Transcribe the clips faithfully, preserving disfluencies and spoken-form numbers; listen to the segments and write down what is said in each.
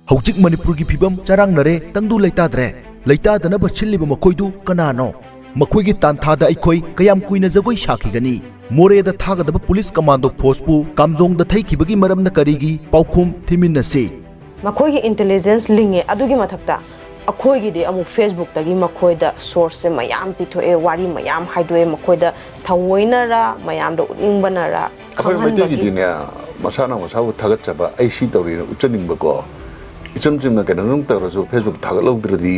ꯍꯧꯖꯤꯛ ꯃꯅꯤꯄꯨꯔꯒꯤ ꯐꯤꯕꯝ ꯆꯔꯥꯡꯅꯔꯦ, ꯇꯪꯗꯨ ꯂꯩꯇꯥꯗ꯭ꯔꯦ꯫ ꯂꯩꯇꯥꯗꯅꯕ ꯁꯤꯜꯂꯤꯕ ꯃꯈꯣꯏꯗꯨ ꯀꯅꯥꯅꯣ? ꯃꯈꯣꯏꯒꯤ ꯇꯥꯟꯊꯥꯗ ꯑꯩꯈꯣꯏ ꯀꯌꯥꯝ ꯀꯨꯏꯅ ꯖꯒꯣꯏ ꯁꯥꯈꯤꯒꯅꯤ? ꯃꯣꯔꯦꯗ ꯊꯥꯒꯗꯕ ꯄꯨꯂꯤꯁ ꯀꯃꯥꯟꯗꯣ ꯐꯣꯔꯁꯄꯨ ꯀꯥꯝꯖꯣꯡꯗ ꯊꯩꯈꯤꯕꯒꯤ ꯃꯔꯝꯅ ꯀꯔꯤꯒꯤ? ꯄꯥꯎꯈꯨꯝ ꯊꯤꯃꯤꯟꯅꯁꯤ꯫ ꯃꯈꯣꯏꯒꯤ intelligence ꯂꯤꯡꯉꯦ꯫ ꯑꯗꯨꯒꯤ ꯃꯊꯛꯇ ꯑꯩꯈꯣꯏꯒꯤꯗꯤ ꯑꯃꯨꯛ Facebook ꯇꯒꯤ ꯃꯈꯣꯏꯗ source ꯁꯦ ꯃꯌꯥꯝ ꯄꯤꯊꯣꯛꯑꯦ, ꯋꯥꯔꯤ ꯃꯌꯥꯝ ꯍꯥꯏꯗꯣꯛꯑꯦ꯫ ꯃꯈꯣꯏꯗ ꯊꯑꯣꯏꯅꯔ, ꯃꯌꯥꯝꯗꯣ ꯎꯠꯅꯤꯡꯕꯅꯔ ꯑꯩꯈꯣꯏ ꯈꯪꯍꯟꯕꯒꯤ꯫ ꯃꯩꯇꯩꯒꯤꯗꯤꯅꯦ, ꯃꯁꯥꯅ ꯃꯁꯥꯕꯨ ꯊꯥꯒꯠꯆꯕ, ꯑꯩ ꯁꯤ ꯇꯧꯔꯤꯅ ꯎꯠꯆꯅꯤꯡꯕꯀꯣ, ꯏꯆꯝ ꯆꯝꯅ ꯀꯩꯅꯣꯝꯗꯪ ꯇꯧꯔꯁꯨ Facebook ꯊꯥꯒꯠꯍꯧꯗ꯭ꯔꯗꯤ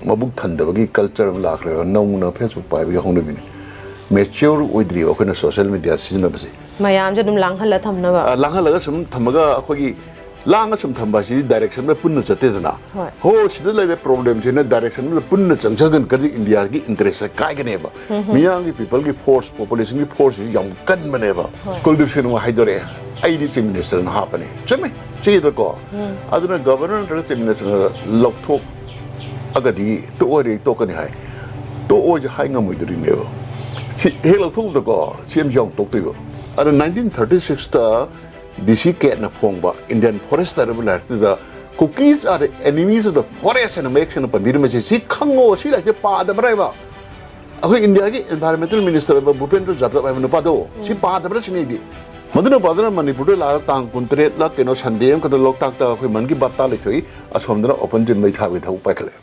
ꯃꯕꯨꯛ ꯊꯟꯗꯕꯒꯤ culture ꯑꯃ ꯂꯥꯛꯈ꯭ꯔꯦꯕ꯫ ꯅꯧꯅ Facebook ꯄꯥꯏꯕꯒꯤ ꯍꯧꯅꯕꯤꯅꯤ꯫ Mature ꯑꯣꯏꯗ꯭ꯔꯤꯕ ꯑꯩꯈꯣꯏꯅ social media ꯁꯤꯖꯤꯟꯅꯕꯁꯦ꯫ ꯃꯌꯥꯝꯁꯦ ꯑꯗꯨꯝ ꯂꯥꯡꯍꯜꯂ ꯊꯝꯅꯕ꯫ ꯑ, ꯂꯥꯡꯍꯜꯂꯒ ꯁꯨꯝ ꯊꯝꯃꯒ ꯑꯩꯈꯣꯏꯒꯤ ꯂꯥꯡꯉ ꯁꯨꯝ ꯊꯝꯕ ꯍꯥꯏꯁꯤꯗꯤ direction ꯑꯃꯗ ꯄꯨꯟꯅ ꯆꯠꯇꯦꯗꯅ꯫ ꯍꯣꯏ꯫ ꯍꯣ, ꯁꯤꯗ ꯂꯩꯔꯦ problem ꯁꯤꯅ direction ꯑꯃꯗ ꯄꯨꯟꯅ ꯆꯪꯖꯒꯟ ꯀꯔꯤ India ꯒꯤ interest ꯁꯦ ꯀꯥꯏꯒꯅꯦꯕ꯫ ꯎꯝ ꯍꯝ꯫ ꯃꯤꯌꯥꯝꯒꯤ people ꯒꯤ force, population ꯒꯤ force ꯁꯤ ꯌꯥꯝ ꯀꯟꯕꯅꯦꯕ꯫ ꯍꯣꯏ꯫ ꯀꯨꯜꯗꯤꯞ ꯁꯤꯡꯅ ꯑꯃꯨꯛ ꯍꯥꯏꯗꯣꯔꯛꯑꯦ, "ꯑꯩꯗꯤ Chief Minister ꯅ ꯍꯥꯞꯄꯅꯤ"꯫ ꯆꯨꯝꯃꯦ, ꯆꯦꯗꯀꯣ꯫ ꯎꯝ꯫ ꯑꯗꯨꯅ Governor ꯅꯠꯇ꯭ꯔꯒ Chief Minister ꯅ ꯂꯧꯊꯣꯛꯑꯒꯗꯤ ꯇꯣꯛꯑꯣꯏꯔꯦ, ꯇꯣꯛꯀꯅꯤ ꯍꯥꯏ꯫ ꯇꯣꯛꯑꯣꯏꯁꯦ ꯍꯥꯏ ꯉꯝꯃꯣꯏꯗꯣꯔꯤꯅꯦꯕ꯫ ꯁꯤ ꯍꯦꯛ ꯂꯧꯊꯣꯛꯎꯕꯗꯀꯣ, C M ꯁꯤ ꯌꯥꯎꯅ ꯇꯣꯛꯇꯣꯏꯕ꯫ ꯑꯗ nineteen thirty six ꯇ D C ꯀꯦꯠꯅ ꯐꯣꯡꯕ Indian Forester ꯍꯥꯏꯕ ꯂꯥꯏꯔꯤꯛꯇꯨꯗ "Kukis are the enemies of the forest" ꯍꯥꯏꯅ ꯃꯌꯦꯛ ꯁꯦꯡꯅ ꯄꯟꯕꯤꯔꯝꯃꯤꯁꯦ ꯁꯤ ꯈꯪꯉꯣ, ꯁꯤ ꯂꯥꯏꯔꯤꯛꯁꯦ ꯄꯥꯗꯕ꯭ꯔꯥ ꯍꯥꯏꯕ꯫ ꯑꯩꯈꯣꯏ India ꯒꯤ Environmental Minister ꯑꯣꯏꯕ ꯚꯨꯄꯦꯟꯗ꯭ꯔ ꯖꯥꯗꯕ ꯍꯥꯏꯕ ꯅꯨꯄꯥꯗꯣ, ꯁꯤ ꯎꯝ꯫ ꯄꯥꯗꯕ꯭ꯔꯥ ꯁꯤꯅꯤ ꯑꯩꯗꯤ꯫ ꯃꯗꯨ ꯅꯨꯄꯥꯗꯨꯅ ꯃꯅꯤꯄꯨꯔꯗ ꯂꯥꯛꯑꯒ ꯇꯥꯡ ꯀꯨꯟꯇꯔꯦꯠꯂ ꯀꯩꯅꯣ Sunday ꯑꯃꯈꯛꯇ ꯂꯣꯛꯇꯥꯛꯇ ꯑꯩꯈꯣꯏ ꯃꯟ ꯀꯤ ꯕꯥꯠ ꯇ ꯂꯩꯊꯣꯛꯏ, ꯑꯁꯣꯝꯗꯅ open gym ꯃꯩ ꯊꯥꯕꯒꯤ ꯊꯕꯛ ꯄꯥꯏꯈꯠꯂꯛꯑꯦ꯫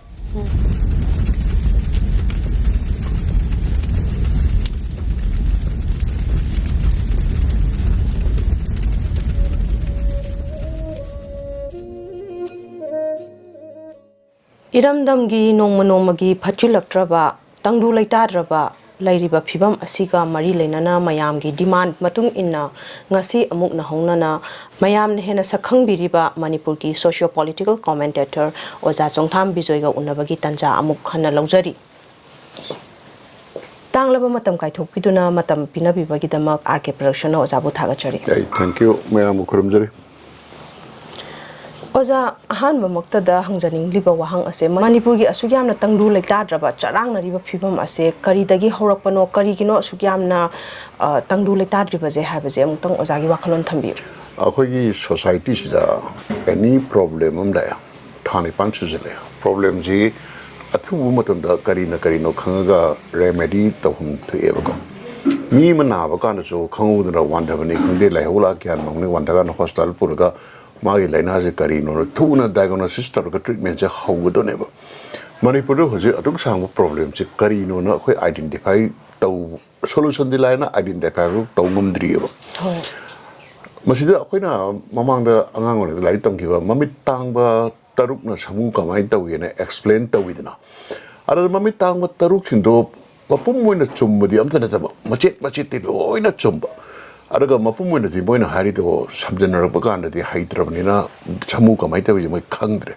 ꯏꯔꯝꯗꯝꯒꯤ ꯅꯣꯡꯃ ꯅꯣꯡꯃꯒꯤ ꯐꯠꯆꯤꯜꯂꯛꯇ꯭ꯔꯕ, ꯇꯪꯗꯨ ꯂꯩꯇꯥꯗ꯭ꯔꯕ ꯂꯩꯔꯤꯕ ꯐꯤꯕꯝ ꯑꯁꯤꯒ ꯃꯔꯤ ꯂꯩꯅꯅ ꯃꯌꯥꯝꯒꯤ demand ꯃꯇꯨꯡ ꯏꯟꯅ ꯉꯁꯤ ꯑꯃꯨꯛ ꯅꯧꯍꯧꯅꯅ ꯃꯌꯥꯝꯅ ꯍꯦꯟꯅ ꯁꯛꯈꯪꯕꯤꯔꯤꯕ ꯃꯅꯤꯄꯨꯔꯒꯤ socio political commentator ꯑꯣꯖꯥ ꯆꯣꯡꯊꯥꯝ ꯕꯤꯖꯣꯏꯒ ꯎꯅꯕꯒꯤ ꯇꯥꯟꯖꯥ ꯑꯃꯨꯛ ꯍꯟꯅ ꯂꯧꯖꯔꯤ꯫ ꯇꯥꯡꯂꯕ ꯃꯇꯝ ꯀꯥꯏꯊꯣꯛꯄꯤꯗꯨꯅ ꯃꯇꯝ ꯄꯤꯅꯕꯤꯕꯒꯤꯗꯃꯛ R K Production ꯅ ꯑꯣꯖꯥꯕꯨ ꯊꯥꯒꯠꯆꯔꯤ꯫ ꯑꯩ thank you, ꯃꯌꯥꯝꯕꯨ ꯈꯨꯔꯨꯝꯖꯔꯤ꯫ ꯑꯣꯖꯥ, ꯑꯍꯥꯟꯕꯃꯛꯇꯗ ꯍꯪꯖꯅꯤꯡꯂꯤꯕ ꯋꯥꯍꯪ ꯑꯁꯦ, ꯃꯅꯤꯄꯨꯔꯒꯤ ꯑꯁꯨꯛ ꯌꯥꯝꯅ ꯇꯪꯗꯨ ꯂꯩꯇꯥꯗ꯭ꯔꯕ, ꯆꯔꯥꯡꯅꯔꯤꯕ ꯐꯤꯕꯝ ꯑꯁꯦ ꯀꯔꯤꯗꯒꯤ ꯍꯧꯔꯛꯄꯅꯣ, ꯀꯔꯤꯒꯤꯅꯣ ꯑꯁꯨꯛ ꯌꯥꯝꯅ, ꯑ, ꯇꯪꯗꯨ ꯂꯩꯇꯥꯗ꯭ꯔꯤꯕꯁꯦ ꯍꯥꯏꯕꯁꯦ ꯑꯃꯨꯛꯇꯪ ꯑꯣꯖꯥꯒꯤ ꯋꯥꯈꯜꯂꯣꯟ ꯊꯝꯕꯤꯌꯨ꯫ ꯑꯩꯈꯣꯏꯒꯤ ꯁꯣꯁꯥꯏꯇꯤꯁꯤꯗ ꯑꯦꯅꯤ ꯄ꯭ꯔꯣꯕ꯭ꯂꯦꯝ ꯑꯃ ꯂꯥꯛꯑꯦ, ꯊꯥ ꯅꯤꯄꯥꯟ ꯁꯨꯖꯜꯂꯛꯑꯦ꯫ ꯄ꯭ꯔꯣꯕ꯭ꯂꯦꯝꯁꯤ ꯑꯊꯨꯕ ꯃꯇꯝꯗ ꯀꯔꯤꯅ ꯀꯔꯤꯅꯣ ꯈꯪꯉꯒ ꯔꯦꯃꯦꯗꯤ ꯇꯧꯐꯝ ꯊꯣꯛꯑꯦꯕꯀꯣ꯫ ꯃꯤ ꯑꯃ ꯅꯥꯕ ꯀꯥꯟꯗꯁꯨ ꯈꯪꯍꯧꯗꯅ ꯋꯥꯟꯊꯕꯅꯤ ꯈꯪꯗꯦ, ꯂꯥꯏꯍꯧ ꯂꯥꯛ ꯒ꯭ꯌꯥꯟ ꯃꯪꯅꯤ, ꯋꯥꯟꯊ ꯀꯥꯟꯗ ꯍꯣꯁꯄꯤꯇꯥꯜ ꯄꯨꯔꯒ ꯃꯥꯒꯤ ꯂꯥꯏꯅꯥꯁꯦ ꯀꯔꯤꯅꯣꯅ ꯊꯨꯅ ꯗꯥꯏꯒꯅꯣꯁꯤꯁ ꯇꯧꯔꯒ ꯇ꯭ꯔꯤꯠꯃꯦꯟꯁꯦ ꯍꯧꯒꯗꯣꯏꯅꯦꯕ꯫ ꯃꯅꯤꯄꯨꯔꯗ ꯍꯧꯖꯤꯛ ꯑꯗꯨꯛ ꯁꯥꯡꯕ ꯄ꯭ꯔꯣꯕ꯭ꯂꯦꯝꯁꯦ ꯀꯔꯤꯅꯣꯅ ꯑꯩꯈꯣꯏ ꯑꯥꯏꯗꯦꯟꯇꯤꯐꯥꯏ ꯇꯧ, ꯁꯣꯂꯨꯁꯟꯗꯤ ꯂꯥꯏꯅ ꯑꯥꯏꯗꯦꯟꯇꯤꯐꯥꯏ ꯇꯧ ꯉꯝꯗ꯭ꯔꯤꯑꯕ꯫ ꯍꯣꯏ꯫ ꯃꯁꯤꯗ ꯑꯩꯈꯣꯏꯅ ꯃꯃꯥꯡꯗ ꯑꯉꯥꯡ ꯑꯣꯏꯔꯤꯉꯩꯗ ꯂꯥꯏꯔꯤꯛ ꯇꯝꯈꯤꯕ ꯃꯃꯤꯠ ꯇꯥꯡꯕ ꯇꯔꯨꯛꯅ ꯁꯥꯃꯨ ꯀꯃꯥꯏꯅ ꯇꯧꯏꯅ ꯑꯦꯛꯁꯄ꯭ꯂꯦꯟ ꯇꯧꯋꯤꯗꯅ꯫ ꯑꯗꯨꯗ ꯃꯃꯤꯠ ꯇꯥꯡꯕ ꯇꯔꯨꯛꯁꯤꯡꯗꯣ ꯃꯄꯨꯝ ꯑꯣꯏꯅ ꯆꯨꯝꯕꯗꯤ ꯑꯝꯇ ꯅꯠꯇꯕ, ꯃꯆꯦꯠ ꯃꯆꯦꯠꯇꯤ ꯂꯣꯏꯅ ꯆꯨꯝꯕ꯫ ꯑꯗꯨꯒ ꯃꯄꯨꯝ ꯑꯣꯏꯅꯗꯤ ꯃꯣꯏꯅ ꯍꯥꯏꯔꯤꯗꯣ ꯁꯝꯖꯟꯅꯔꯛꯄ ꯀꯥꯟꯗꯗꯤ ꯍꯩꯇ꯭ꯔꯕꯅꯤꯅ ꯁꯥꯃꯨ ꯀꯃꯥꯏꯅ ꯇꯧꯏꯁꯦ ꯃꯣꯏ ꯈꯪꯗ꯭ꯔꯦ꯫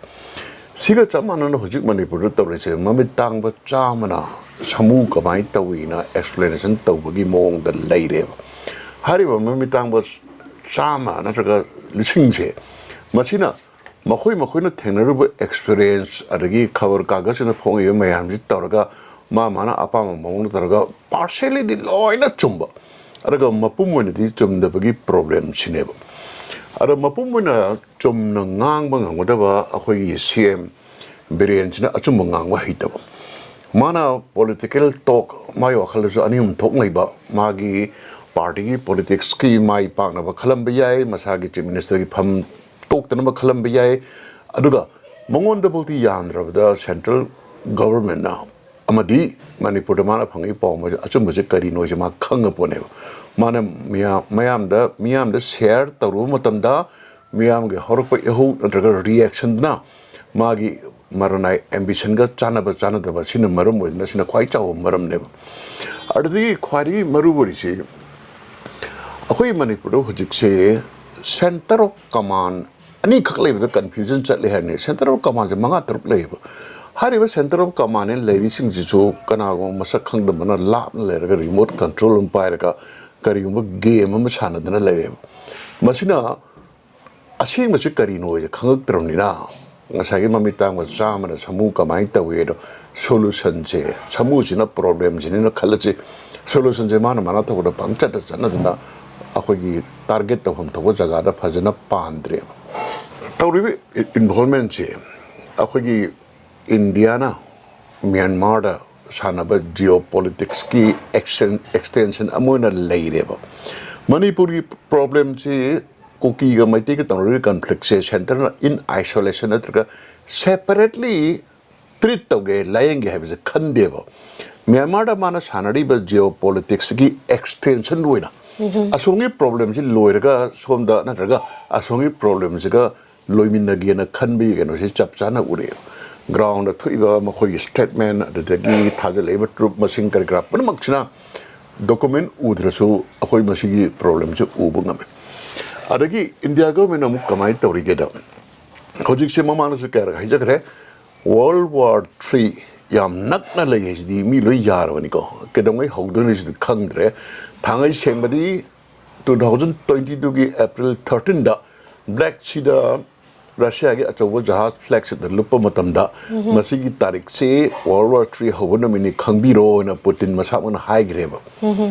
ꯁꯤꯒ ꯆꯞ ꯃꯥꯟꯅꯅ ꯍꯧꯖꯤꯛ ꯃꯅꯤꯄꯨꯔꯗ ꯇꯧꯔꯤꯁꯦ, ꯃꯃꯤꯠ ꯇꯥꯡꯕ ꯆꯥꯝꯃꯅ ꯁꯥꯃꯨ ꯀꯃꯥꯏꯅ ꯇꯧꯏꯅ ꯑꯦꯛꯁꯄ꯭ꯂꯦꯅꯦꯁꯟ ꯇꯧꯕꯒꯤ ꯃꯑꯣꯡꯗ ꯂꯩꯔꯦꯕ꯫ ꯍꯥꯏꯔꯤꯕ ꯃꯃꯤꯠ ꯇꯥꯡꯕ ꯆꯥꯝꯃ ꯅꯠꯇ꯭ꯔꯒ ꯂꯤꯁꯤꯡꯁꯦ, ꯃꯁꯤꯅ ꯃꯈꯣꯏ ꯃꯈꯣꯏꯅ ꯊꯦꯡꯅꯔꯨꯕ ꯑꯦꯛꯁꯄꯤꯔꯤꯌꯦꯟꯁ ꯑꯗꯒꯤ ꯈꯕꯔ ꯀꯥꯒꯖꯁꯤꯅ ꯐꯣꯡꯉꯤꯕ ꯃꯌꯥꯝꯁꯤ ꯇꯧꯔꯒ ꯃꯥ ꯃꯥꯅ ꯑꯄꯥꯝꯕ ꯃꯑꯣꯡꯗ ꯇꯧꯔꯒ ꯄꯥꯔꯁꯦꯂꯤꯗꯤ ꯂꯣꯏꯅ ꯆꯨꯝꯕ, ꯑꯗꯨꯒ ꯃꯄꯨꯝ ꯑꯣꯏꯅꯗꯤ ꯆꯨꯝꯗꯕꯒꯤ ꯄ꯭ꯔꯣꯕ꯭ꯂꯦꯝꯁꯤꯅꯦꯕ꯫ ꯑꯗꯣ ꯃꯄꯨꯝ ꯑꯣꯏꯅ ꯆꯨꯝꯅ ꯉꯥꯡꯕ ꯉꯝꯒꯗꯕ ꯑꯩꯈꯣꯏꯒꯤ ꯁꯤ ꯑꯦꯝ ꯕꯤꯔꯦꯟꯁꯤꯅ ꯑꯆꯨꯝꯕ ꯉꯥꯡꯕ ꯍꯩꯇꯕ꯫ ꯃꯥꯅ ꯄꯣꯂꯤꯇꯤꯀꯦꯜ ꯇꯣꯛ, ꯃꯥꯒꯤ ꯋꯥꯈꯜꯗꯁꯨ ꯑꯅꯤ ꯑꯍꯨꯝ ꯊꯣꯛ ꯂꯩꯕ, ꯃꯥꯒꯤ ꯄꯥꯔꯇꯤꯒꯤ ꯄꯣꯂꯤꯇꯤꯛꯁꯀꯤ ꯃꯥꯏ ꯄꯥꯛꯅꯕ ꯈꯜꯂꯝꯕ ꯌꯥꯏ, ꯃꯁꯥꯒꯤ ꯆꯤꯐ ꯃꯤꯅꯤꯁꯇꯔꯒꯤ ꯐꯝ ꯇꯣꯛꯇꯅꯕ ꯈꯜꯂꯝꯕ ꯌꯥꯏ꯫ ꯑꯗꯨꯒ ꯃꯉꯣꯟꯗꯐꯥꯎꯗꯤ ꯌꯥꯝꯗ꯭ꯔꯕꯗ ꯁꯦꯟꯇ꯭ꯔꯦꯜ ꯒꯚꯔꯟꯃꯦꯟꯠꯅ ꯑꯃꯗꯤ ꯃꯅꯤꯄꯨꯔꯗ ꯃꯥꯅ ꯐꯪꯉꯤ ꯄꯥꯎ ꯑꯃꯁꯦ ꯑꯆꯨꯝꯕꯁꯦ ꯀꯔꯤꯅꯣ ꯍꯥꯏꯁꯦ ꯃꯥ ꯈꯪꯉ ꯄꯣꯠꯅꯦꯕ꯫ ꯃꯥꯅ ꯃꯤꯌꯥ-, ꯃꯌꯥꯝꯗ, ꯃꯤꯌꯥꯝꯗ ꯁꯤꯌꯥꯔ ꯇꯧꯔꯨꯕ ꯃꯇꯝꯗ ꯃꯤꯌꯥꯝꯒꯤ ꯍꯧꯔꯛꯄ ꯏꯍꯧ ꯅꯠꯇ꯭ꯔꯒ ꯔꯤꯌꯦꯛꯁꯟꯗꯨꯅ ꯃꯥꯒꯤ ꯃꯔꯅꯥꯏ ꯑꯦꯝꯕꯤꯁꯟꯒ ꯆꯥꯟꯅꯕ ꯆꯥꯟꯅꯗꯕ ꯁꯤꯅ ꯃꯔꯝ ꯑꯣꯏꯗꯅ ꯁꯤꯅ ꯈ꯭ꯋꯥꯏ ꯆꯥꯎꯕ ꯃꯔꯝꯅꯦꯕ꯫ ꯑꯗꯨꯗꯒꯤ ꯈ꯭ꯋꯥꯏꯗꯒꯤ ꯃꯔꯨ ꯑꯣꯏꯔꯤꯁꯤ ꯑꯩꯈꯣꯏ ꯃꯅꯤꯄꯨꯔꯗ ꯍꯧꯖꯤꯛꯁꯦ ꯁꯦꯟꯇꯔ ꯑꯣꯐ ꯀꯃꯥꯟ ꯑꯅꯤꯈꯛ ꯂꯩꯕꯗ ꯀꯟꯐ꯭ꯌꯨꯖꯟ ꯆꯠꯂꯦ ꯍꯥꯏꯕꯅꯤ꯫ ꯁꯦꯟꯇꯔ ꯑꯣꯐ ꯀꯃꯥꯟꯁꯦ ꯃꯉꯥ ꯇꯔꯨꯛ ꯂꯩꯌꯦꯕ꯫ ꯍꯥꯏꯔꯤꯕ ꯁꯦꯟꯇꯔ ꯑꯣꯐ ꯀꯃꯥꯟꯅ ꯂꯩꯔꯤꯁꯤꯡꯁꯤꯁꯨ ꯀꯅꯥꯒꯨꯝꯕ ꯃꯁꯛ ꯈꯪꯗꯕꯅ ꯂꯥꯞꯅ ꯂꯩꯔꯒ ꯔꯤꯃꯣꯠ ꯀꯟꯇ꯭ꯔꯣꯜ ꯑꯃ ꯄꯥꯏꯔꯒ ꯀꯔꯤꯒꯨꯝꯕ ꯒꯦꯝ ꯑꯃ ꯁꯥꯟꯅꯗꯅ ꯂꯩꯔꯦꯕ꯫ ꯃꯁꯤꯅ ꯑꯁꯦꯡꯕꯁꯤ ꯀꯔꯤꯅꯣ ꯍꯥꯏꯁꯦ ꯈꯪꯉꯛꯇ꯭ꯔꯕꯅꯤꯅ ꯉꯁꯥꯏꯒꯤ ꯃꯃꯤꯠ ꯇꯥꯡꯕ ꯆꯥꯝꯃꯅ ꯁꯥꯃꯨ ꯀꯃꯥꯏꯅ ꯇꯧꯏ ꯍꯥꯏꯗꯣ, ꯁꯣꯂꯨꯁꯟꯁꯦ, ꯁꯥꯃꯨꯁꯤꯅ ꯄ꯭ꯔꯣꯕ꯭ꯂꯦꯝꯁꯤꯅꯤꯅ ꯈꯜꯂꯁꯤ, ꯁꯣꯂꯨꯁꯟꯁꯦ ꯃꯥꯅ ꯃꯥꯅ ꯊꯣꯛꯄꯗ ꯄꯪꯆꯠꯇ ꯆꯠꯅꯗꯅ ꯑꯩꯈꯣꯏꯒꯤ ꯇꯥꯔꯒꯦꯠ ꯇꯧꯐꯝ ꯊꯣꯛꯄ ꯖꯒꯥꯗ ꯐꯖꯅ ꯄꯥꯟꯗ꯭ꯔꯦꯕ꯫ ꯇꯧꯔꯤꯕ ꯏꯟꯚꯣꯜꯚꯃꯦꯟꯁꯦ ꯑꯩꯈꯣꯏꯒꯤ ꯏꯟꯗꯤꯌꯥꯅ ꯃ꯭ꯌꯥꯟꯃꯥꯔꯗ ꯁꯥꯟꯅꯕ ꯖꯤꯑꯣ ꯄꯣꯂꯤꯇꯤꯛꯁꯀꯤ ꯑꯦꯛꯁꯟ ꯑꯦꯛꯁꯇꯦꯟꯁꯟ ꯑꯃ ꯑꯣꯏꯅ ꯂꯩꯔꯦꯕ꯫ ꯃꯅꯤꯄꯨꯔꯒꯤ ꯄ꯭ꯔꯣꯕ꯭ꯂꯦꯝꯁꯤ, ꯀꯨꯀꯤꯒ ꯃꯩꯇꯩꯒ ꯇꯧꯅꯔꯤꯕ ꯀꯟꯐ꯭ꯂꯤꯛꯁꯦ ꯁꯦꯟꯇꯔꯅ ꯏꯟ ꯑꯥꯏꯁꯣꯂꯦꯁꯟ ꯅꯠꯇ꯭ꯔꯒ ꯁꯦꯄꯔꯦꯠꯂꯤ ꯇ꯭ꯔꯤꯠ ꯇꯧꯒꯦ, ꯂꯥꯌꯦꯡꯒꯦ ꯍꯥꯏꯕꯁꯦ ꯈꯟꯗꯦꯕ꯫ ꯃ꯭ꯌꯥꯟꯃꯥꯔꯗ ꯃꯥꯅ ꯁꯥꯟꯅꯔꯤꯕ ꯖꯤꯑꯣ ꯄꯣꯂꯤꯇꯤꯛꯁꯀꯤ ꯑꯦꯛꯁꯇꯦꯟꯁꯟ ꯑꯣꯏꯅ ꯑꯁꯣꯝꯒꯤ ꯄ꯭ꯔꯣꯕ꯭ꯂꯦꯝꯁꯤ ꯂꯣꯏꯔꯒ ꯁꯣꯝꯗ, ꯅꯠꯇ꯭ꯔꯒ ꯑꯁꯣꯝꯒꯤ ꯄ꯭ꯔꯣꯕ꯭ꯂꯦꯝꯁꯤꯒ ꯂꯣꯏꯃꯤꯟꯅꯒꯦꯅ ꯈꯟꯕꯒꯤ ꯀꯩꯅꯣꯁꯤ ꯆꯞ ꯆꯥꯅ ꯎꯔꯛꯑꯦ꯫ ꯒ꯭ꯔꯥꯎꯟꯗ ꯊꯣꯛꯏꯕ ꯃꯈꯣꯏꯒꯤ ꯁ꯭ꯇꯦꯠꯃꯦꯟ, ꯑꯗꯨꯗꯒꯤ ꯊꯥꯖꯤꯜꯂꯛꯏꯕ ꯇ꯭ꯔꯨꯞ ꯃꯁꯤꯡ ꯀꯔꯤ ꯀꯔꯥ ꯄꯨꯝꯅꯃꯛꯁꯤꯅ ꯗꯣꯀꯨꯃꯦꯟ ꯎꯗ꯭ꯔꯁꯨ ꯑꯩꯈꯣꯏ ꯃꯁꯤꯒꯤ ꯄ꯭ꯔꯣꯕ꯭ꯂꯦꯝꯁꯤ ꯎꯕ ꯉꯝꯃꯤ꯫ ꯑꯗꯒꯤ ꯏꯟꯗꯤꯌꯥ ꯒꯣꯔꯃꯦꯟꯅ ꯑꯃꯨꯛ ꯀꯃꯥꯏꯅ ꯇꯧꯔꯤꯒꯦꯗ, ꯍꯧꯖꯤꯛꯁꯦ ꯃꯃꯥꯡꯗꯁꯨ ꯀꯌꯥꯔꯛ ꯍꯥꯏꯖꯈ꯭ꯔꯦ, ꯋꯥꯔꯜ ꯋꯥꯔ ꯊ꯭ꯔꯤ ꯌꯥꯝ ꯅꯛꯅ ꯂꯩ ꯍꯥꯏꯁꯤꯗꯤ ꯃꯤ ꯂꯣꯏ ꯌꯥꯔꯕꯅꯤꯀꯣ꯫ ꯀꯩꯗꯧꯉꯩ ꯍꯧꯗꯣꯏꯅꯣ ꯁꯤꯗꯤ ꯈꯪꯗ꯭ꯔꯦ꯫ ꯊꯥꯡꯉꯩ ꯁꯦꯡꯕꯗꯤ ꯇꯨ ꯊꯥꯎꯖꯟ ꯇ꯭ꯋꯦꯟꯇꯤ ꯇꯨꯒꯤ ꯑꯦꯄ꯭ꯔꯤꯜ ꯊꯥꯔꯇꯤꯟꯗ ꯕ꯭ꯂꯦꯛ ꯁꯤꯗ ꯔꯁꯤꯌꯥꯒꯤ ꯑꯆꯧꯕ ꯖꯍꯥꯖ ꯐ꯭ꯂꯦꯛ ꯁꯤꯠꯇ ꯂꯨꯞꯄ ꯃꯇꯝꯗ ꯃꯁꯤꯒꯤ ꯇꯥꯔꯤꯛꯁꯤ ꯋꯥꯔꯜ ꯋꯥꯔ ꯊ꯭ꯔꯤ ꯍꯧꯕ ꯅꯨꯃꯤꯠꯅꯤ ꯈꯪꯕꯤꯔꯣ ꯍꯥꯏꯅ ꯄꯨꯇꯤꯟ ꯃꯁꯥꯃꯛꯅ ꯍꯥꯏꯈ꯭ꯔꯦꯕ꯫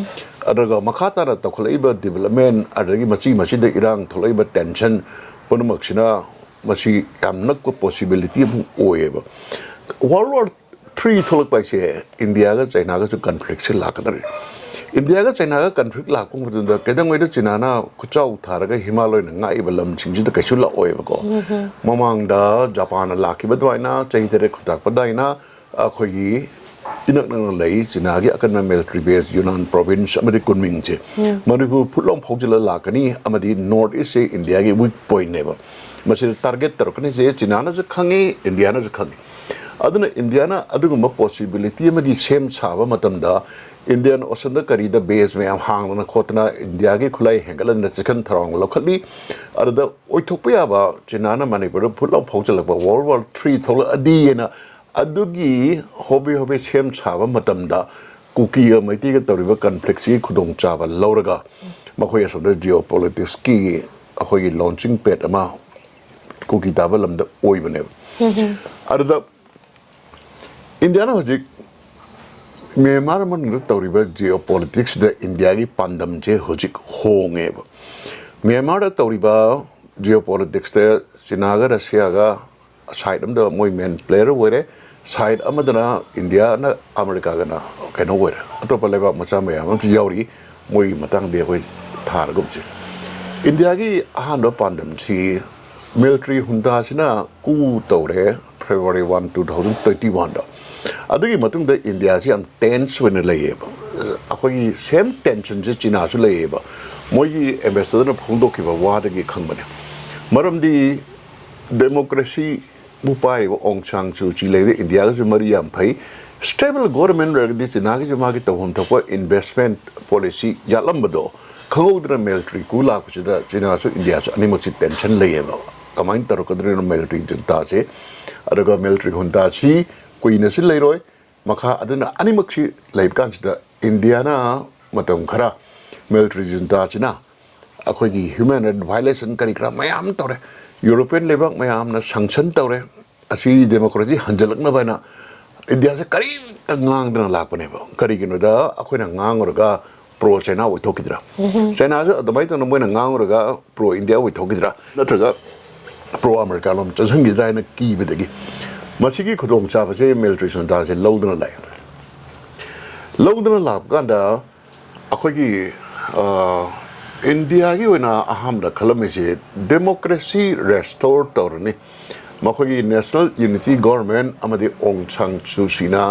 ꯑꯗꯨꯒ ꯃꯈꯥ ꯇꯥꯅ ꯇꯧꯈꯠꯂꯛꯏꯕ ꯗꯤꯕꯂꯞꯃꯦꯟ, ꯑꯗꯒꯤ ꯃꯆꯤ ꯃꯆꯤꯗ ꯏꯔꯥꯡ ꯊꯣꯛꯂꯛꯏꯕ ꯇꯦꯟꯁꯟ ꯄꯨꯝꯅꯃꯛꯁꯤꯅ ꯃꯁꯤ ꯌꯥꯝ ꯅꯛꯄ ꯄꯣꯁꯤꯕꯤꯂꯤꯇꯤ ꯑꯃ ꯑꯣꯏꯌꯦꯕ꯫ ꯋꯥꯔꯜ ꯋꯥꯔ ꯊ꯭ꯔꯤ ꯊꯣꯛꯂꯛꯄ ꯍꯥꯏꯁꯦ ꯏꯟꯗꯤꯌꯥꯒ ꯆꯩꯅꯥꯒꯁꯨ ꯀꯟꯐ꯭ꯂꯤꯛꯁꯦ ꯂꯥꯛꯀꯗꯧꯔꯤ꯫ ꯏꯟꯗꯤꯌꯥꯒ ꯆꯩꯅꯥꯒ ꯀꯟꯐ꯭ꯂꯤꯛ ꯂꯥꯛꯄ ꯃꯇꯝꯗ ꯀꯩꯗꯧꯉꯩꯗ ꯆꯩꯅꯥꯅ ꯈꯨꯠꯆꯥꯎ ꯊꯥꯔꯒ ꯍꯤꯃꯥꯂꯣꯏꯅ ꯉꯥꯛꯏꯕ ꯂꯝꯁꯤꯡꯁꯤꯗ ꯀꯩꯁꯨ ꯂꯥꯛꯑꯣꯏꯕꯀꯣ꯫ ꯃꯃꯥꯡꯗ ꯖꯄꯥꯟꯅ ꯂꯥꯛꯈꯤꯕ ꯑꯗꯨꯃꯥꯏꯅ, ꯆꯍꯤ ꯇꯔꯦꯠ ꯈꯨꯟꯇꯥꯛꯄ ꯑꯗꯨꯃꯥꯏꯅ ꯑꯩꯈꯣꯏꯒꯤ ꯏꯅꯛ ꯅꯛꯅ ꯂꯩ ꯆꯤꯅꯥꯒꯤ ꯑꯀꯟꯕ ꯃꯤꯂꯤꯇꯔꯤ ꯕꯦꯁ ꯌꯨꯅꯥꯟ ꯄ꯭ꯔꯣꯚꯤꯟꯁ ꯑꯃꯗꯤ ꯀꯨꯟꯃꯤꯡꯁꯦ ꯃꯅꯤꯄꯨꯔ ꯐꯨꯠ ꯂꯥꯎ ꯐꯥꯎꯖꯤꯜꯂ ꯂꯥꯛꯀꯅꯤ, ꯑꯃꯗꯤ ꯅꯣꯔꯠ ꯏꯁꯁꯦ ꯏꯟꯗꯤꯌꯥꯒꯤ ꯋꯤꯛ ꯄꯣꯏꯟꯅꯦꯕ꯫ ꯃꯁꯤꯗ ꯇꯥꯔꯒꯦꯠ ꯇꯧꯔꯛꯀꯅꯤꯁꯦ ꯆꯤꯅꯥꯅꯁꯨ ꯈꯪꯉꯤ, ꯏꯟꯗꯤꯌꯥꯅꯁꯨ ꯈꯪꯉꯤ꯫ ꯑꯗꯨꯅ ꯏꯟꯗꯤꯌꯥꯅ ꯑꯗꯨꯒꯨꯝꯕ ꯄꯣꯁꯤꯕꯤꯂꯤꯇꯤ ꯑꯃꯒꯤ ꯁꯦꯝ ꯁꯥꯕ ꯃꯇꯝꯗ ꯏꯟꯗꯤꯌꯥꯟ ꯑꯣꯁꯟꯗ ꯀꯔꯤꯗ ꯕꯦꯁ ꯃꯌꯥꯝ ꯍꯥꯡꯗꯅ ꯈꯣꯠꯇꯅ ꯏꯟꯗꯤꯌꯥꯒꯤ ꯈꯨꯠꯂꯥꯏ ꯍꯦꯟꯒꯠꯍꯟꯗꯅ ꯆꯦꯛꯁꯤꯟ ꯊꯧꯔꯥꯡ ꯂꯧꯈꯠꯂꯤ꯫ ꯑꯗꯨꯗ ꯑꯣꯏꯊꯣꯛꯄ ꯌꯥꯕ ꯆꯤꯅꯥꯅ ꯃꯅꯤꯄꯨꯔꯗ ꯐꯨꯠ ꯂꯥꯎ ꯐꯥꯎꯖꯤꯜꯂꯛꯄ ꯋꯥꯔꯜ ꯋꯥꯔ ꯊ꯭ꯔꯤ ꯊꯣꯛꯂꯛꯑꯗꯤꯅ ꯑꯗꯨꯒꯤ ꯍꯣꯕꯦ ꯍꯣꯕꯦ ꯁꯦꯝ ꯁꯥꯕ ꯃꯇꯝꯗ ꯀꯨꯀꯤꯒ ꯃꯩꯇꯩꯒ ꯇꯧꯔꯤꯕ ꯀꯟꯐ꯭ꯂꯤꯛꯁꯤꯒꯤ ꯈꯨꯗꯣꯡꯆꯥꯕ ꯂꯧꯔꯒ ꯃꯈꯣꯏ ꯑꯁꯣꯝꯗ ꯖꯤꯑꯣ ꯄꯣꯂꯤꯇꯤꯛꯁꯀꯤ ꯑꯩꯈꯣꯏꯒꯤ ꯂꯣꯟꯆꯤꯡ ꯄꯦꯗ ꯑꯃ ꯀꯨꯀꯤ ꯇꯥꯕ ꯂꯝꯗ ꯑꯣꯏꯕꯅꯦꯕ꯫ ꯑꯗꯨꯗ ꯏꯟꯗꯤꯌꯥꯅ ꯍꯧꯖꯤꯛ ꯃ꯭ꯌꯥꯟꯃꯥꯔ ꯃꯅꯨꯡꯗ ꯇꯧꯔꯤꯕ ꯖꯤꯑꯣ ꯄꯣꯂꯤꯇꯤꯛꯁꯁꯤꯗ ꯏꯟꯗꯤꯌꯥꯒꯤ ꯄꯥꯟꯗꯝꯁꯦ ꯍꯧꯖꯤꯛ ꯍꯣꯡꯉꯦꯕ꯫ ꯃ꯭ꯌꯥꯟꯃꯥꯔꯗ ꯇꯧꯔꯤꯕ ꯖꯤꯑꯣ ꯄꯣꯂꯤꯇꯤꯛꯁꯇ ꯆꯤꯅꯥꯒ ꯔꯁꯤꯌꯥꯒ ꯁꯥꯏꯠ ꯑꯃꯗ ꯃꯣꯏ ꯃꯦꯟ ꯄ꯭ꯂꯦꯌꯔ ꯑꯣꯏꯔꯦ, ꯁꯥꯏꯠ ꯑꯃꯗꯅ ꯏꯟꯗꯤꯌꯥꯅ ꯑꯃꯦꯔꯤꯀꯥꯒꯅ ꯀꯩꯅꯣ ꯑꯣꯏꯔꯦ, ꯑꯇꯣꯞꯄ ꯂꯩꯕꯥꯛ ꯃꯆꯥ ꯃꯌꯥꯝ ꯑꯃꯁꯨ ꯌꯥꯎꯔꯤ꯫ ꯃꯣꯏꯒꯤ ꯃꯇꯥꯡꯗꯤ ꯑꯩꯈꯣꯏ ꯊꯥꯔꯒꯨꯝꯁꯤ꯫ ꯏꯟꯗꯤꯌꯥꯒꯤ ꯑꯍꯥꯟꯕ ꯄꯥꯟꯗꯝꯁꯤ ꯃꯤꯂꯤꯇꯔꯤ ꯍꯨꯟꯗꯥꯁꯤꯅ ꯀꯨ ꯇꯧꯔꯦ February one, two thousand twenty one ꯗ꯫ ꯑꯗꯨꯒꯤ ꯃꯇꯨꯡꯗ ꯏꯟꯗꯤꯌꯥꯁꯤ ꯌꯥꯝ ꯇꯦꯟꯁ ꯑꯣꯏꯅ ꯂꯩꯌꯦꯕ꯫ ꯑꯩꯈꯣꯏꯒꯤ ꯁꯦꯝ ꯇꯦꯟꯁꯟꯁꯦ ꯆꯤꯅꯥꯁꯨ ꯂꯩꯌꯦꯕ꯫ ꯃꯣꯏꯒꯤ ꯑꯦꯝꯕꯦꯁꯦꯗꯔꯅ ꯐꯣꯡꯗꯣꯛꯈꯤꯕ ꯋꯥꯗꯒꯤ ꯈꯪꯕꯅꯦ꯫ ꯃꯔꯝꯗꯤ ꯗꯦꯃꯣꯀ꯭ꯔꯦꯁꯤꯕꯨ ꯄꯥꯏꯔꯤꯕ ꯑꯣꯡ ꯁꯥꯡ ꯁꯨ ꯆꯤ ꯂꯩꯔꯦ, ꯏꯟꯗꯤꯌꯥꯒꯁꯨ ꯃꯔꯤ ꯌꯥꯝ ꯐꯩ꯫ ꯁ꯭ꯇꯦꯕꯜ ꯒꯣꯔꯃꯦꯟ ꯑꯣꯏꯔꯒꯗꯤ ꯆꯤꯅꯥꯒꯤꯁꯨ ꯃꯥꯒꯤ ꯇꯧꯐꯝ ꯊꯣꯛꯄ ꯏꯟꯚꯦꯁꯃꯦꯟꯠ ꯄꯣꯂꯤꯁꯤ ꯌꯥꯠꯂꯝꯕꯗꯣ ꯈꯪꯍꯧꯗꯅ ꯃꯤꯂꯤꯇꯔꯤ ꯀꯨ ꯂꯥꯛꯄꯁꯤꯗ ꯆꯤꯅꯥꯁꯨ ꯏꯟꯗꯤꯌꯥꯁꯨ ꯑꯅꯤꯃꯛꯁꯤ ꯇꯦꯟꯁꯟ ꯂꯩꯌꯦꯕ꯫ ꯀꯃꯥꯏꯅ ꯇꯧꯔꯛꯀꯗꯣꯏꯅꯣ ꯃꯤꯂꯤꯇꯔꯤ ꯖꯨꯟꯇꯥꯁꯦ? ꯑꯗꯨꯒ ꯃꯤꯂꯤꯇꯔꯤ ꯍꯨꯟꯇꯥꯁꯤ ꯀꯨꯏꯅꯁꯨ ꯂꯩꯔꯣꯏ꯫ ꯃꯈꯥ ꯑꯗꯨꯅ ꯑꯅꯤꯃꯛꯁꯤ ꯂꯩꯕ ꯀꯥꯟꯁꯤꯗ ꯏꯟꯗꯤꯌꯥꯅ ꯃꯇꯝ ꯈꯔ ꯃꯤꯂꯤꯇꯔꯤ ꯖꯨꯟꯇꯥꯁꯤꯅ ꯑꯩꯈꯣꯏꯒꯤ ꯍ꯭ꯌꯨꯃꯦꯟ ꯔꯥꯏꯠ ꯚꯥꯏꯑꯣꯂꯦꯁꯟ ꯀꯔꯤ ꯀꯔꯥ ꯃꯌꯥꯝ ꯇꯧꯔꯦ꯫ ꯌꯨꯔꯣꯄꯤꯌꯟ ꯂꯩꯕꯥꯛ ꯃꯌꯥꯝꯅ ꯁꯪꯁꯟ ꯇꯧꯔꯦ꯫ ꯑꯁꯤ ꯗꯦꯃꯣꯀ꯭ꯔꯦꯁꯤ ꯍꯟꯖꯤꯜꯂꯛꯅꯕ ꯍꯥꯏꯅ ꯏꯟꯗꯤꯌꯥꯁꯦ ꯀꯔꯤꯝꯇ ꯉꯥꯡꯗꯅ ꯂꯥꯛꯄꯅꯦꯕ꯫ ꯀꯔꯤꯒꯤꯅꯣꯗ ꯑꯩꯈꯣꯏꯅ ꯉꯥꯡꯉꯨꯔꯒ ꯄ꯭ꯔꯣ ꯆꯩꯅꯥ ꯑꯣꯏꯊꯣꯛꯈꯤꯗ꯭ꯔꯥ? ꯆꯩꯅꯥꯁꯨ ꯑꯗꯨꯃꯥꯏꯅ ꯇꯧꯅ ꯃꯣꯏꯅ ꯉꯥꯡꯉꯨꯔꯒ ꯄ꯭ꯔꯣ ꯏꯟꯗꯤꯌꯥ ꯑꯣꯏꯊꯣꯛꯈꯤꯗ꯭ꯔꯥ, ꯅꯠꯇ꯭ꯔꯒ ꯄ꯭ꯔꯣ ꯑꯃꯦꯔꯤꯀꯥ ꯂꯣꯝ ꯆꯪꯁꯤꯟꯈꯤꯗ꯭ꯔꯥ ꯍꯥꯏꯅ ꯀꯤꯕꯗꯒꯤ ꯃꯁꯤꯒꯤ ꯈꯨꯗꯣꯡꯆꯥꯕꯁꯦ ꯃꯤꯂꯤꯇꯔꯤ ꯖꯨꯟꯇꯥꯁꯦ ꯂꯧꯗꯅ ꯂꯥꯛꯑꯦ꯫ ꯂꯧꯗꯅ ꯂꯥꯛꯄ ꯀꯥꯟꯗ ꯑꯩꯈꯣꯏꯒꯤ, ꯑ, ꯏꯟꯗꯤꯌꯥꯒꯤ ꯑꯣꯏꯅ ꯑꯍꯥꯟꯕꯗ ꯈꯜꯂꯝꯃꯤꯁꯦ ꯗꯦꯃꯣꯀ꯭ꯔꯦꯁꯤ ꯔꯦꯁꯇꯣꯔ ꯇꯧꯔꯅꯤ꯫ ꯃꯈꯣꯏꯒꯤ ꯅꯦꯁꯅꯦꯜ ꯌꯨꯅꯤꯇꯤ ꯒꯣꯔꯃꯦꯟ ꯑꯃꯗꯤ ꯑꯣꯡ ꯁꯥꯡ ꯁꯨ ꯆꯤꯅ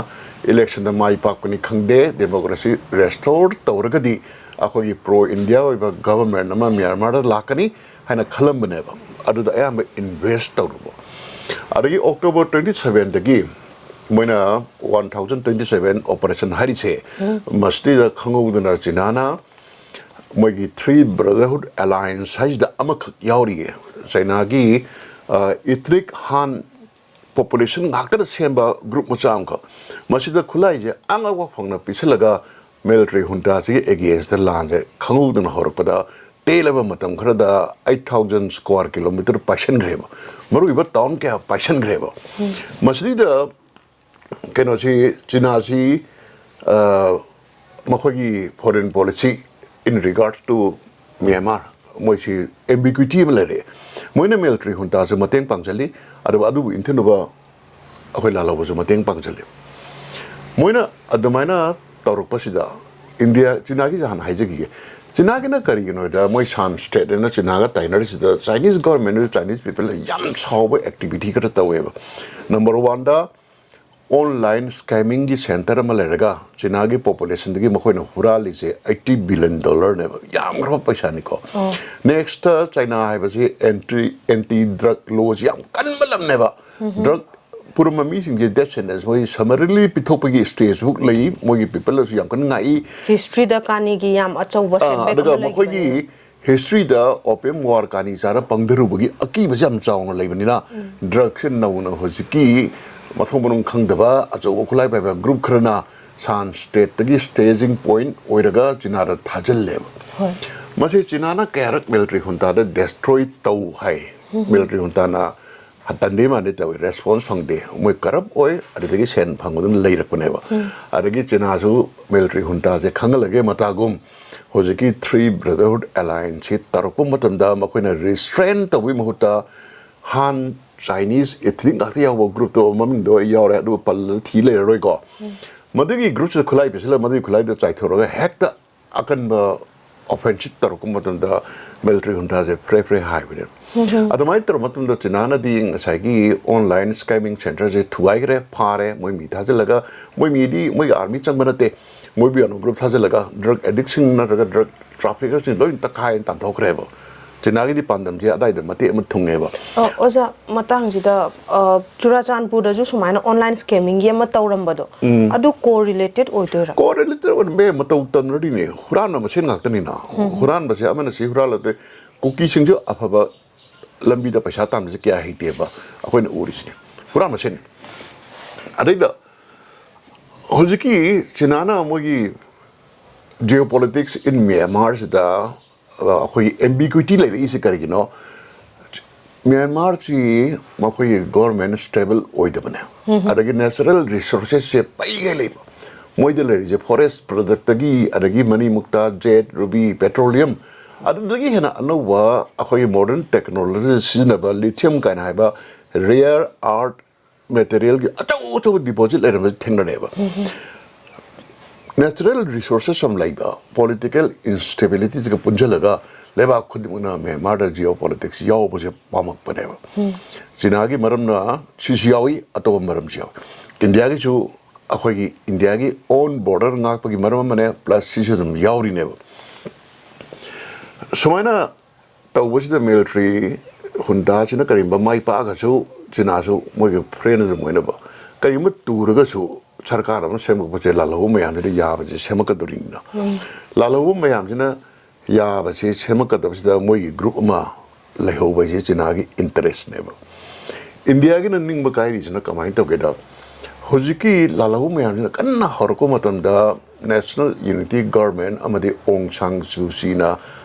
ꯏꯂꯦꯛꯁꯟꯗ ꯃꯥꯏ ꯄꯥꯛꯄꯅꯤ ꯈꯪꯗꯦ, ꯗꯦꯃꯣꯀ꯭ꯔꯦꯁꯤ ꯔꯦꯁꯇꯣꯔ ꯇꯧꯔꯒꯗꯤ ꯑꯩꯈꯣꯏꯒꯤ ꯄ꯭ꯔꯣ ꯏꯟꯗꯤꯌꯥ ꯑꯣꯏꯕ ꯒꯚꯔꯟꯃꯦꯟꯠ ꯑꯃ ꯃ꯭ꯌꯥꯟꯃꯥꯔꯗ ꯂꯥꯛꯀꯅꯤ ꯍꯥꯏꯅ ꯈꯜꯂꯝꯕꯅꯦꯕ꯫ ꯑꯗꯨꯗ ꯑꯌꯥꯝꯕ ꯏꯟꯚꯦꯁ ꯇꯧꯔꯨꯕ꯫ ꯑꯗꯒꯤ ꯑꯣꯛꯇꯣꯕꯔ twenty seven ꯗꯒꯤ ꯃꯣꯏꯅ one thousand twenty seven operation ꯍꯥꯏꯔꯤꯁꯦ, ꯃꯁꯤꯗꯩꯗ ꯈꯪꯍꯧꯗꯅ ꯆꯤꯅꯥꯅ ꯃꯣꯏꯒꯤ ꯊ꯭ꯔꯤ ꯕ꯭ꯔꯗꯔꯍꯨꯗ ꯑꯦꯂꯥꯏꯟꯁ ꯍꯥꯏꯁꯤꯗ ꯑꯃꯈꯛ ꯌꯥꯎꯔꯤꯌꯦ꯫ ꯆꯩꯅꯥꯒꯤ, ꯑ, ꯏꯊꯅꯤꯛ ꯍꯥꯟ ꯄꯣꯄꯨꯂꯦꯁꯟ ꯉꯥꯛꯇꯅ ꯁꯦꯝꯕ ꯒ꯭ꯔꯨꯞ ꯃꯆꯥ ꯑꯃꯈꯛ꯫ ꯃꯁꯤꯗ ꯈꯨꯠꯂꯥꯏꯁꯦ ꯑꯉꯛꯄ ꯐꯪꯅ ꯄꯤꯁꯜꯂꯒ ꯃꯤꯂꯤꯇꯔꯤ ꯍꯨꯟꯇꯥꯁꯤꯒꯤ ꯑꯦꯒꯦꯟꯁꯇ ꯂꯥꯟꯁꯦ ꯈꯪꯍꯧꯗꯅ ꯍꯧꯔꯛꯄꯗ ꯇꯦꯜꯂꯕ ꯃꯇꯝ ꯈꯔꯗ eight thousand square kilometre ꯄꯥꯏꯁꯟꯈ꯭ꯔꯦꯕ꯫ ꯃꯔꯨꯑꯣꯏꯕ ꯇꯥꯎꯟ ꯀꯌꯥ ꯄꯥꯏꯁꯟꯈ꯭ꯔꯦꯕ꯫ ꯃꯁꯤꯗ ꯀꯩꯅꯣꯁꯤ, ꯆꯤꯅꯥꯁꯤ ꯃꯈꯣꯏꯒꯤ foreign policy in regard to Myanmar, ꯃꯣꯏꯁꯤ ambiguity ꯑꯃ ꯂꯩꯔꯛꯑꯦ꯫ ꯃꯣꯏꯅ military juntaꯁꯨ ꯃꯇꯦꯡ ꯄꯥꯡꯁꯤꯜꯂꯤ, ꯑꯗꯨꯒ ꯑꯗꯨꯕꯨ ꯏꯟꯊꯨꯅꯕ ꯑꯩꯈꯣꯏ ꯂꯥꯜꯍꯧꯕꯁꯨ ꯃꯇꯦꯡ ꯄꯥꯡꯁꯤꯜꯂꯤ꯫ ꯃꯣꯏꯅ ꯑꯗꯨꯃꯥꯏꯅ ꯇꯧꯔꯛꯄꯁꯤꯗ ꯏꯟꯗꯤꯌꯥ, ꯆꯤꯅꯥꯒꯤꯁꯦ ꯍꯥꯟꯅ ꯍꯥꯏꯖꯈꯤꯒꯦ꯫ ꯆꯤꯅꯥꯒꯤꯅ ꯀꯔꯤꯒꯤꯅꯣ ꯍꯥꯏꯗ, ꯃꯣꯏ ꯁꯥꯟ state ꯑꯅ ꯆꯤꯅꯥꯒ ꯇꯥꯏꯅꯔꯤꯁꯤꯗ Chinese government, Chinese people ꯌꯥꯝ ꯁꯥꯎꯕ activity ꯈꯔ ꯇꯧꯋꯦꯕ꯫ Number oneꯗ, online scammingꯒꯤ center ꯑꯃ ꯂꯩꯔꯒ ꯆꯤꯅꯥꯒꯤ populationꯗꯒꯤ ꯃꯈꯣꯏꯅ ꯍꯨꯔꯥꯜꯂꯤꯁꯦ eighty billion dollarꯅꯦꯕ꯫ ꯌꯥꯝꯈ꯭ꯔꯕ ꯄꯩꯁꯥꯅꯤꯀꯣ꯫ Nextꯇ, ꯆꯥꯏꯅꯥ ꯍꯥꯏꯕꯁꯤ anti, anti drug lawꯁꯤ ꯌꯥꯝ ꯀꯟꯕ ꯂꯝꯅꯦꯕ꯫ Drug ꯄꯨꯔꯝꯕ ꯃꯤꯁꯤꯡꯁꯦ death sentence ꯃꯣꯏ summarily ꯄꯤꯊꯣꯛꯄꯒꯤ stageꯐꯥꯎ ꯂꯩ꯫ ꯃꯣꯏꯒꯤ peopleꯅꯁꯨ ꯌꯥꯝ ꯀꯟꯅ ꯉꯥꯛꯏ꯫ Historyꯗ ꯀꯥꯅꯤꯒꯤ ꯌꯥꯝ ꯑꯆꯧꯕ ꯑꯥ, setback ꯑꯗꯨꯒ ꯑꯃ ꯂꯩꯈꯤꯕꯅꯦ꯫ ꯃꯈꯣꯏꯒꯤ historyꯗ opium war ꯀꯥꯅꯤ ꯆꯥꯔ ꯄꯪꯊꯔꯨꯕꯒꯤ ꯑꯀꯤꯕꯁꯦ ꯌꯥꯝ ꯆꯥꯎꯅ ꯂꯩꯕꯅꯤꯅ, drugꯁꯦ ꯅꯧꯅ ꯍꯧꯖꯤꯛꯀꯤ ꯃꯊꯣꯡ ꯃꯔꯝ ꯈꯪꯗꯕ ꯑꯆꯧꯕ ꯈꯨꯠꯂꯥꯏ ꯄꯥꯏꯕ group ꯈꯔꯅ ꯁꯥꯟ stateꯇꯒꯤ staging point ꯑꯣꯏꯔꯒ ꯆꯤꯅꯥꯗ ꯊꯥꯖꯤꯜꯂꯦꯕ꯫ ꯃꯁꯤ ꯆꯤꯅꯥꯅ ꯀꯌꯥꯔꯛ military juntaꯗ destroy ꯇꯧ ꯍꯥꯏ꯫ Military juntaꯅ ꯇꯟꯗꯦ ꯃꯥꯟꯗꯦ ꯇꯧꯋꯤ, response ꯐꯪꯗꯦ꯫ ꯃꯣꯏ corrupt ꯑꯣꯏ, ꯑꯗꯨꯗꯒꯤ ꯁꯦꯟ ꯐꯪꯕꯗꯨꯅ ꯂꯩꯔꯛꯄꯅꯦꯕ꯫ ꯑꯗꯒꯤ ꯆꯤꯅꯥꯁꯨ military juntaꯁꯦ ꯈꯪꯍꯜꯂꯒꯦ ꯃꯇꯥꯒꯨꯝ ꯍꯧꯖꯤꯛꯀꯤ Three Brotherhood Allianceꯁꯤ ꯇꯧꯔꯛꯄ ꯃꯇꯝꯗ ꯃꯈꯣꯏꯅ restrain ꯇꯧꯕꯒꯤ ꯃꯍꯨꯠꯇ Han Chinese ethnic ꯉꯥꯛꯇ ꯌꯥꯎꯕ groupꯇꯣ, ꯃꯃꯤꯡꯗꯣ ꯑꯩ ꯌꯥꯎꯔꯦ, ꯑꯗꯨꯒ ꯄꯜꯂꯒ ꯊꯤ ꯂꯩꯔꯔꯣꯏꯀꯣ꯫ ꯃꯗꯨꯒꯤ groupꯁꯤꯗ ꯈꯨꯠꯂꯥꯏ ꯄꯤꯁꯤꯜꯂꯒ, ꯃꯗꯨꯒꯤ ꯈꯨꯠꯂꯥꯏꯗꯣ ꯆꯥꯏꯊꯣꯛꯑꯒ ꯍꯦꯛꯇ ꯑꯀꯟꯕ offensive ꯇꯧꯔꯛꯄ ꯃꯇꯝꯗ military juntaꯁꯦ ꯐ꯭ꯔꯦ ꯐ꯭ꯔꯦ ꯍꯥꯏꯕꯅꯦ꯫ ꯑꯗꯨꯃꯥꯏꯅ ꯇꯧꯔꯕ ꯃꯇꯨꯡꯗ ꯆꯤꯅꯥꯅꯗꯤ ꯉꯁꯥꯏꯒꯤ online scamming centreꯁꯦ ꯊꯨꯒꯥꯏꯈ꯭ꯔꯦ, ꯐꯥꯔꯦ, ꯃꯣꯏ ꯃꯤ ꯊꯥꯖꯤꯜꯂꯒ, ꯃꯣꯏ ꯃꯤꯗꯤ ꯃꯣꯏꯒꯤ army ꯆꯪꯕ ꯅꯠꯇꯦ, ꯃꯣꯏ ꯄꯤꯌꯥꯅꯣ group ꯊꯥꯖꯤꯜꯂꯒ drug addictꯁꯤꯡ ꯅꯠꯇ꯭ꯔꯒ drug traffickerꯁꯤꯡ ꯂꯣꯏ ꯇꯛꯈꯥꯏꯅ ꯇꯥꯟꯊꯣꯛꯈ꯭ꯔꯦꯕ꯫ ꯆꯤꯅꯥꯒꯤꯗꯤ ꯄꯥꯟꯗꯝꯁꯦ ꯑꯗꯥꯏꯗ ꯃꯇꯦꯛ ꯑꯃ ꯊꯨꯡꯉꯦꯕ꯫ ꯑ, ꯑꯣꯖꯥ, ꯃꯇꯥꯡꯁꯤꯗ, ꯑ, ꯆꯨꯔꯥꯆꯥꯟꯄꯨꯔꯗꯁꯨ ꯁꯨꯃꯥꯏꯅ online scammingꯒꯤ ꯑꯃ ꯇꯧꯔꯝꯕꯗꯣ, ꯑꯗꯨ co-related ꯑꯣꯏꯗꯣꯏꯔꯥ? Co-related ꯑꯣꯏꯔꯝꯕ ꯌꯥꯏ, ꯃꯇꯧ ꯇꯝꯅꯔꯤꯅꯦ, ꯍꯨꯔꯥꯟꯕ ꯃꯁꯦꯟ ꯉꯥꯛꯇꯅꯤꯅ꯫ ꯍꯨꯔꯥꯟꯕꯁꯦ ꯑꯃꯅ ꯁꯤ ꯍꯨꯔꯥꯜꯂꯗꯤ, ꯀꯨꯀꯤꯁꯤꯡꯁꯨ ꯑꯐꯕ ꯂꯝꯕꯤꯗ ꯄꯩꯁꯥ ꯇꯥꯟꯕꯁꯦ ꯀꯌꯥ ꯍꯩꯇꯦꯕ ꯑꯩꯈꯣꯏꯅ ꯎꯔꯤꯁꯤꯅꯦ, ꯍꯨꯔꯥꯟ ꯃꯁꯦꯟ꯫ ꯑꯗꯩꯗ ꯍꯧꯖꯤꯛꯀꯤ ꯆꯤꯅꯥꯅ ꯃꯣꯏꯒꯤ geopolitics in Myanmarꯁꯤꯗ, ꯑ, ꯑꯩꯈꯣꯏꯒꯤ ambiguity ꯂꯩꯔꯛꯏꯁꯦ ꯀꯔꯤꯒꯤꯅꯣ? ꯃ꯭ꯌꯥꯟꯃꯥꯔꯁꯤ ꯃꯈꯣꯏꯒꯤ government stable ꯑꯣꯏꯗꯕꯅꯦ꯫ ꯑꯗꯒꯤ natural resourcesꯁꯦ ꯄꯩꯒꯩ ꯂꯩꯕ꯫ ꯃꯣꯏꯗ ꯂꯩꯔꯤꯁꯦ ꯐꯣꯔꯦꯁ ꯄ꯭ꯔꯗꯛꯇꯒꯤ, ꯑꯗꯒꯤ ꯃꯅꯤꯃꯨꯛꯇꯥ, ꯖꯦꯠ, ꯔꯨꯕꯤ, ꯄꯦꯇ꯭ꯔꯣꯂꯤꯌꯝ, ꯑꯗꯨꯗꯒꯤ ꯍꯦꯟꯅ ꯑꯅꯧꯕ ꯑꯩꯈꯣꯏꯒꯤ ꯃꯣꯗꯔꯟ ꯇꯦꯛꯅꯣꯂꯣꯖꯤ ꯁꯤꯖꯤꯟꯅꯕ ꯂꯤꯊꯤꯌꯝ ꯀꯥꯏꯅ ꯍꯥꯏꯕ ꯔꯦꯌꯔ ꯑꯥꯔꯠ ꯃꯦꯇꯔꯤꯌꯦꯜꯒꯤ ꯑꯆꯧ ꯑꯆꯧꯕ ꯗꯤꯄꯣꯖꯤꯠ ꯂꯩꯔꯝꯕꯁꯦ ꯊꯦꯡꯅꯔꯦꯕ꯫ ꯅꯦꯆꯔꯦꯜ ꯔꯤꯁꯣꯔꯁꯦꯁ ꯌꯥꯝ ꯂꯩꯕ, ꯄꯣꯂꯤꯇꯤꯀꯦꯜ ꯏꯟꯁꯇꯦꯕꯤꯂꯤꯇꯤꯁꯤꯒ ꯄꯨꯟꯁꯤꯜꯂꯒ ꯂꯩꯕꯥꯛ ꯈꯨꯗꯤꯡꯃꯛꯅ ꯃ꯭ꯌꯥꯟꯃꯥꯔꯗ ꯖꯤꯑꯣ ꯄꯣꯂꯤꯇꯤꯛꯁ ꯌꯥꯎꯕꯁꯦ ꯄꯥꯝꯃꯛꯄꯅꯦꯕ꯫ ꯆꯤꯅꯥꯒꯤ ꯃꯔꯝꯅ ꯁꯤꯁꯨ ꯌꯥꯎꯏ, ꯑꯇꯣꯞꯄ ꯃꯔꯝꯁꯨ ꯌꯥꯎꯏ꯫ ꯏꯟꯗꯤꯌꯥꯒꯤꯁꯨ ꯑꯩꯈꯣꯏꯒꯤ ꯏꯟꯗꯤꯌꯥꯒꯤ ꯑꯣꯟ ꯕꯣꯔꯗꯔ ꯉꯥꯛꯄꯒꯤ ꯃꯔꯝ ꯑꯃꯅꯦ, ꯄ꯭ꯂꯁ ꯁꯤꯁꯨ ꯑꯗꯨꯝ ꯌꯥꯎꯔꯤꯅꯦꯕ꯫ ꯁꯨꯃꯥꯏꯅ ꯇꯧꯕꯁꯤꯗ ꯃꯤꯂꯤꯇꯔꯤ ꯍꯨꯟꯇꯥꯁꯤꯅ ꯀꯔꯤꯒꯨꯝꯕ ꯃꯥꯏ ꯄꯥꯛꯑꯒꯁꯨ, ꯆꯤꯅꯥꯁꯨ ꯃꯣꯏꯒꯤ ꯐ꯭ꯔꯦꯟ ꯑꯗꯨꯝ ꯑꯣꯏꯅꯕ, ꯀꯔꯤꯒꯨꯝꯕ ꯇꯨꯔꯒꯁꯨ ꯁꯔꯀꯥꯔ ꯑꯃ ꯁꯦꯝꯒꯠꯄꯁꯦ ꯂꯥꯜꯍꯧꯕ ꯃꯌꯥꯝꯁꯤꯅ ꯌꯥꯕꯁꯦ ꯁꯦꯝꯃꯛꯀꯗꯧꯔꯤꯅꯤꯅ꯫ ꯂꯥꯜꯍꯧꯕ ꯃꯌꯥꯝꯁꯤꯅ ꯌꯥꯕꯁꯦ ꯁꯦꯝꯃꯛꯀꯗꯕꯁꯤꯗ ꯃꯣꯏꯒꯤ ꯒ꯭ꯔꯨꯞ ꯑꯃ ꯂꯩꯍꯧꯕ ꯍꯥꯏꯁꯦ ꯆꯤꯅꯥꯒꯤ ꯏꯟꯇꯔꯦꯁꯅꯦꯕ꯫ ꯏꯟꯗꯤꯌꯥꯒꯤꯅ ꯅꯤꯡꯕ ꯀꯥꯏꯔꯤꯁꯤꯅ ꯀꯃꯥꯏꯅ ꯇꯧꯒꯦꯗ, ꯍꯧꯖꯤꯛꯀꯤ ꯂꯥꯜꯍꯧꯕ ꯃꯌꯥꯝꯁꯤꯅ ꯀꯟꯅ ꯍꯧꯔꯛꯄ ꯃꯇꯝꯗ ꯅꯦꯁꯅꯦꯜ ꯌꯨꯅꯤꯇꯤ ꯒꯚꯔꯟꯃꯦꯟ ꯑꯃꯗꯤ ꯑꯣꯡ ꯁꯥꯡ ꯁꯨ ꯆꯤꯅ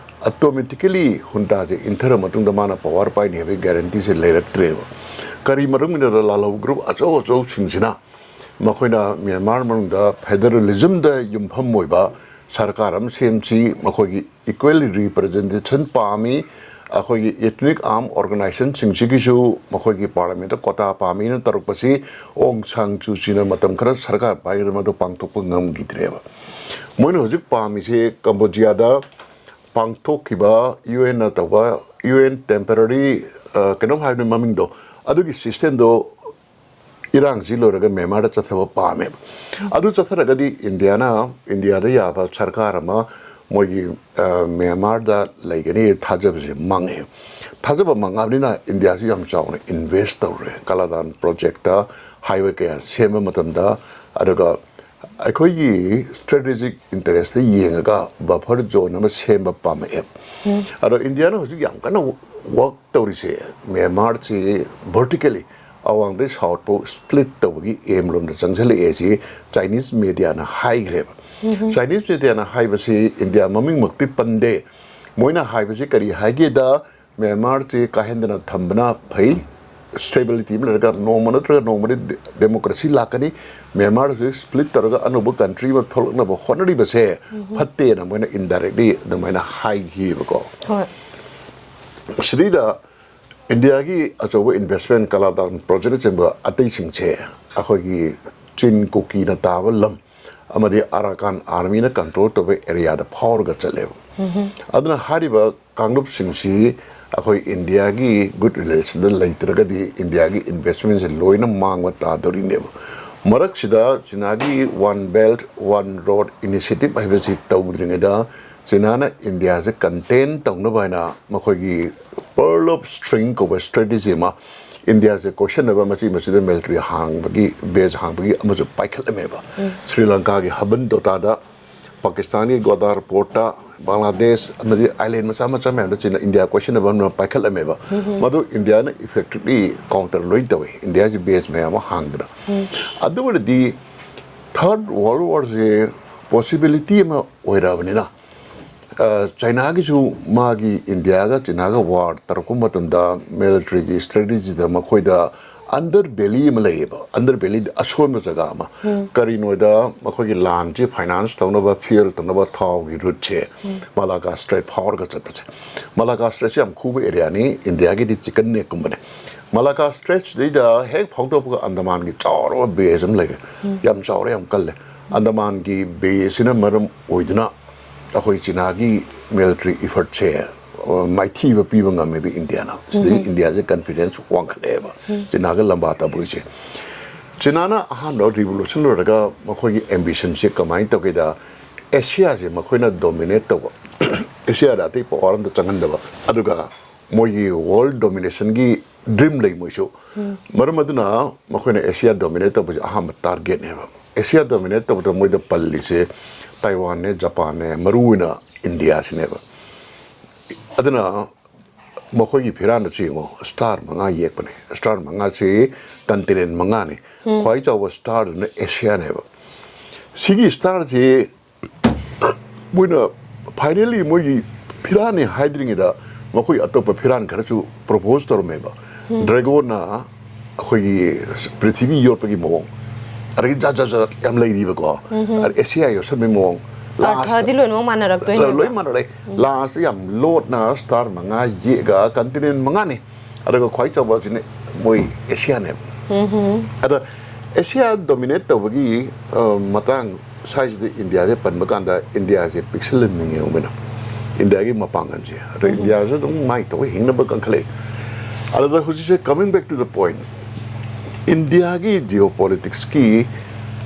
ꯑꯣꯇꯣꯃꯦꯇꯤꯀꯦꯂꯤ ꯍꯨꯟꯇꯥꯁꯦ ꯏꯟꯊꯔ ꯃꯇꯨꯡꯗ ꯃꯥꯅ ꯄꯋꯥꯔ ꯄꯥꯏꯅꯤ ꯍꯥꯏꯕꯒꯤ ꯒꯦꯔꯦꯟꯇꯤꯁꯦ ꯂꯩꯔꯛꯇ꯭ꯔꯦꯕ꯫ ꯀꯔꯤ ꯃꯔꯝꯒꯤꯅꯣꯗ ꯂꯥꯜꯍꯧ ꯒ꯭ꯔꯨꯞ ꯑꯆꯧ ꯑꯆꯧꯕꯁꯤꯡꯁꯤꯅ ꯃꯈꯣꯏꯅ ꯃ꯭ꯌꯥꯟꯃꯥꯔ ꯃꯅꯨꯡꯗ ꯐꯦꯗꯔꯦꯂꯤꯖꯝꯗ ꯌꯨꯝꯐꯝ ꯑꯣꯏꯕ ꯁꯔꯀꯥꯔ ꯑꯃ ꯁꯦꯝꯁꯤ, ꯃꯈꯣꯏꯒꯤ ꯏꯀ꯭ꯋꯦꯜꯂꯤ ꯔꯤꯄ꯭ꯔꯖꯦꯟꯇꯦꯁꯟ ꯄꯥꯝꯃꯤ, ꯑꯩꯈꯣꯏꯒꯤ ꯏꯊꯅꯤꯛ ꯑꯥꯔꯝ ꯑꯣꯔꯒꯅꯥꯏꯖꯦꯁꯟꯁꯤꯡꯁꯤꯒꯤꯁꯨ ꯃꯈꯣꯏꯒꯤ ꯄꯥꯔꯂꯤꯌꯥꯃꯦꯟꯇ ꯀꯣꯇꯥ ꯄꯥꯝꯃꯤꯅ ꯇꯧꯔꯛꯄꯁꯤ ꯑꯣꯡ ꯁꯥꯡ ꯁꯨ ꯆꯤꯅ ꯃꯇꯝ ꯈꯔ ꯁꯔꯀꯥꯔ ꯄꯥꯏꯔꯤꯉꯩꯗ ꯃꯗꯨ ꯄꯥꯡꯊꯣꯛꯄ ꯉꯝꯈꯤꯗ꯭ꯔꯦꯕ꯫ ꯃꯣꯏꯅ ꯍꯧꯖꯤꯛ ꯄꯥꯝꯃꯤꯁꯦ ꯀꯝꯕꯣꯗꯤꯌꯥꯗ ꯄꯥꯡꯊꯣꯛꯈꯤꯕ ꯌꯨ ꯑꯦꯟꯅ ꯇꯧꯕ, ꯌꯨ ꯑꯦꯟ ꯇꯦꯝꯄꯔꯔꯤ, ꯑ, ꯀꯩꯅꯣꯝ ꯍꯥꯏꯕꯅꯤ ꯃꯃꯤꯡꯗꯣ, ꯑꯗꯨꯒꯤ ꯁꯤꯁꯇꯦꯝꯗꯣ ꯏꯔꯥꯡꯁꯤ ꯂꯣꯏꯔꯒ ꯃ꯭ꯌꯥꯟꯃꯥꯔꯗ ꯆꯠꯊꯕ ꯄꯥꯝꯃꯦꯕ꯫ ꯑꯗꯨ ꯆꯠꯊꯔꯒꯗꯤ ꯏꯟꯗꯤꯌꯥꯅ, ꯏꯟꯗꯤꯌꯥꯗ ꯌꯥꯕ ꯁꯔꯀꯥꯔ ꯑꯃ ꯃꯣꯏꯒꯤ, ꯑ, ꯃ꯭ꯌꯥꯟꯃꯥꯔꯗ ꯂꯩꯒꯅꯤ ꯊꯥꯖꯕꯁꯦ ꯃꯥꯡꯉꯦ꯫ ꯊꯥꯖꯕ ꯃꯥꯡꯉꯕꯅꯤꯅ ꯏꯟꯗꯤꯌꯥꯁꯤ ꯌꯥꯝ ꯆꯥꯎꯅ ꯏꯟꯚꯦꯁ ꯇꯧꯔꯦ꯫ ꯀꯥꯂꯥꯗꯥꯟ ꯄ꯭ꯔꯣꯖꯦꯛꯇ, ꯍꯥꯏꯋꯦ ꯀꯌꯥ ꯁꯦꯝꯕ ꯃꯇꯝꯗ, ꯑꯗꯨꯒ ꯑꯩꯈꯣꯏꯒꯤ ꯁ꯭ꯇ꯭ꯔꯦꯇꯦꯖꯤꯛ ꯏꯟꯇꯔꯦꯁꯇ ꯌꯦꯡꯉꯒ ꯕꯐꯔ ꯖꯣꯟ ꯑꯃ ꯁꯦꯝꯕ ꯄꯥꯝꯃꯛꯑꯦ꯫ ꯑꯗꯣ ꯏꯟꯗꯤꯌꯥꯅ ꯍꯧꯖꯤꯛ ꯌꯥꯝ ꯀꯟꯅ ꯋꯥꯔꯛ ꯇꯧꯔꯤꯁꯦ, ꯃ꯭ꯌꯥꯟꯃꯥꯔꯁꯤ ꯚꯔꯇꯤꯀꯦꯂꯤ ꯑꯋꯥꯡꯗꯩ ꯁꯥꯎꯠ ꯐꯥꯎ ꯁ꯭ꯄ꯭ꯂꯤꯠ ꯇꯧꯕꯒꯤ ꯑꯦꯝ ꯂꯣꯝꯗ ꯆꯪꯁꯤꯜꯂꯛꯑꯦ ꯁꯤ ꯆꯥꯏꯅꯤꯁ ꯃꯦꯗꯤꯌꯥꯅ ꯍꯥꯏꯈ꯭ꯔꯦꯕ꯫ ꯆꯥꯏꯅꯤꯁ ꯃꯦꯗꯤꯌꯥꯅ ꯍꯥꯏꯕꯁꯤ ꯏꯟꯗꯤꯌꯥ ꯃꯃꯤꯡꯃꯛꯇꯤ ꯄꯟꯗꯦ꯫ ꯃꯣꯏꯅ ꯍꯥꯏꯕꯁꯤ ꯀꯔꯤ ꯍꯥꯏꯒꯦꯗ, ꯃ꯭ꯌꯥꯟꯃꯥꯔꯁꯤ ꯀꯥꯏꯍꯟꯗꯅ ꯊꯝꯕꯅ ꯐꯩ, ꯁ꯭ꯇꯦꯕꯤꯂꯤꯇꯤ ꯑꯃ ꯂꯩꯔꯒ ꯅꯣꯡꯃ ꯅꯠꯇ꯭ꯔꯒ ꯅꯣꯡꯃꯗꯤ ꯗꯦ-, ꯗꯦꯃꯣꯀ꯭ꯔꯦꯁꯤ ꯂꯥꯛꯀꯅꯤ, ꯃ꯭ꯌꯥꯟꯃꯥꯔ ꯍꯧꯖꯤꯛ ꯁ꯭ꯄ꯭ꯂꯤꯠ ꯇꯧꯔꯒ ꯑꯅꯧꯕ ꯀꯟꯇ꯭ꯔꯤ ꯑꯃ ꯊꯣꯛꯂꯛꯅꯕ ꯍꯣꯠꯅꯔꯤꯕꯁꯦ ꯐꯠꯇꯦꯅ ꯃꯣꯏꯅ ꯏꯟꯗꯥꯏꯔꯦꯛꯂꯤ ꯑꯗꯨꯃꯥꯏꯅ ꯍꯥꯏꯈꯤꯕꯀꯣ꯫ ꯍꯣꯏ꯫ ꯁꯤꯗꯩꯗ ꯏꯟꯗꯤꯌꯥꯒꯤ ꯑꯆꯧꯕ ꯏꯟꯚꯦꯁ꯭ꯠꯃꯦꯟ, ꯀꯂꯥꯗꯥꯟ ꯄ꯭ꯔꯣꯖꯦꯛꯅꯆꯤꯡꯕ ꯑꯇꯩꯁꯤꯡꯁꯦ ꯑꯩꯈꯣꯏꯒꯤ ꯆꯤꯟ ꯀꯨꯀꯤꯅ ꯇꯥꯕ ꯂꯝ ꯑꯃꯗꯤ ꯑꯔꯥꯀꯥꯟ ꯑꯥꯔꯃꯤꯅ ꯀꯟꯇ꯭ꯔꯣꯜ ꯇꯧꯕ ꯑꯦꯔꯤꯌꯥꯗ ꯐꯥꯎꯔꯒ ꯆꯠꯂꯦꯕ꯫ ꯑꯗꯨꯅ ꯍꯥꯏꯔꯤꯕ ꯀꯥꯡꯂꯨꯞꯁꯤꯡꯁꯤ ꯑꯩꯈꯣꯏ ꯏꯟꯗꯤꯌꯥꯒꯤ ꯒꯨꯗ ꯔꯤꯂꯦꯁꯟꯗ ꯂꯩꯇ꯭ꯔꯒꯗꯤ ꯏꯟꯗꯤꯌꯥꯒꯤ ꯏꯟꯚꯦꯁ꯭ꯠꯃꯦꯟꯁꯦ ꯂꯣꯏꯅ ꯃꯥꯡꯕ ꯇꯥꯗꯣꯔꯤꯅꯦꯕ꯫ ꯃꯔꯛꯁꯤꯗ ꯆꯤꯅꯥꯒꯤ One Belt One Road Initiative ꯍꯥꯏꯕꯁꯤ ꯇꯧꯗ꯭ꯔꯤꯉꯩꯗ ꯆꯤꯅꯥꯅ ꯏꯟꯗꯤꯌꯥꯁꯦ ꯀꯟꯇꯦꯟ ꯇꯧꯅꯕ ꯍꯥꯏꯅ ꯃꯈꯣꯏꯒꯤ Pearl of Strength ꯀꯧꯕ ꯁ꯭ꯇ꯭ꯔꯦꯇꯦꯖꯤ ꯑꯃ, ꯏꯟꯗꯤꯌꯥꯁꯦ ꯀꯣꯏꯁꯟꯅꯕ, ꯃꯆꯤ ꯃꯆꯤꯗ ꯃꯤꯂꯤꯇꯔꯤ ꯍꯥꯡꯕꯒꯤ, ꯕꯦꯖ ꯍꯥꯡꯕꯒꯤ ꯑꯃꯁꯨ ꯄꯥꯏꯈꯠꯂꯝꯃꯦꯕ꯫ ꯁ꯭ꯔꯤ ꯂꯪꯀꯥꯒꯤ ꯍꯕꯟ ꯇꯣꯇꯥꯗ, ꯄꯥꯀꯤꯁꯇꯥꯟꯒꯤ ꯒ꯭ꯋꯥꯗꯥꯔ ꯄꯣꯔꯠꯇ, ꯕꯪꯒ꯭ꯂꯥꯗꯦꯁ ꯑꯃꯗꯤ ꯑꯥꯏꯂꯦꯟ ꯃꯆꯥ ꯃꯆꯥ ꯃꯌꯥꯝꯗ ꯆꯤꯅꯥ ꯏꯟꯗꯤꯌꯥ ꯀꯣꯏꯁꯟꯅꯕ ꯑꯃ ꯄꯥꯏꯈꯠꯂꯝꯃꯦꯕ꯫ ꯃꯗꯨ ꯏꯟꯗꯤꯌꯥꯅ ꯏꯐꯦꯛꯇꯤꯚꯂꯤ ꯀꯥꯎꯟꯇꯔ ꯂꯣꯏ ꯇꯧꯋꯤ, ꯏꯟꯗꯤꯌꯥꯒꯤ ꯕꯦꯖ ꯃꯌꯥꯝ ꯑꯃ ꯍꯥꯡꯗꯅ꯫ ꯑꯗꯨ ꯑꯣꯏꯔꯗꯤ ꯊꯔꯗ ꯋꯥꯔꯜ ꯋꯥꯔꯁꯦ ꯄꯣꯁꯤꯕꯤꯂꯤꯇꯤ ꯑꯃ ꯑꯣꯏꯔꯛꯑꯕꯅꯤꯅ, ꯑ, ꯆꯥꯏꯅꯥꯒꯤꯁꯨ ꯃꯥꯒꯤ ꯏꯟꯗꯤꯌꯥꯒ ꯆꯥꯏꯅꯥꯒ ꯋꯥꯔ ꯇꯧꯔꯛꯄ ꯃꯇꯝꯗ ꯃꯤꯂꯤꯇꯔꯤꯒꯤ ꯁ꯭ꯇ꯭ꯔꯦꯇꯦꯖꯤꯗ ꯃꯈꯣꯏꯗ ꯑꯟꯗꯔ ꯕꯦꯂꯤ ꯑꯃ ꯂꯩꯌꯦꯕ, ꯑꯟꯗꯔ ꯕꯦꯂꯤꯗ ꯑꯁꯣꯟꯕ ꯖꯒꯥ ꯑꯃ꯫ ꯀꯔꯤꯅꯣꯗ ꯃꯈꯣꯏꯒꯤ ꯂꯥꯟꯁꯤ ꯐꯥꯏꯅꯥꯟꯁ ꯇꯧꯅꯕ, ꯐ꯭ꯌꯨꯑꯦꯜ ꯇꯧꯅꯕ ꯊꯥꯎꯒꯤ ꯔꯨꯠꯁꯦ ꯃꯂꯥꯀꯥ ꯁ꯭ꯇ꯭ꯔꯦꯠ ꯐꯥꯎꯔꯒ ꯆꯠꯄꯁꯦ꯫ ꯃꯂꯥꯀꯥ ꯁ꯭ꯇ꯭ꯔꯦꯠꯁꯦ ꯌꯥꯝ ꯈꯨꯕ ꯑꯦꯔꯤꯌꯥꯅꯤ, ꯏꯟꯗꯤꯌꯥꯒꯤꯗꯤ ꯆꯤꯀꯟ ꯅꯦꯛꯀꯨꯝꯕꯅꯦ꯫ ꯃꯂꯥꯀꯥ ꯁ꯭ꯇ꯭ꯔꯦꯠꯁꯤꯗꯩꯗ ꯍꯦꯛ ꯐꯥꯎꯗꯣꯛꯄꯒ ꯑꯟꯗꯃꯥꯟꯒꯤ ꯆꯥꯎꯔꯕ ꯕꯦꯖ ꯑꯃ ꯂꯩꯔꯦ, ꯌꯥꯝ ꯆꯥꯎꯔꯦ, ꯌꯥꯝ ꯀꯜꯂꯦ꯫ ꯑꯟꯗꯃꯥꯟꯒꯤ ꯕꯦꯖꯁꯤꯅ ꯃꯔꯝ ꯑꯣꯏꯗꯨꯅ ꯑꯩꯈꯣꯏ ꯆꯤꯅꯥꯒꯤ ꯃꯤꯂꯤꯇꯔꯤ ꯏꯐꯔꯠꯁꯦ, ꯑ, ꯃꯥꯏꯊꯤꯕ ꯄꯤꯕ ꯉꯝꯃꯦꯕ ꯏꯟꯗꯤꯌꯥꯅ꯫ ꯁꯤꯗꯒꯤ ꯏꯟꯗꯤꯌꯥꯁꯦ ꯀꯟꯐꯤꯗꯦꯟꯁ ꯋꯥꯡꯈꯠꯂꯛꯑꯦꯕ, ꯆꯤꯅꯥꯒ ꯂꯝꯕꯥ ꯇꯧꯕꯒꯤꯁꯦ꯫ ꯆꯤꯅꯥꯅ ꯑꯍꯥꯟꯕ ꯔꯤꯚꯣꯂꯨꯁꯟ ꯂꯣꯏꯔꯒ ꯃꯈꯣꯏꯒꯤ ꯑꯦꯝꯕꯤꯁꯟꯁꯦ ꯀꯃꯥꯏꯅ ꯇꯧꯒꯦꯗ, ꯑꯦꯁꯤꯌꯥꯁꯦ ꯃꯈꯣꯏꯅ ꯗꯣꯃꯤꯅꯦꯠ ꯇꯧꯕ, ꯑꯦꯁꯤꯌꯥꯗ ꯑꯇꯩ ꯄꯋꯥꯔ ꯑꯝꯇ ꯆꯪꯍꯟꯗꯕ, ꯑꯗꯨꯒ ꯃꯣꯏꯒꯤ ꯋꯥꯔꯜ ꯗꯣꯃꯤꯅꯦꯁꯟꯒꯤ ꯗ꯭ꯔꯤꯝ ꯂꯩ ꯃꯣꯏꯁꯨ꯫ ꯃꯔꯝ ꯑꯗꯨꯅ ꯃꯈꯣꯏꯅ ꯑꯦꯁꯤꯌꯥ ꯗꯣꯃꯤꯅꯦꯠ ꯇꯧꯕꯁꯦ ꯑꯍꯥꯟꯕ ꯇꯥꯔꯒꯦꯠꯅꯦꯕ꯫ ꯑꯦꯁꯤꯌꯥ ꯗꯣꯃꯤꯅꯦꯠ ꯇꯧꯕꯗ ꯃꯣꯏꯗ ꯄꯜꯂꯤꯁꯦ ꯇꯥꯏꯋꯥꯟꯅꯦ, ꯖꯄꯥꯟꯅꯦ, ꯃꯔꯨ ꯑꯣꯏꯅ ꯏꯟꯗꯤꯌꯥꯁꯤꯅꯦꯕ꯫ ꯑꯗꯨꯅ ꯃꯈꯣꯏꯒꯤ ꯐꯤꯔꯥꯟꯗꯁꯨ ꯌꯦꯡꯉꯣ, ꯁ꯭ꯇꯥꯔ ꯃꯉꯥ ꯌꯦꯛꯄꯅꯦ꯫ ꯁ꯭ꯇꯥꯔ ꯃꯉꯥꯁꯤ ꯀꯟꯇꯤꯅꯦꯟ ꯃꯉꯥꯅꯤ꯫ ꯈ꯭ꯋꯥꯏ ꯆꯥꯎꯕ ꯁ꯭ꯇꯥꯔꯗꯨꯅ ꯑꯦꯁꯤꯌꯥꯅꯦꯕ꯫ ꯁꯤꯒꯤ ꯁ꯭ꯇꯥꯔꯁꯤ ꯃꯣꯏꯅ ꯐꯥꯏꯅꯦꯜꯂꯤ ꯃꯣꯏꯒꯤ ꯐꯤꯔꯥꯟꯅꯤ ꯍꯥꯏꯗ꯭ꯔꯤꯉꯩꯗ ꯃꯈꯣꯏ ꯑꯇꯣꯞꯄ ꯐꯤꯔꯥꯟ ꯈꯔꯁꯨ ꯄ꯭ꯔꯣꯄꯣꯖ ꯇꯧꯔꯝꯃꯦꯕ꯫ ꯗ꯭ꯔꯦꯒꯣꯟꯅ ꯑꯩꯈꯣꯏꯒꯤ ꯄ꯭ꯔꯤꯊꯤꯕꯤ ꯌꯣꯠꯄꯒꯤ ꯃꯑꯣꯡ, ꯑꯗꯒꯤ ꯖꯥꯠ ꯖꯥꯠ ꯖꯥꯠ ꯌꯥꯝ ꯂꯩꯔꯤꯕꯀꯣ, ꯑꯗ ꯑꯦꯁꯤꯌꯥ ꯌꯣꯠꯁꯟꯕꯒꯤ ꯃꯑꯣꯡ, ꯂꯥꯁꯇ ꯑꯔꯊꯗꯤ ꯂꯣꯏꯅꯃꯛ ꯃꯥꯟꯅꯔꯛꯇꯣꯏꯅꯦꯕ꯫ ꯂꯣꯏ ꯃꯥꯟꯅꯔꯦ꯫ ꯂꯥꯁꯇ ꯌꯥꯝ ꯂꯣꯠꯅ ꯁ꯭ꯇꯥꯔ ꯃꯉꯥ ꯌꯦꯛꯑꯒ ꯀꯟꯇꯤꯅꯦꯟ ꯃꯉꯥꯅꯤ, ꯑꯗꯨꯒ ꯈ꯭ꯋꯥꯏ ꯆꯥꯎꯕꯁꯤꯅ ꯃꯣꯏ ꯑꯦꯁꯤꯌꯥꯅꯦꯕ꯫ ꯑꯗ ꯑꯦꯁꯤꯌꯥ ꯗꯣꯃꯤꯅꯦꯠ ꯇꯧꯕꯒꯤ ꯑ, ꯃꯇꯥꯡ ꯁ꯭ꯋꯥꯏꯁꯤꯗ ꯏꯟꯗꯤꯌꯥꯁꯦ ꯄꯟꯕ ꯀꯥꯟꯗ ꯏꯟꯗꯤꯌꯥꯁꯦ ꯄꯤꯛꯁꯜꯍꯟꯅꯤꯡꯉꯦꯕ ꯃꯣꯏꯅ, ꯏꯟꯗꯤꯌꯥꯒꯤ ꯃꯄꯥꯡꯒꯜꯁꯦ꯫ ꯑꯗ ꯏꯟꯗꯤꯌꯥꯁꯨ ꯑꯗꯨꯝ ꯃꯥꯏ ꯇꯧꯕ ꯍꯤꯡꯅꯕ ꯀꯟꯈꯠꯂꯛꯏ꯫ ꯑꯗꯨꯗ ꯍꯧꯖꯤꯛꯁꯦ, coming back to the point, ꯏꯟꯗꯤꯌꯥꯒꯤ ꯖꯤꯑꯣ ꯄꯣꯂꯤꯇꯤꯛꯁꯀꯤ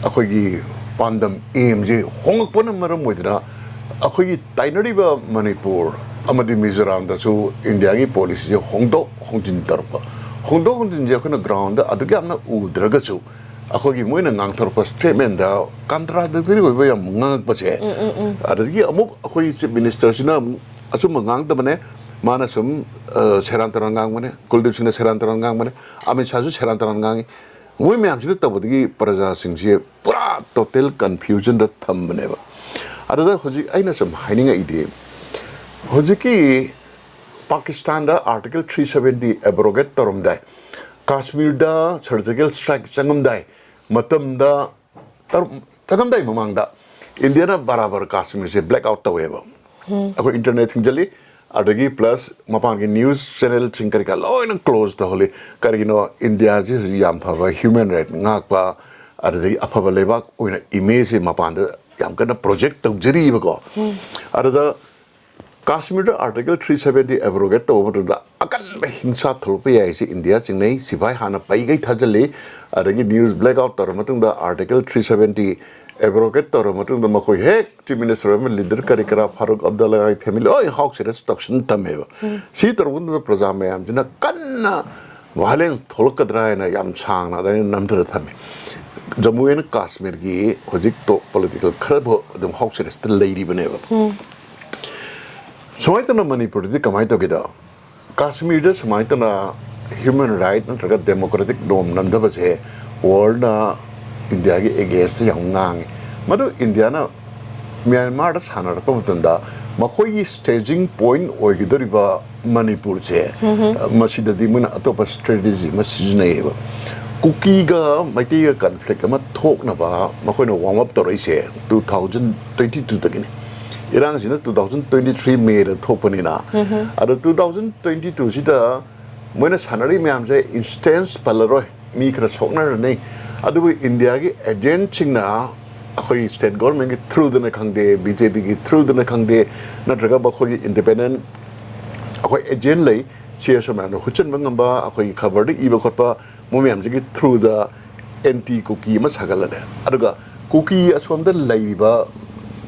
ꯑꯩꯈꯣꯏꯒꯤ ꯄꯥꯟꯗꯝ, ꯑꯦꯝꯁꯦ ꯍꯣꯡꯉꯛꯄꯅ ꯃꯔꯝ ꯑꯣꯏꯗꯅ ꯑꯩꯈꯣꯏꯒꯤ ꯇꯥꯏꯅꯔꯤꯕ ꯃꯅꯤꯄꯨꯔ ꯑꯃꯗꯤ ꯃꯤꯖꯣꯔꯥꯝꯗꯁꯨ ꯏꯟꯗꯤꯌꯥꯒꯤ ꯄꯣꯂꯤꯁꯤꯁꯦ ꯍꯣꯡꯗꯣꯛ ꯍꯣꯡꯖꯤꯟ ꯇꯧꯔꯛꯄ꯫ ꯍꯣꯡꯗꯣꯛ ꯍꯣꯡꯖꯤꯟꯁꯦ ꯑꯩꯈꯣꯏꯅ ꯒ꯭ꯔꯥꯎꯟꯗ ꯑꯗꯨꯛ ꯌꯥꯝꯅ ꯎꯗ꯭ꯔꯒꯁꯨ, ꯑꯩꯈꯣꯏꯒꯤ ꯃꯣꯏꯅ ꯉꯥꯡꯊꯣꯔꯛꯄ ꯁ꯭ꯇꯦꯠꯃꯦꯟꯗ ꯀꯟꯇ꯭ꯔꯥꯗꯤꯛꯇꯔꯤ ꯑꯣꯏꯕ ꯌꯥꯝ ꯉꯥꯡꯉꯛꯄꯁꯦ, ꯑꯗꯒꯤ ꯑꯃꯨꯛ ꯑꯩꯈꯣꯏ ꯆꯤꯐ ꯃꯤꯅꯤꯁꯇꯔꯁꯤꯅ ꯑꯃꯨꯛ ꯑꯆꯨꯝꯕ ꯉꯥꯡꯗꯕꯅꯦ, ꯃꯥꯅ ꯁꯨꯝ, ꯑ, ꯁꯦꯔꯥꯟ ꯇꯨꯔꯥꯟ ꯉꯥꯡꯕꯅꯦ, ꯀꯨꯜꯗꯤꯞ ꯁꯤꯡꯅ ꯁꯦꯔꯥꯟ ꯇꯨꯔꯥꯟ ꯉꯥꯡꯕꯅꯦ, ꯑꯃꯤꯠ ꯁꯥꯍꯁꯨ ꯁꯦꯔꯥꯟ ꯇꯨꯔꯥꯟ ꯉꯥꯡꯉꯤ꯫ ꯃꯣꯏ ꯃꯌꯥꯝꯁꯤꯅ ꯇꯧꯕꯗꯒꯤ ꯄ꯭ꯔꯖꯥꯁꯤꯡꯁꯦ ꯄꯨꯔꯥ ꯇꯣꯇꯦꯜ ꯀꯟꯐ꯭ꯌꯨꯖꯟꯗ ꯊꯝꯕꯅꯦꯕ꯫ ꯑꯗꯨꯗ ꯍꯧꯖꯤꯛ ꯑꯩꯅ ꯁꯨꯝ ꯍꯥꯏꯅꯤꯡꯉꯛꯏꯗꯤ, ꯍꯧꯖꯤꯛꯀꯤ ꯄꯥꯀꯤꯁꯇꯥꯟꯗ ꯑꯥꯔꯇꯤꯀꯜ ꯊ꯭ꯔꯤ ꯁꯕꯦꯟꯇꯤ ꯑꯦꯕ꯭ꯔꯣꯒꯦꯠ ꯇꯧꯔꯝꯗꯥꯏ, ꯀꯥꯁꯃꯤꯔꯗ ꯁꯔꯖꯤꯀꯦꯜ ꯁ꯭ꯇ꯭ꯔꯥꯏꯛ ꯆꯪꯉꯝꯗꯥꯏ ꯃꯇꯝꯗ ꯇꯔꯨꯛ ꯆꯪꯉꯝꯗꯥꯏ ꯃꯃꯥꯡꯗ ꯏꯟꯗꯤꯌꯥꯅ ꯕꯔꯥꯕꯔ ꯀꯥꯁꯃꯤꯔꯁꯦ ꯕ꯭ꯂꯦꯛ ꯑꯥꯎꯠ ꯇꯧꯋꯦꯕ꯫ ꯑꯩꯈꯣꯏ ꯏꯟꯇꯔꯅꯦꯠ ꯊꯤꯡꯖꯤꯜꯂꯤ, ꯑꯗꯒꯤ ꯄ꯭ꯂꯁ ꯃꯄꯥꯟꯒꯤ ꯅ꯭ꯌꯨꯁ ꯆꯦꯅꯦꯜꯁꯤꯡ ꯀꯔꯤ ꯀꯔꯥ ꯂꯣꯏꯅ ꯀ꯭ꯂꯣꯖ ꯇꯧꯍꯜꯂꯤ꯫ ꯀꯔꯤꯒꯤꯅꯣ? ꯏꯟꯗꯤꯌꯥꯁꯤ ꯍꯧꯖꯤꯛ ꯌꯥꯝ ꯐꯕ ꯍ꯭ꯌꯨꯃꯦꯟ ꯔꯥꯏꯠ ꯉꯥꯛꯄ, ꯑꯗꯨꯗꯒꯤ ꯑꯐꯕ ꯂꯩꯕꯥꯛ ꯑꯣꯏꯅ ꯏꯃꯦꯖꯁꯦ ꯃꯄꯥꯟꯗ ꯌꯥꯝ ꯀꯟꯅ ꯄ꯭ꯔꯣꯖꯦꯛ ꯇꯧꯖꯔꯤꯕꯀꯣ꯫ ꯑꯗꯨꯗ ꯀꯥꯁꯃꯤꯔꯗ ꯑꯥꯔꯇꯤꯀꯜ ꯊ꯭ꯔꯤ ꯁꯕꯦꯟꯇꯤ ꯑꯦꯕ꯭ꯔꯣꯒꯦꯠ ꯇꯧꯕ ꯃꯇꯝꯗ ꯑꯀꯟꯕ ꯍꯤꯡꯁꯥ ꯊꯣꯛꯂꯛꯄ ꯌꯥꯏꯁꯦ ꯏꯟꯗꯤꯌꯥ ꯆꯤꯡꯅꯩ꯫ ꯁꯤꯐꯥꯏ ꯍꯥꯟꯅ ꯄꯩꯒꯩ ꯊꯥꯖꯤꯜꯂꯤ, ꯑꯗꯒꯤ ꯅ꯭ꯌꯨꯁ ꯕ꯭ꯂꯦꯛ ꯑꯥꯎꯠ ꯇꯧꯔ ꯃꯇꯨꯡꯗ ꯑꯥꯔꯇꯤꯀꯜ ꯊ꯭ꯔꯤ ꯁꯕꯦꯟꯇꯤ ꯑꯦꯕ꯭ꯔꯣꯒꯦꯠ ꯇꯧꯔ ꯃꯇꯨꯡꯗ ꯃꯈꯣꯏ ꯍꯦꯛ ꯆꯤꯐ ꯃꯤꯅꯤꯁꯇꯔ ꯑꯃ, ꯂꯤꯗꯔ ꯀꯔꯤ ꯀꯔꯥ, ꯐꯥꯔꯨꯛ ꯑꯕꯗꯨꯜꯂꯥꯒꯤ ꯐꯦꯃꯤꯂꯤ ꯂꯣꯏ ꯍꯥꯎꯁ ꯑꯦꯔꯦꯁ ꯇꯧꯁꯤꯟ ꯊꯝꯃꯦꯕ꯫ ꯁꯤ ꯇꯧꯔ ꯃꯇꯨꯡꯗ ꯄ꯭ꯔꯖꯥ ꯃꯌꯥꯝꯁꯤꯅ ꯀꯟꯅ ꯚꯥꯏꯂꯦꯟꯁ ꯊꯣꯛꯂꯛꯀꯗ꯭ꯔꯥ ꯍꯥꯏꯅ ꯌꯥꯝ ꯁꯥꯡꯅ ꯑꯗꯨꯃꯥꯏꯅ ꯅꯝꯊꯅ ꯊꯝꯃꯤ꯫ ꯖꯝꯃꯨ ꯑꯦꯟ ꯀꯥꯁꯃꯤꯔꯒꯤ ꯍꯧꯖꯤꯛ ꯇꯣꯞ ꯄꯣꯂꯤꯇꯤꯀꯦꯜ ꯈꯔꯕꯨ ꯑꯗꯨꯝ ꯍꯥꯎꯁ ꯑꯦꯔꯦꯁꯇ ꯂꯩꯔꯤꯕꯅꯦꯕ꯫ ꯁꯨꯃꯥꯏꯅ ꯇꯧꯅ ꯃꯅꯤꯄꯨꯔꯗꯗꯤ ꯀꯃꯥꯏꯅ ꯇꯧꯒꯦꯗ? ꯀꯥꯁꯃꯤꯔꯗ ꯁꯨꯃꯥꯏꯅ ꯇꯧꯅ ꯍ꯭ꯌꯨꯃꯦꯟ ꯔꯥꯏꯠ ꯅꯠꯇ꯭ꯔꯒ ꯗꯦꯃꯣꯀ꯭ꯔꯦꯇꯤꯛ ꯅꯣꯔꯝ ꯅꯝꯊꯕꯁꯦ ꯋꯥꯔꯜꯅ ꯏꯟꯗꯤꯌꯥꯒꯤ ꯑꯦꯒꯦꯟꯁꯇ ꯌꯥꯝ ꯉꯥꯡꯉꯤ꯫ ꯃꯗꯨ ꯏꯟꯗꯤꯌꯥꯅ ꯃ꯭ꯌꯥꯟꯃꯥꯔꯗ ꯁꯥꯟꯅꯔꯛꯄ ꯃꯇꯝꯗ ꯃꯈꯣꯏꯒꯤ ꯁ꯭ꯇꯦꯖꯤꯡ ꯄꯣꯏꯟꯠ ꯑꯣꯏꯒꯗꯧꯔꯤꯕ ꯃꯅꯤꯄꯨꯔꯁꯦ, ꯃꯁꯤꯗꯗꯤ ꯃꯣꯏꯅ ꯑꯇꯣꯞꯄ ꯁ꯭ꯇ꯭ꯔꯦꯇꯦꯖꯤ ꯑꯃ ꯁꯤꯖꯤꯟꯅꯩꯌꯦꯕ꯫ ꯀꯨꯀꯤꯒ ꯃꯩꯇꯩꯒ ꯀꯟꯐ꯭ꯂꯤꯛ ꯑꯃ ꯊꯣꯛꯅꯕ ꯃꯈꯣꯏꯅ ꯋꯥꯔꯝ ꯑꯞ ꯇꯧꯔꯛꯏꯁꯦ ꯇꯨ ꯊꯥꯎꯖꯟ ꯇ꯭ꯋꯦꯟꯇꯤ ꯇꯨꯗꯒꯤꯅꯤ꯫ ꯏꯔꯥꯡꯁꯤꯅ ꯇꯨ ꯊꯥꯎꯖꯟ ꯇ꯭ꯋꯦꯟꯇꯤ ꯊ꯭ꯔꯤ ꯃꯦꯗ ꯊꯣꯛꯄꯅꯤꯅ, ꯑꯗꯣ ꯇꯨ ꯊꯥꯎꯖꯟ ꯇ꯭ꯋꯦꯟꯇꯤ ꯇꯨꯁꯤꯗ ꯃꯣꯏꯅ ꯁꯥꯟꯅꯔꯤ ꯃꯌꯥꯝꯁꯦ ꯏꯟꯁꯇꯦꯟꯁ ꯄꯜꯂꯔꯣꯏ, ꯃꯤ ꯈꯔ ꯁꯣꯛꯅꯔꯅꯤ꯫ ꯑꯗꯨꯕꯨ ꯏꯟꯗꯤꯌꯥꯒꯤ ꯑꯦꯖꯦꯟꯠꯁꯤꯡꯅ ꯑꯩꯈꯣꯏꯒꯤ ꯁ꯭ꯇꯦꯠ ꯒꯣꯔꯃꯦꯟꯒꯤ ꯊ꯭ꯔꯨꯗꯅ ꯈꯪꯗꯦ, ꯕꯤ ꯖꯦ ꯄꯤꯒꯤ ꯊ꯭ꯔꯨꯗꯅ ꯈꯪꯗꯦ, ꯅꯠꯇ꯭ꯔꯒ ꯃꯈꯣꯏꯒꯤ ꯏꯟꯗꯤꯄꯦꯟꯗꯦꯟ ꯑꯩꯈꯣꯏ ꯑꯦꯖꯦꯟ ꯂꯩ, ꯁꯤ ꯑꯦꯁ ꯑꯣ ꯃꯌꯥꯝꯅ ꯍꯨꯠꯆꯤꯟꯕ ꯉꯝꯕ, ꯑꯩꯈꯣꯏꯒꯤ ꯈꯕꯔꯗ ꯏꯕ ꯈꯣꯠꯄ, ꯃꯣꯏ ꯃꯌꯥꯝꯁꯤꯒꯤ ꯊ꯭ꯔꯨꯗ ꯑꯦꯟꯇꯤ ꯀꯨꯀꯤ ꯑꯃ ꯁꯥꯒꯠꯂꯅꯦ꯫ ꯑꯗꯨꯒ ꯀꯨꯀꯤ ꯑꯁꯣꯝꯗ ꯂꯩꯔꯤꯕ,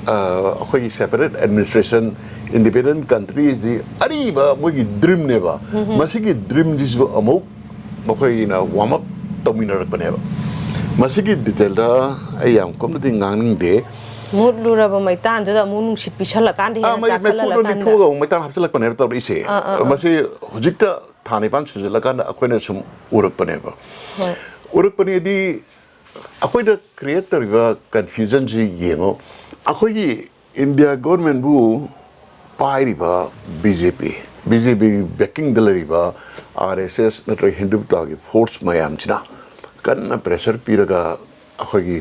ꯑ, ꯑꯩꯈꯣꯏꯒꯤ ꯁꯦꯄꯔꯦꯠ ꯑꯦꯗꯃꯤꯅꯤꯁꯇ꯭ꯔꯦꯁꯟ, ꯏꯟꯗꯤꯄꯦꯟꯗꯦꯟ ꯀꯟꯇ꯭ꯔꯤꯁꯤꯗꯤ ꯑꯔꯤꯕ ꯃꯣꯏꯒꯤ ꯗ꯭ꯔꯤꯝꯅꯦꯕ꯫ ꯃꯁꯤꯒꯤ ꯗ꯭ꯔꯤꯝꯁꯤꯁꯨ ꯑꯃꯨꯛ ꯃꯈꯣꯏꯅ ꯋꯥꯔꯝ ꯑꯞ ꯇꯧꯃꯤꯟꯅꯔꯛꯄꯅꯦꯕ꯫ ꯃꯁꯤꯒꯤ ꯗꯤꯇꯦꯜꯗ ꯑꯩ ꯌꯥꯝ ꯀꯨꯞꯅꯗꯤ ꯉꯥꯡꯅꯤꯡꯗꯦ꯫ ꯃꯨꯠꯂꯨꯔꯕ ꯃꯩꯇꯥꯟꯗꯨꯗ ꯑꯃꯨꯛ ꯅꯨꯡꯁꯤꯠ ꯄꯤꯁꯜꯂꯀꯥꯟꯗ ꯑꯥ, ꯍꯦꯟꯅ ꯃꯩ ꯃꯩꯈꯨꯗꯣ ꯆꯥꯛꯈꯠꯍꯜꯂꯀꯥꯟꯗ꯫ ꯂꯤꯊꯣꯛꯑꯒ ꯑꯃꯨꯛ ꯃꯩꯇꯥꯟ ꯍꯥꯞꯆꯤꯜꯂꯛꯄꯅꯦꯕ ꯇꯧꯔꯛꯏꯁꯦ꯫ ꯑꯥ, ꯑꯥ, ꯑꯥ꯫ ꯃꯁꯤ ꯍꯧꯖꯤꯛꯇ ꯊꯥ ꯅꯤꯄꯥꯟ ꯁꯨꯖꯜꯂꯀꯥꯟꯗ ꯑꯩꯈꯣꯏꯅ ꯁꯨꯝ ꯎꯔꯛꯄꯅꯦꯕ꯫ ꯍꯣꯏ꯫ ꯎꯔꯛꯄꯅꯦꯗꯤ ꯑꯩꯈꯣꯏꯗ ꯀ꯭ꯔꯤꯌꯦꯠ ꯇꯧꯔꯤꯕ ꯀꯟꯐ꯭ꯌꯨꯖꯟꯁꯤ ꯌꯦꯡꯉꯣ꯫ ꯑꯩꯈꯣꯏꯒꯤ ꯏꯟꯗꯤꯌꯥ ꯒꯣꯔꯃꯦꯟꯕꯨ ꯄꯥꯏꯔꯤꯕ ꯕꯤ ꯖꯦ ꯄꯤ, ꯕꯤ ꯖꯦ ꯄꯤꯒꯤ ꯕꯦꯀꯤꯡꯗ ꯂꯩꯔꯤꯕ ꯑꯥꯔ ꯑꯦꯁ ꯑꯦꯁ ꯅꯠꯇ꯭ꯔꯒ ꯍꯤꯟꯗꯨꯇ꯭ꯋꯒꯤ ꯐꯣꯔꯁ ꯃꯌꯥꯝꯁꯤꯅ ꯀꯟꯅ ꯄ꯭ꯔꯦꯁꯔ ꯄꯤꯔꯒ ꯑꯩꯈꯣꯏꯒꯤ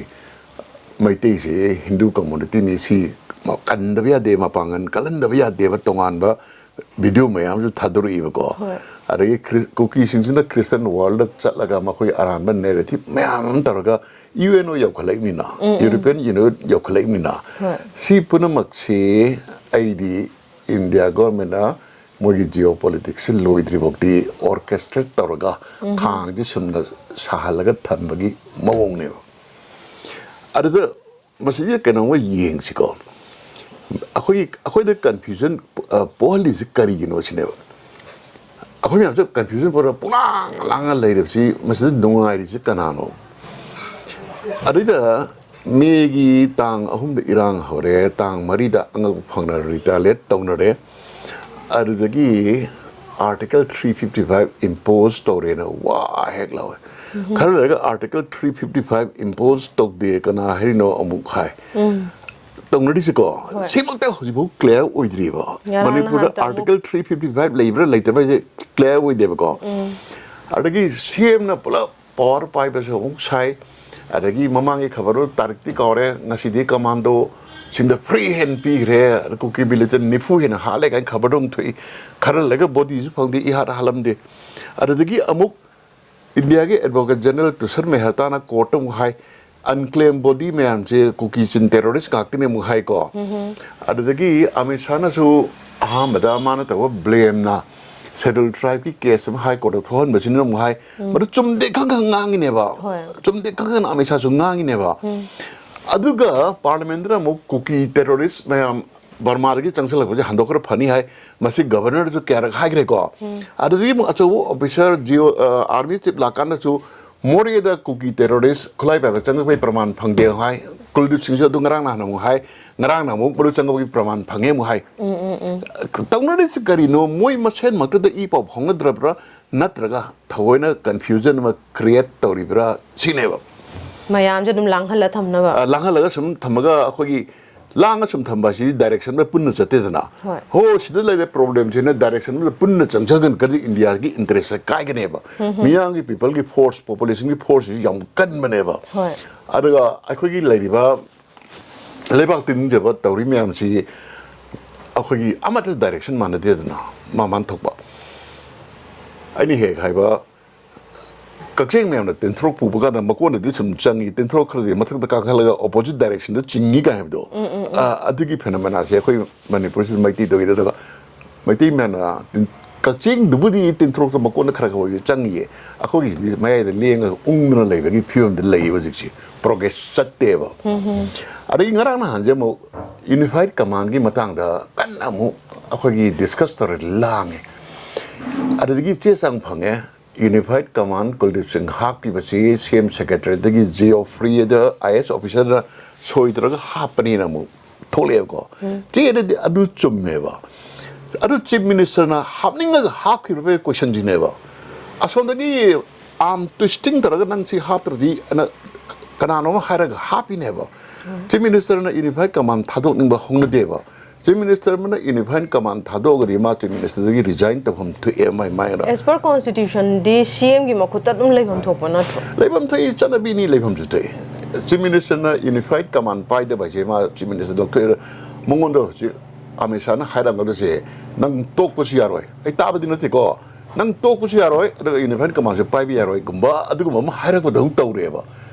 ꯃꯩꯇꯩꯁꯦ ꯍꯤꯟꯗꯨ ꯀꯝꯃꯨꯅꯤꯇꯤꯅꯤ, ꯁꯤ ꯀꯟꯗꯕ ꯌꯥꯗꯦ, ꯃꯄꯥꯡꯒꯜ ꯀꯜꯍꯟꯗꯕ ꯌꯥꯗꯦꯕ, ꯇꯣꯉꯥꯟꯕ ꯚꯤꯗꯤꯑꯣ ꯃꯌꯥꯝꯁꯨ ꯊꯥꯗꯣꯔꯛꯏꯕꯀꯣ꯫ ꯍꯣꯏ꯫ ꯑꯗꯒꯤ ꯈ꯭ꯔꯤ-, ꯀꯨꯀꯤꯁꯤꯡꯁꯤꯅ ꯈ꯭ꯔꯤꯁꯇꯟ ꯋꯥꯔꯜꯗ ꯆꯠꯂꯒ ꯃꯈꯣꯏ ꯑꯔꯥꯟꯕ ꯅꯦꯔꯦꯇꯤꯚ ꯃꯌꯥꯝ ꯑꯃ ꯇꯧꯔꯒ U N O ꯌꯧꯈꯠꯂꯛꯏꯕꯅꯤꯅ, European union ꯌꯧꯈꯠꯂꯛꯏꯕꯅꯤꯅ, ꯍꯣꯏ꯫ ꯁꯤ ꯄꯨꯝꯅꯃꯛꯁꯤ ꯑꯩꯗꯤ ꯏꯟꯗꯤꯌꯥ ꯒꯣꯔꯃꯦꯟꯅ ꯃꯣꯏꯒꯤ ꯖꯤꯑꯣ ꯄꯣꯂꯤꯇꯤꯛꯁꯁꯤ ꯂꯣꯏꯗ꯭ꯔꯤꯐꯥꯎꯗꯤ ꯑꯣꯔꯀꯦꯁꯇ꯭ꯔꯦꯠ ꯇꯧꯔꯒ ꯈꯥꯡꯁꯤ ꯁꯨꯝꯅ ꯁꯥꯍꯜꯂꯒ ꯊꯝꯕꯒꯤ ꯃꯑꯣꯡꯅꯦꯕ꯫ ꯑꯗꯨꯗ ꯃꯁꯤꯗ ꯀꯩꯅꯣꯝꯃ ꯌꯦꯡꯁꯤꯀꯣ꯫ ꯑꯩꯈꯣꯏꯒꯤ, ꯑꯩꯈꯣꯏꯗ ꯀꯟꯐ꯭ꯌꯨꯖꯟ, ꯑ, ꯄꯣꯛꯍꯜꯂꯤꯁꯤ ꯀꯔꯤꯒꯤꯅꯣ ꯁꯤꯅꯦꯕ꯫ ꯑꯩꯈꯣꯏ ꯃꯌꯥꯝꯁꯦ ꯀꯟꯐ꯭ꯌꯨꯖꯟ ꯄꯨꯔꯥ ꯄꯨꯡꯂꯥꯡ ꯂꯥꯡꯉ ꯂꯩꯔꯤꯕꯁꯤ, ꯃꯁꯤꯗ ꯅꯨꯡꯉꯥꯏꯔꯤꯁꯤ ꯀꯅꯥꯅꯣ? ꯑꯗꯩꯗ ꯃꯦꯒꯤ ꯇꯥꯡ ꯑꯍꯨꯝꯗ ꯏꯔꯥꯡ ꯍꯧꯔꯦ, ꯇꯥꯡ ꯃꯔꯤꯗ ꯑꯉꯛꯄ ꯐꯪꯅ ꯔꯤꯇꯥꯂꯤꯌꯦꯠ ꯇꯧꯅꯔꯦ꯫ ꯑꯗꯨꯗꯒꯤ article three fifty five impose ꯇꯧꯔꯦꯅ ꯋꯥ ꯍꯦꯛ ꯂꯥꯎꯋꯦ꯫ ꯈꯔ ꯂꯩꯔꯒ article three fifty five impose ꯇꯧꯗꯦ ꯀꯅꯥ ꯍꯥꯏꯔꯤꯅꯣ ꯑꯃꯨꯛ ꯍꯥꯏ꯫ ꯇꯧꯅꯔꯤꯁꯦꯀꯣ, ꯍꯣꯏ꯫ ꯁꯤꯃꯛꯇ ꯍꯧꯖꯤꯛꯐꯥꯎ clear ꯑꯣꯏꯗ꯭ꯔꯤꯕ꯫ ꯉꯔꯥꯡ ꯃꯅꯤꯄꯨꯔꯗ ꯅꯍꯥꯟꯇ ꯑꯃꯨꯛ Article three fifty five ꯂꯩꯕ꯭ꯔꯥ ꯂꯩꯇꯕ꯭ꯔꯥ ꯍꯥꯏꯁꯦ clear ꯑꯣꯏꯗꯦꯕꯀꯣ꯫ ꯎꯝ꯫ ꯑꯗꯒꯤ C M ꯅ ꯄꯨꯂꯞ power ꯄꯥꯏꯕꯁꯨ ꯑꯃꯨꯛ ꯁꯥꯏ꯫ ꯑꯗꯒꯤ ꯃꯃꯥꯡꯒꯤ ꯈꯕꯔꯗꯨ ꯇꯥꯔꯤꯛꯇꯤ ꯀꯥꯎꯔꯦ, ꯉꯁꯤꯗꯤ commando ꯁꯤꯡꯗ free hand ꯄꯤꯈ꯭ꯔꯦ, ꯑꯗ ꯀꯨꯀꯤ militant ꯅꯤꯐꯨ ꯍꯦꯟꯅ ꯍꯥꯠꯂꯦ ꯀꯥꯏꯅ ꯈꯕꯔꯗꯨ ꯑꯃꯨꯛ ꯊꯣꯛꯏ꯫ ꯈꯔ ꯂꯩꯔꯒ body ꯁꯨ ꯐꯪꯗꯦ, ꯏꯍꯥꯠ ꯍꯥꯠꯂꯝꯗꯦ꯫ ꯑꯗꯨꯗꯒꯤ ꯑꯃꯨꯛ ꯏꯟꯗꯤꯌꯥꯒꯤ Advocate General ꯇꯨꯁꯔ ꯃꯦꯍꯇꯥꯅ court ꯇ ꯑꯃꯨꯛ ꯍꯥꯏ, unclaimed body ꯃꯌꯥꯝꯁꯦ ꯀꯨꯀꯤ ꯆꯤꯟ terrorist ꯉꯥꯛꯇꯅꯦ ꯑꯃꯨꯛ ꯍꯥꯏꯀꯣ꯫ ꯑꯗꯨꯗꯒꯤ ꯑꯃꯤꯠ ꯁꯥꯍꯅꯁꯨ ꯑꯍꯥꯟꯕꯗ ꯃꯥꯅ ꯇꯧꯕ blame ꯅ Scheduled Tribe ꯀꯤ case ꯑꯃ High Court ꯇ ꯊꯣꯛꯍꯟꯕꯁꯤꯅ ꯑꯃꯨꯛ ꯍꯥꯏ, ꯃꯗꯨ ꯆꯨꯝꯗꯦ ꯈꯪ ꯈꯪ ꯉꯥꯡꯉꯤꯅꯦꯕ꯫ ꯍꯣꯏ꯫ ꯆꯨꯝꯗꯦ ꯈꯪ ꯈꯪ ꯑꯃꯤꯠ ꯁꯥꯍꯁꯨ ꯉꯥꯡꯉꯤꯅꯦꯕ꯫ ꯑꯗꯨꯒ parliament ꯇ ꯑꯃꯨꯛ ꯀꯨꯀꯤ terrorist ꯃꯌꯥꯝ ꯕꯔꯃꯥꯗꯒꯤ ꯆꯪꯁꯤꯜꯂꯛꯄꯁꯦ ꯍꯟꯗꯣꯛꯈ꯭ꯔ ꯐꯅꯤ ꯍꯥꯏ꯫ ꯃꯁꯤ governor ꯗꯁꯨ ꯀꯌꯥꯔꯛ ꯍꯥꯏꯈ꯭ꯔꯦꯀꯣ꯫ ꯑꯗꯨꯗꯒꯤ ꯑꯃꯨꯛ ꯑꯆꯧꯕ officer, G O, ꯑ, army chief ꯂꯥꯛꯀꯥꯟꯗꯁꯨ ꯃꯣꯔꯦꯗ ꯀꯨꯀꯤ terrorist ꯈꯨꯠꯂꯥꯏ ꯄꯥꯏꯕ ꯆꯪꯉꯛꯄꯒꯤ ꯄ꯭ꯔꯃꯥꯟ ꯐꯪꯗꯦ ꯍꯥꯏ꯫ ꯀꯨꯜꯗꯤꯞ ꯁꯤꯡꯁꯨ ꯑꯗꯨ ꯉꯔꯥꯡ ꯅꯍꯥꯟ ꯑꯃꯨꯛ ꯍꯥꯏ, ꯉꯔꯥꯡꯅ ꯑꯃꯨꯛ ꯃꯗꯨ ꯆꯪꯉꯛꯄꯒꯤ ꯄ꯭ꯔꯃꯥꯟ ꯐꯪꯉꯦ ꯑꯃꯨꯛ ꯍꯥꯏ꯫ ꯇꯧꯅꯔꯤꯁꯤ ꯀꯔꯤꯅꯣ? ꯃꯣꯏ ꯃꯁꯦꯟꯃꯛꯇꯗ ꯏ ꯄꯥꯎ ꯐꯥꯎꯅꯗ꯭ꯔꯕ꯭ꯔꯥ, ꯅꯠꯇ꯭ꯔꯒ ꯊꯑꯣꯏꯅ confusion ꯑꯃ create ꯇꯧꯔꯤꯕ꯭ꯔꯥ ꯁꯤꯅꯦꯕ꯫ ꯃꯌꯥꯝꯁꯦ ꯑꯗꯨꯝ ꯂꯥꯡꯍꯜꯂ ꯊꯝꯅꯕ꯫ ꯑ, ꯂꯥꯡꯍꯜꯂꯒ ꯁꯨꯝ ꯊꯝꯃꯒ ꯑꯩꯈꯣꯏꯒꯤ ꯂꯥꯡꯉ ꯁꯨꯝ ꯊꯝꯕ ꯍꯥꯏꯁꯤꯗꯤ direction ꯑꯃꯗ ꯄꯨꯟꯅ ꯆꯠꯇꯦꯗꯅ꯫ ꯍꯣꯏ꯫ ꯍꯣ, ꯁꯤꯗ ꯂꯩꯔꯦ problem ꯁꯤꯅ direction ꯑꯃꯗ ꯄꯨꯟꯅ ꯆꯪꯖꯒꯟꯀꯗꯤ ꯏꯟꯗꯤꯌꯥꯒꯤ interest ꯁꯦ ꯀꯥꯏꯒꯅꯦꯕ꯫ ꯃꯤꯌꯥꯝꯒꯤ, people ꯒꯤ force, population ꯒꯤ force ꯁꯤꯁꯨ ꯌꯥꯝ ꯀꯟꯕꯅꯦꯕ꯫ ꯍꯣꯏ꯫ ꯑꯗꯨꯒ ꯑꯩꯈꯣꯏꯒꯤ ꯂꯩꯔꯤꯕ ꯂꯩꯕꯥꯛ ꯇꯤꯟꯖꯕ ꯇꯧꯔꯤ ꯃꯌꯥꯝꯁꯤ ꯑꯩꯈꯣꯏꯒꯤ ꯑꯃꯠꯇ direction ꯃꯥꯟꯅꯗꯦꯗꯅ, ꯃꯥ ꯃꯥꯟ ꯊꯣꯛꯄ꯫ ꯑꯩꯅ ꯍꯦꯛ ꯍꯥꯏꯕ, ꯀꯛꯆꯦꯡ ꯃꯌꯥꯝꯅ ꯇꯤꯟꯊ꯭ꯔꯣꯛ ꯄꯨꯕ ꯀꯥꯟꯗ ꯃꯀꯣꯟꯗꯗꯤ ꯁꯨꯝ ꯆꯪꯉꯤ, ꯇꯤꯟꯊ꯭ꯔꯣꯛ ꯈꯔꯗꯤ ꯃꯊꯛꯇ ꯀꯥꯈꯠꯂꯒ opposite direction ꯗ ꯆꯤꯡꯉꯤ ꯀꯥꯏ ꯍꯥꯏꯕꯗꯣ꯫ ꯑꯥ, ꯑꯗꯨꯒꯤ phenomenon ꯁꯦ ꯑꯩꯈꯣꯏ ꯃꯅꯤꯄꯨꯔꯁꯤꯗ ꯃꯩꯇꯩ ꯇꯧꯏꯗ꯫ ꯑꯗꯨꯒ ꯃꯩꯇꯩ ꯃꯌꯥꯝꯅ ꯇꯤꯟ-, ꯀꯛꯆꯦꯡꯗꯨꯕꯨꯗꯤ ꯇꯤꯟꯊ꯭ꯔꯣꯛꯇ ꯃꯀꯣꯟꯗ ꯈꯔ ꯈꯔ ꯑꯣꯏꯕ ꯆꯪꯉꯤꯌꯦ, ꯑꯩꯈꯣꯏꯒꯤꯁꯤꯗꯤ ꯃꯌꯥꯏꯗ ꯂꯦꯡꯉꯒ ꯎꯪꯗꯅ ꯂꯩꯕꯒꯤ ꯐꯤꯕꯝꯗ ꯂꯩꯌꯦꯕ ꯍꯧꯖꯤꯛꯁꯦ, progress ꯆꯠꯇꯦꯕ꯫ ꯑꯗꯒꯤ ꯉꯔꯥꯡ ꯅꯍꯥꯟꯁꯦ ꯑꯃꯨꯛ Unified Command ꯒꯤ ꯃꯇꯥꯡꯗ ꯀꯟꯅ ꯑꯃꯨꯛ ꯑꯩꯈꯣꯏꯒꯤ discuss ꯇꯧꯔꯦ, ꯂꯥꯡꯉꯦ꯫ ꯑꯗꯨꯗꯒꯤ ꯆꯦ ꯆꯥꯡ ꯐꯪꯉꯦ, Unified Command ꯀꯨꯜꯗꯤꯞ ꯁꯤꯡ ꯍꯥꯞꯈꯤꯕꯁꯤ C M secretary ꯗꯒꯤ Geoffrey the I A S officer ꯅ ꯁꯣꯏꯗ꯭ꯔꯒ ꯍꯥꯞꯄꯅꯤꯅ ꯑꯃꯨꯛ ꯊꯣꯛꯂꯛꯑꯦꯕꯀꯣ꯫ ꯆꯦꯗꯗꯤ ꯑꯗꯨ ꯆꯨꯝꯃꯦꯕ꯫ ꯑꯗꯨ Chief Minister ꯅ ꯍꯥꯞꯅꯤꯡꯉꯒ ꯍꯥꯞꯈꯤꯕꯒꯤ question ꯁꯤꯅꯦꯕ꯫ ꯑꯁꯣꯝꯗꯒꯤ arm twisting ꯇꯧꯔꯒ ꯅꯪ ꯁꯤ ꯍꯥꯞꯇ꯭ꯔꯗꯤ ꯑꯅ ꯀꯅꯥꯅꯣꯝ ꯍꯥꯏꯔꯒ ꯍꯥꯞꯄꯤꯅꯦꯕ꯫ Chief Minister ꯅ Unified Command ꯊꯥꯗꯣꯛꯅꯤꯡꯕ ꯍꯧꯅꯗꯦꯕ꯫ Chief Minister ꯑꯃꯅ Unified Command ꯊꯥꯗꯣꯛꯑꯒꯗꯤ ꯃꯥ Chief Minister ꯗꯒꯤ resign ꯇꯧꯐꯝ ꯊꯣꯛꯑꯦ, ꯃꯥꯏ ꯃꯥꯏꯅ꯫ As per constitution ꯗꯤ C M ꯒꯤ ꯃꯈꯨꯠꯇ ꯑꯗꯨꯝ ꯂꯩꯐꯝ ꯊꯣꯛꯄ ꯅꯠꯇ꯭ꯔꯣ? ꯂꯩꯐꯝ ꯊꯣꯛꯏ, ꯆꯠꯅꯕꯤꯅꯤ, ꯂꯩꯐꯝꯁꯨ ꯊꯣꯛꯏ꯫ Chief Minister ꯅ Unified Command ꯄꯥꯏꯗꯕ ꯍꯥꯏꯁꯦ ꯃꯥ Chief Minister ꯂꯧꯊꯣꯛꯑꯦ꯫ ꯃꯉꯣꯟꯗ ꯍꯧꯖꯤꯛ ꯑꯃꯤꯠ ꯁꯥꯍꯅ ꯍꯥꯏꯔꯝꯒꯗꯣꯏꯁꯦ, "ꯅꯪ ꯇꯣꯛꯄꯁꯨ ꯌꯥꯔꯣꯏ, ꯑꯩ ꯇꯥꯕꯗꯤ ꯅꯠꯇꯦꯀꯣ, ꯅꯪ ꯇꯣꯛꯄꯁꯨ ꯌꯥꯔꯣꯏ, ꯑꯗꯨꯒ Unified Command ꯁꯦ ꯄꯥꯏꯕ ꯌꯥꯔꯣꯏ"ꯒꯨꯝꯕ ꯑꯗꯨꯒꯨꯝꯕ ꯑꯃ ꯍꯥꯏꯔꯛꯄꯗꯧ ꯇꯧꯔꯦꯕ꯫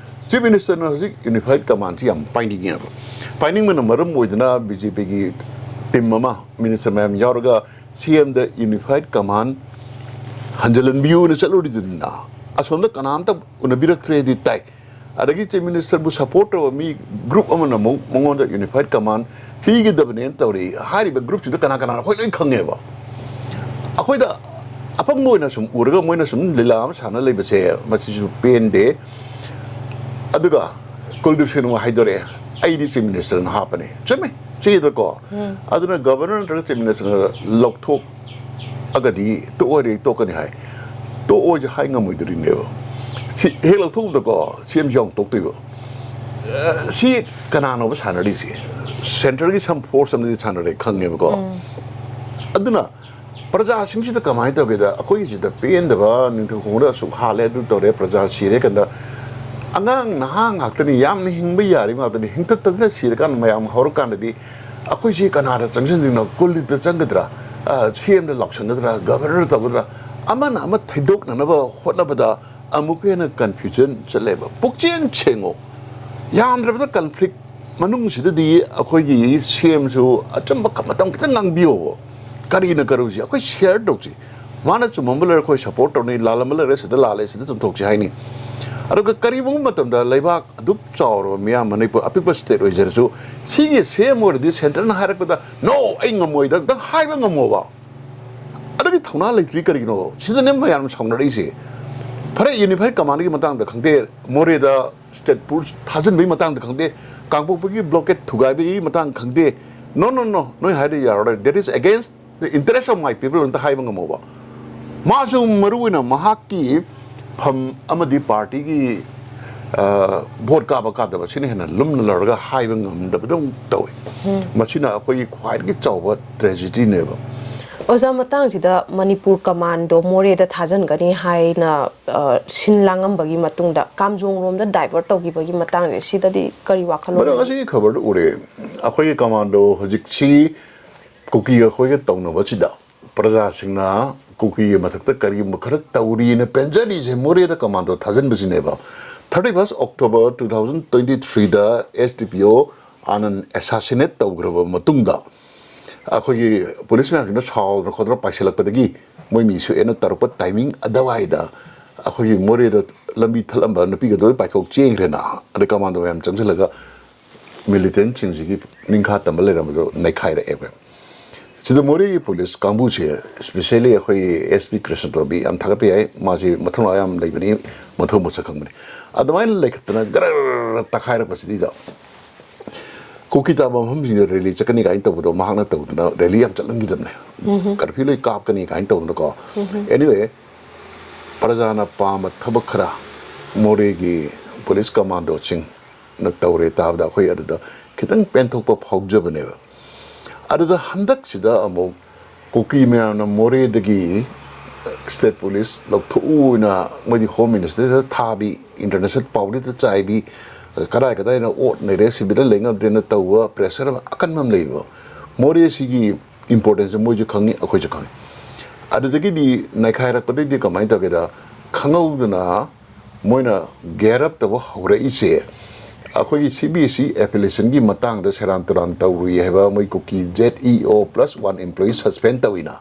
Chief Minister ꯅ ꯍꯧꯖꯤꯛ Unified Command ꯁꯤ ꯌꯥꯝ ꯄꯥꯏꯅꯤꯡꯉꯦꯕ꯫ ꯄꯥꯏꯅꯤꯡꯕꯅ ꯃꯔꯝ ꯑꯣꯏꯗꯅ B J P ꯒꯤ team ꯑꯃ, minister ꯃꯌꯥꯝ ꯌꯥꯎꯔꯒ C M ꯗ Unified Command ꯍꯟꯖꯤꯜꯍꯟꯕꯤꯌꯨꯅ ꯆꯠꯂꯨꯔꯤꯗꯨꯅ, ꯑꯁꯣꯝꯗ ꯀꯅꯥꯝꯇ ꯎꯅꯕꯤꯔꯛꯇ꯭ꯔꯦꯗꯤ ꯇꯥꯏ꯫ ꯑꯗꯒꯤ Chief Minister ꯕꯨ support ꯇꯧꯕ ꯃꯤ group ꯑꯃꯅ ꯑꯃꯨꯛ ꯃꯉꯣꯟꯗ Unified Command ꯄꯤꯒꯗꯕꯅꯦꯅ ꯇꯧꯔꯤ꯫ ꯍꯥꯏꯔꯤꯕ group ꯁꯤꯡꯗꯣ ꯀꯅꯥ ꯀꯅꯥꯅꯣ ꯑꯩꯈꯣꯏ ꯂꯣꯏ ꯈꯪꯉꯦꯕ꯫ ꯑꯩꯈꯣꯏꯗ ꯑꯄꯪꯕ ꯑꯣꯏꯅ ꯁꯨꯝ ꯎꯔꯒ ꯃꯣꯏꯅ ꯁꯨꯝ ꯂꯤꯂꯥ ꯑꯃ ꯁꯥꯟꯅ ꯂꯩꯕꯁꯦ, ꯃꯁꯤꯁꯨ ꯄꯦꯟꯗꯦ꯫ ꯑꯗꯨꯒ ꯀꯨꯜꯗꯤꯞ ꯁꯤꯡꯅ ꯑꯃꯨꯛ ꯍꯥꯏꯗꯣꯔꯛꯑꯦ, "ꯑꯩꯗꯤ Chief Minister ꯅ ꯍꯥꯞꯄꯅꯤ"꯫ ꯆꯨꯝꯃꯦ, ꯆꯦꯗꯀꯣ꯫ ꯑꯗꯨꯅ Governor ꯅꯠꯇ꯭ꯔꯒ Chief Minister ꯅ ꯂꯧꯊꯣꯛꯑꯒꯗꯤ ꯇꯣꯛꯑꯣꯏꯔꯦ, ꯇꯣꯛꯀꯅꯤ ꯍꯥꯏ꯫ ꯇꯣꯛꯑꯣꯏꯁꯦ ꯍꯥꯏ ꯉꯝꯃꯣꯏꯗꯣꯔꯤꯅꯦꯕ꯫ ꯁꯤ ꯍꯦꯛ ꯂꯧꯊꯣꯛꯎꯕꯗꯀꯣ, C M ꯁꯤ ꯌꯥꯎꯅ ꯇꯣꯛꯇꯣꯏꯕ꯫ ꯑ, ꯁꯤ ꯀꯅꯥꯅꯣꯕ ꯁꯥꯟꯅꯔꯤꯁꯦ? Centre ꯒꯤ some force ꯑꯃꯗꯤ ꯁꯥꯟꯅꯔꯦ, ꯈꯪꯉꯦꯕꯀꯣ꯫ ꯑꯗꯨꯅ ꯄ꯭ꯔꯖꯥꯁꯤꯡꯁꯤꯗ ꯀꯃꯥꯏꯅ ꯇꯧꯒꯦꯗ, ꯑꯩꯈꯣꯏꯒꯤꯁꯤꯗ ꯄꯦꯟꯗꯕ, ꯅꯤꯡꯊꯧ ꯈꯣꯡꯗ ꯑꯁꯨꯛ ꯍꯥꯜꯂꯦ, ꯑꯗꯨ ꯇꯧꯔꯦ, ꯄ꯭ꯔꯖꯥ ꯁꯤꯔꯦ ꯀꯥꯟꯗ, ꯑꯉꯥꯡ ꯅꯍꯥ ꯉꯥꯛꯇꯅꯤ, ꯌꯥꯝꯅ ꯍꯤꯡꯕ ꯌꯥꯔꯤꯕ ꯉꯥꯛꯇꯅꯤ, ꯍꯤꯡꯊꯠꯇꯗꯅ ꯁꯤꯔꯀꯥꯟꯗ ꯃꯌꯥꯝ ꯍꯧꯔꯀꯥꯟꯗꯗꯤ ꯑꯩꯈꯣꯏꯁꯤ ꯀꯅꯥꯗ ꯆꯪꯁꯤꯟꯗꯣꯏꯅꯣ? ꯀꯨꯜꯗꯤꯞꯇ ꯆꯪꯒꯗ꯭ꯔꯥ? ꯑ, C M ꯗ ꯂꯥꯎꯁꯟꯒꯗ꯭ꯔꯥ? Governor ꯇꯧꯒꯗ꯭ꯔꯥ? ꯑꯃꯅ ꯑꯃ ꯊꯩꯗꯣꯛꯅꯅꯕ ꯍꯣꯠꯅꯕꯗ ꯑꯃꯨꯛꯀ ꯍꯦꯟꯅ confusion ꯆꯠꯂꯦꯕ꯫ ꯄꯨꯛꯆꯦꯟ ꯁꯦꯡꯉꯣ꯫ ꯌꯥꯝꯗ꯭ꯔꯕꯗ conflict ꯃꯅꯨꯡꯁꯤꯗꯗꯤ ꯑꯩꯈꯣꯏꯒꯤ C M ꯁꯨ ꯑꯆꯨꯝꯕ ꯈ-, ꯃꯇꯝ ꯈꯤꯇꯪ ꯉꯥꯡꯕꯤꯌꯣꯕ꯫ ꯀꯔꯤꯅ ꯀꯔꯨꯁꯤ? ꯑꯩꯈꯣꯏ share ꯇꯧꯁꯤ꯫ ꯃꯥꯅ ꯆꯨꯝꯃꯝꯕ ꯂꯩꯔ ꯑꯩꯈꯣꯏ support ꯇꯧꯅꯤ, ꯂꯥꯜꯂꯝꯕ ꯂꯩꯔ ꯁꯤꯗ ꯂꯥꯜꯂꯦ, ꯁꯤꯗ ꯆꯨꯝꯊꯣꯛꯁꯤ ꯍꯥꯏꯅꯤ꯫ ꯑꯗꯨꯒ ꯀꯔꯤꯒꯨꯝꯕ ꯃꯇꯝꯗ ꯂꯩꯕꯥꯛ ꯑꯗꯨꯛ ꯆꯥꯎꯔꯕ ꯃꯤꯌꯥꯝ, ꯃꯅꯤꯄꯨꯔ ꯑꯄꯤꯛꯄ state ꯑꯣꯏꯖꯔꯁꯨ, ꯁꯤꯒꯤ C M ꯑꯣꯏꯔꯗꯤ centre ꯅ ꯍꯥꯏꯔꯛꯄꯗ "No, ꯑꯩ ꯉꯝꯃꯣꯏꯗ" ꯑꯝꯇꯪ ꯍꯥꯏꯕ ꯉꯝꯃꯣꯕ꯫ ꯑꯗꯨꯒꯤ ꯊꯧꯅꯥ ꯂꯩꯇ꯭ꯔꯤ ꯀꯔꯤꯒꯤꯅꯣ? ꯁꯤꯗꯅꯦ ꯃꯌꯥꯝ ꯁꯥꯎꯅꯔꯛꯏꯁꯦ꯫ ꯐꯔꯦ, Unified Command ꯒꯤ ꯃꯇꯥꯡꯗ ꯈꯪꯗꯦ, ꯃꯣꯔꯦꯗ state force ꯊꯥꯖꯤꯟꯕꯒꯤ ꯃꯇꯥꯡꯗ ꯈꯪꯗꯦ, ꯀꯥꯡꯄꯣꯛꯄꯒꯤ blockade ꯊꯨꯒꯥꯏꯕꯒꯤ ꯃꯇꯥꯡ ꯈꯪꯗꯦ, no, no, no, ꯅꯣꯏ ꯍꯥꯏꯗꯤ ꯌꯥꯔꯔꯣꯏ, that is against the interest of my people ꯑꯝꯇ ꯍꯥꯏꯕ ꯉꯝꯃꯣꯕ꯫ ꯃꯥꯁꯨ ꯃꯔꯨ ꯑꯣꯏꯅ ꯃꯍꯥꯛꯀꯤ ꯐꯝ ꯑꯃꯗꯤ party ꯒꯤ ꯚꯣꯠ ꯀꯥꯕ ꯀꯥꯗꯕ ꯁꯤꯅ ꯍꯦꯟꯅ ꯂꯨꯝꯅ ꯂꯧꯔꯒ ꯍꯥꯏꯕ ꯉꯝꯗꯕꯗꯧ ꯇꯧꯏ꯫ ꯃꯁꯤꯅ ꯑꯩꯈꯣꯏꯒꯤ ꯈ꯭ꯋꯥꯏꯗꯒꯤ ꯆꯥꯎꯕ ꯇ꯭ꯔꯦꯖꯤꯗꯤꯅꯦꯕ꯫ ꯑꯣꯖꯥ, ꯃꯇꯥꯡꯁꯤꯗ ꯃꯅꯤꯄꯨꯔ ꯀꯃꯥꯟꯗꯣ ꯃꯣꯔꯦꯗ ꯊꯥꯖꯤꯟꯒꯅꯤ ꯍꯥꯏꯅ ꯑ, ꯁꯤꯟ ꯂꯥꯡꯉꯝꯕꯒꯤ ꯃꯇꯨꯡꯗ ꯀꯥꯝꯖꯣꯡꯔꯣꯝꯗ ꯗꯥꯏꯚꯔꯠ ꯇꯧꯈꯤꯕꯒꯤ ꯃꯇꯥꯡꯁꯦ, ꯁꯤꯗꯗꯤ ꯀꯔꯤ ꯋꯥꯈꯜꯂꯣꯟ ꯃꯔꯝ ꯂꯩ? ꯑꯁꯤꯒꯤ ꯈꯕꯔꯗꯨ ꯎꯔꯦ꯫ ꯑꯩꯈꯣꯏꯒꯤ ꯀꯃꯥꯟꯗꯣ ꯍꯧꯖꯤꯛꯁꯤ ꯀꯨꯀꯤ ꯑꯩꯈꯣꯏꯒ ꯇꯧꯅꯕꯁꯤꯗ ꯄ꯭ꯔꯖꯥꯁꯤꯡꯅ ꯀꯨꯀꯤꯒꯤ ꯃꯊꯛꯇ ꯀꯔꯤꯒꯨꯝꯕ ꯈꯔ ꯇꯧꯔꯤꯅ ꯄꯦꯟꯖꯔꯤꯁꯦ ꯃꯣꯔꯦꯗ ꯀꯃꯥꯟꯗꯣ ꯊꯥꯖꯤꯟꯕꯁꯤꯅꯦꯕ꯫ Thirty first October two thousand twenty threeꯗ S D P O ꯑꯥꯅꯟ assassinate ꯇꯧꯈ꯭ꯔꯕ ꯃꯇꯨꯡꯗ ꯑꯩꯈꯣꯏꯒꯤ ꯄꯨꯂꯤꯁ ꯃꯌꯥꯝꯁꯤꯅ ꯁꯥꯎꯗꯅ ꯈꯣꯠꯇꯅ ꯄꯥꯏꯁꯤꯜꯂꯛꯄꯗꯒꯤ ꯃꯣꯏ ꯃꯤ ꯁꯣꯛꯑꯦꯅ ꯇꯧꯔꯛꯄ ꯇꯥꯏꯃꯤꯡ ꯑꯗꯨꯋꯥꯏꯗ ꯑꯩꯈꯣꯏꯒꯤ ꯃꯣꯔꯦꯗ ꯂꯝꯕꯤ ꯊꯠꯂꯝꯕ ꯅꯨꯄꯤꯒꯗꯣ ꯂꯣꯏ ꯄꯥꯏꯊꯣꯛ ꯆꯦꯟꯈ꯭ꯔꯦꯅ꯫ ꯑꯗꯩ ꯀꯃꯥꯟꯗꯣ ꯃꯌꯥꯝ ꯆꯪꯁꯤꯜꯂꯒ ꯃꯤꯂꯤꯇꯦꯟꯁꯤꯡꯁꯤꯒꯤ ꯅꯤꯡꯈꯥ ꯇꯝꯕ ꯂꯩꯔꯝꯕꯗꯣ ꯅꯩꯈꯥꯏꯔꯛꯑꯦꯕ꯫ ꯁꯤꯗ ꯃꯣꯔꯦꯒꯤ ꯄꯨꯂꯤꯁ ꯀꯥꯡꯕꯨꯁꯦ, especially ꯑꯩꯈꯣꯏ S P ꯀ꯭ꯔꯤꯁꯅꯇꯣꯝꯕꯤ, ꯌꯥꯝ ꯊꯥꯒꯠꯄ ꯌꯥꯏ, ꯃꯥꯁꯤ ꯃꯊꯧꯅꯥ ꯌꯥꯝ ꯂꯩꯕꯅꯤ, ꯃꯊꯧ ꯃꯁꯛ ꯈꯪꯕꯅꯤ꯫ ꯑꯗꯨꯃꯥꯏꯅ ꯂꯩꯈꯠꯇꯅ ꯒꯔ ꯇꯛꯈꯥꯏꯔꯛꯄꯁꯤꯗ ꯀꯨꯀꯤ ꯇꯥꯕ ꯃꯐꯝꯁꯤꯡꯗ ꯔꯦꯂꯤ ꯆꯠꯀꯅꯤ ꯀꯥꯏꯅ ꯇꯧꯕꯗꯣ ꯃꯍꯥꯛꯅ ꯇꯧꯗꯅ ꯔꯦꯂꯤ ꯌꯥꯝ ꯆꯠꯍꯟꯈꯤꯗꯕꯅꯦ꯫ ꯀꯔꯐ꯭ꯌꯨ ꯂꯣꯏ ꯀꯥꯞꯀꯅꯤ ꯀꯥꯏꯅ ꯇꯧꯗꯅꯀꯣ꯫ Anyway, ꯄ꯭ꯔꯖꯥꯅ ꯄꯥꯝꯕ ꯊꯕꯛ ꯈꯔ ꯃꯣꯔꯦꯒꯤ ꯄꯨꯂꯤꯁ ꯀꯃꯥꯟꯗꯣꯁꯤꯡꯅ ꯇꯧꯔꯦ ꯇꯥꯕꯗ ꯑꯩꯈꯣꯏ ꯑꯗꯨꯗ ꯈꯤꯇꯪ ꯄꯦꯟꯊꯣꯛꯄ ꯐꯥꯎꯖꯕꯅꯦꯕ꯫ ꯑꯗꯨꯗ ꯍꯟꯗꯛꯁꯤꯗ ꯑꯃꯨꯛ ꯀꯨꯀꯤ ꯃꯌꯥꯝꯅ ꯃꯣꯔꯦꯗꯒꯤ state police ꯂꯧꯊꯣꯛꯎꯅ ꯃꯣꯏꯗꯤ Home Ministerꯗ ꯊꯥꯕꯤ, international ꯄꯥꯎꯗꯤꯗ ꯆꯥꯏꯕꯤ, ꯀꯗꯥꯏ ꯀꯗꯥꯏꯅ ꯑꯣꯠ ꯅꯩꯔꯦ, ꯁꯤꯕꯤꯗ ꯂꯩꯉꯝꯗ꯭ꯔꯦꯅ ꯇꯧꯕ pressure ꯑꯃ ꯑꯀꯟꯕ ꯑꯃ ꯂꯩꯕ꯫ ꯃꯣꯔꯦꯁꯤꯒꯤ importanceꯁꯦ ꯃꯣꯏꯁꯨ ꯈꯪꯉꯤ, ꯑꯩꯈꯣꯏꯁꯨ ꯈꯪꯉꯤ꯫ ꯑꯗꯨꯗꯒꯤꯗꯤ ꯅꯩꯈꯥꯏꯔꯛꯄꯗꯒꯤꯗꯤ ꯀꯃꯥꯏꯅ ꯇꯧꯒꯦꯗ, ꯈꯪꯍꯧꯗꯅ ꯃꯣꯏꯅ gear up ꯇꯧꯕ ꯍꯧꯔꯛꯏꯁꯦ ꯑꯩꯈꯣꯏꯒꯤ C B S E affiliationꯒꯤ ꯃꯇꯥꯡꯗ ꯁꯦꯔꯥꯟ ꯇꯨꯔꯥꯟ ꯇꯧꯔꯨꯏ ꯍꯥꯏꯕ ꯃꯣꯏ ꯀꯨꯀꯤ Z E O plus one employee suspend ꯇꯧꯏꯅ,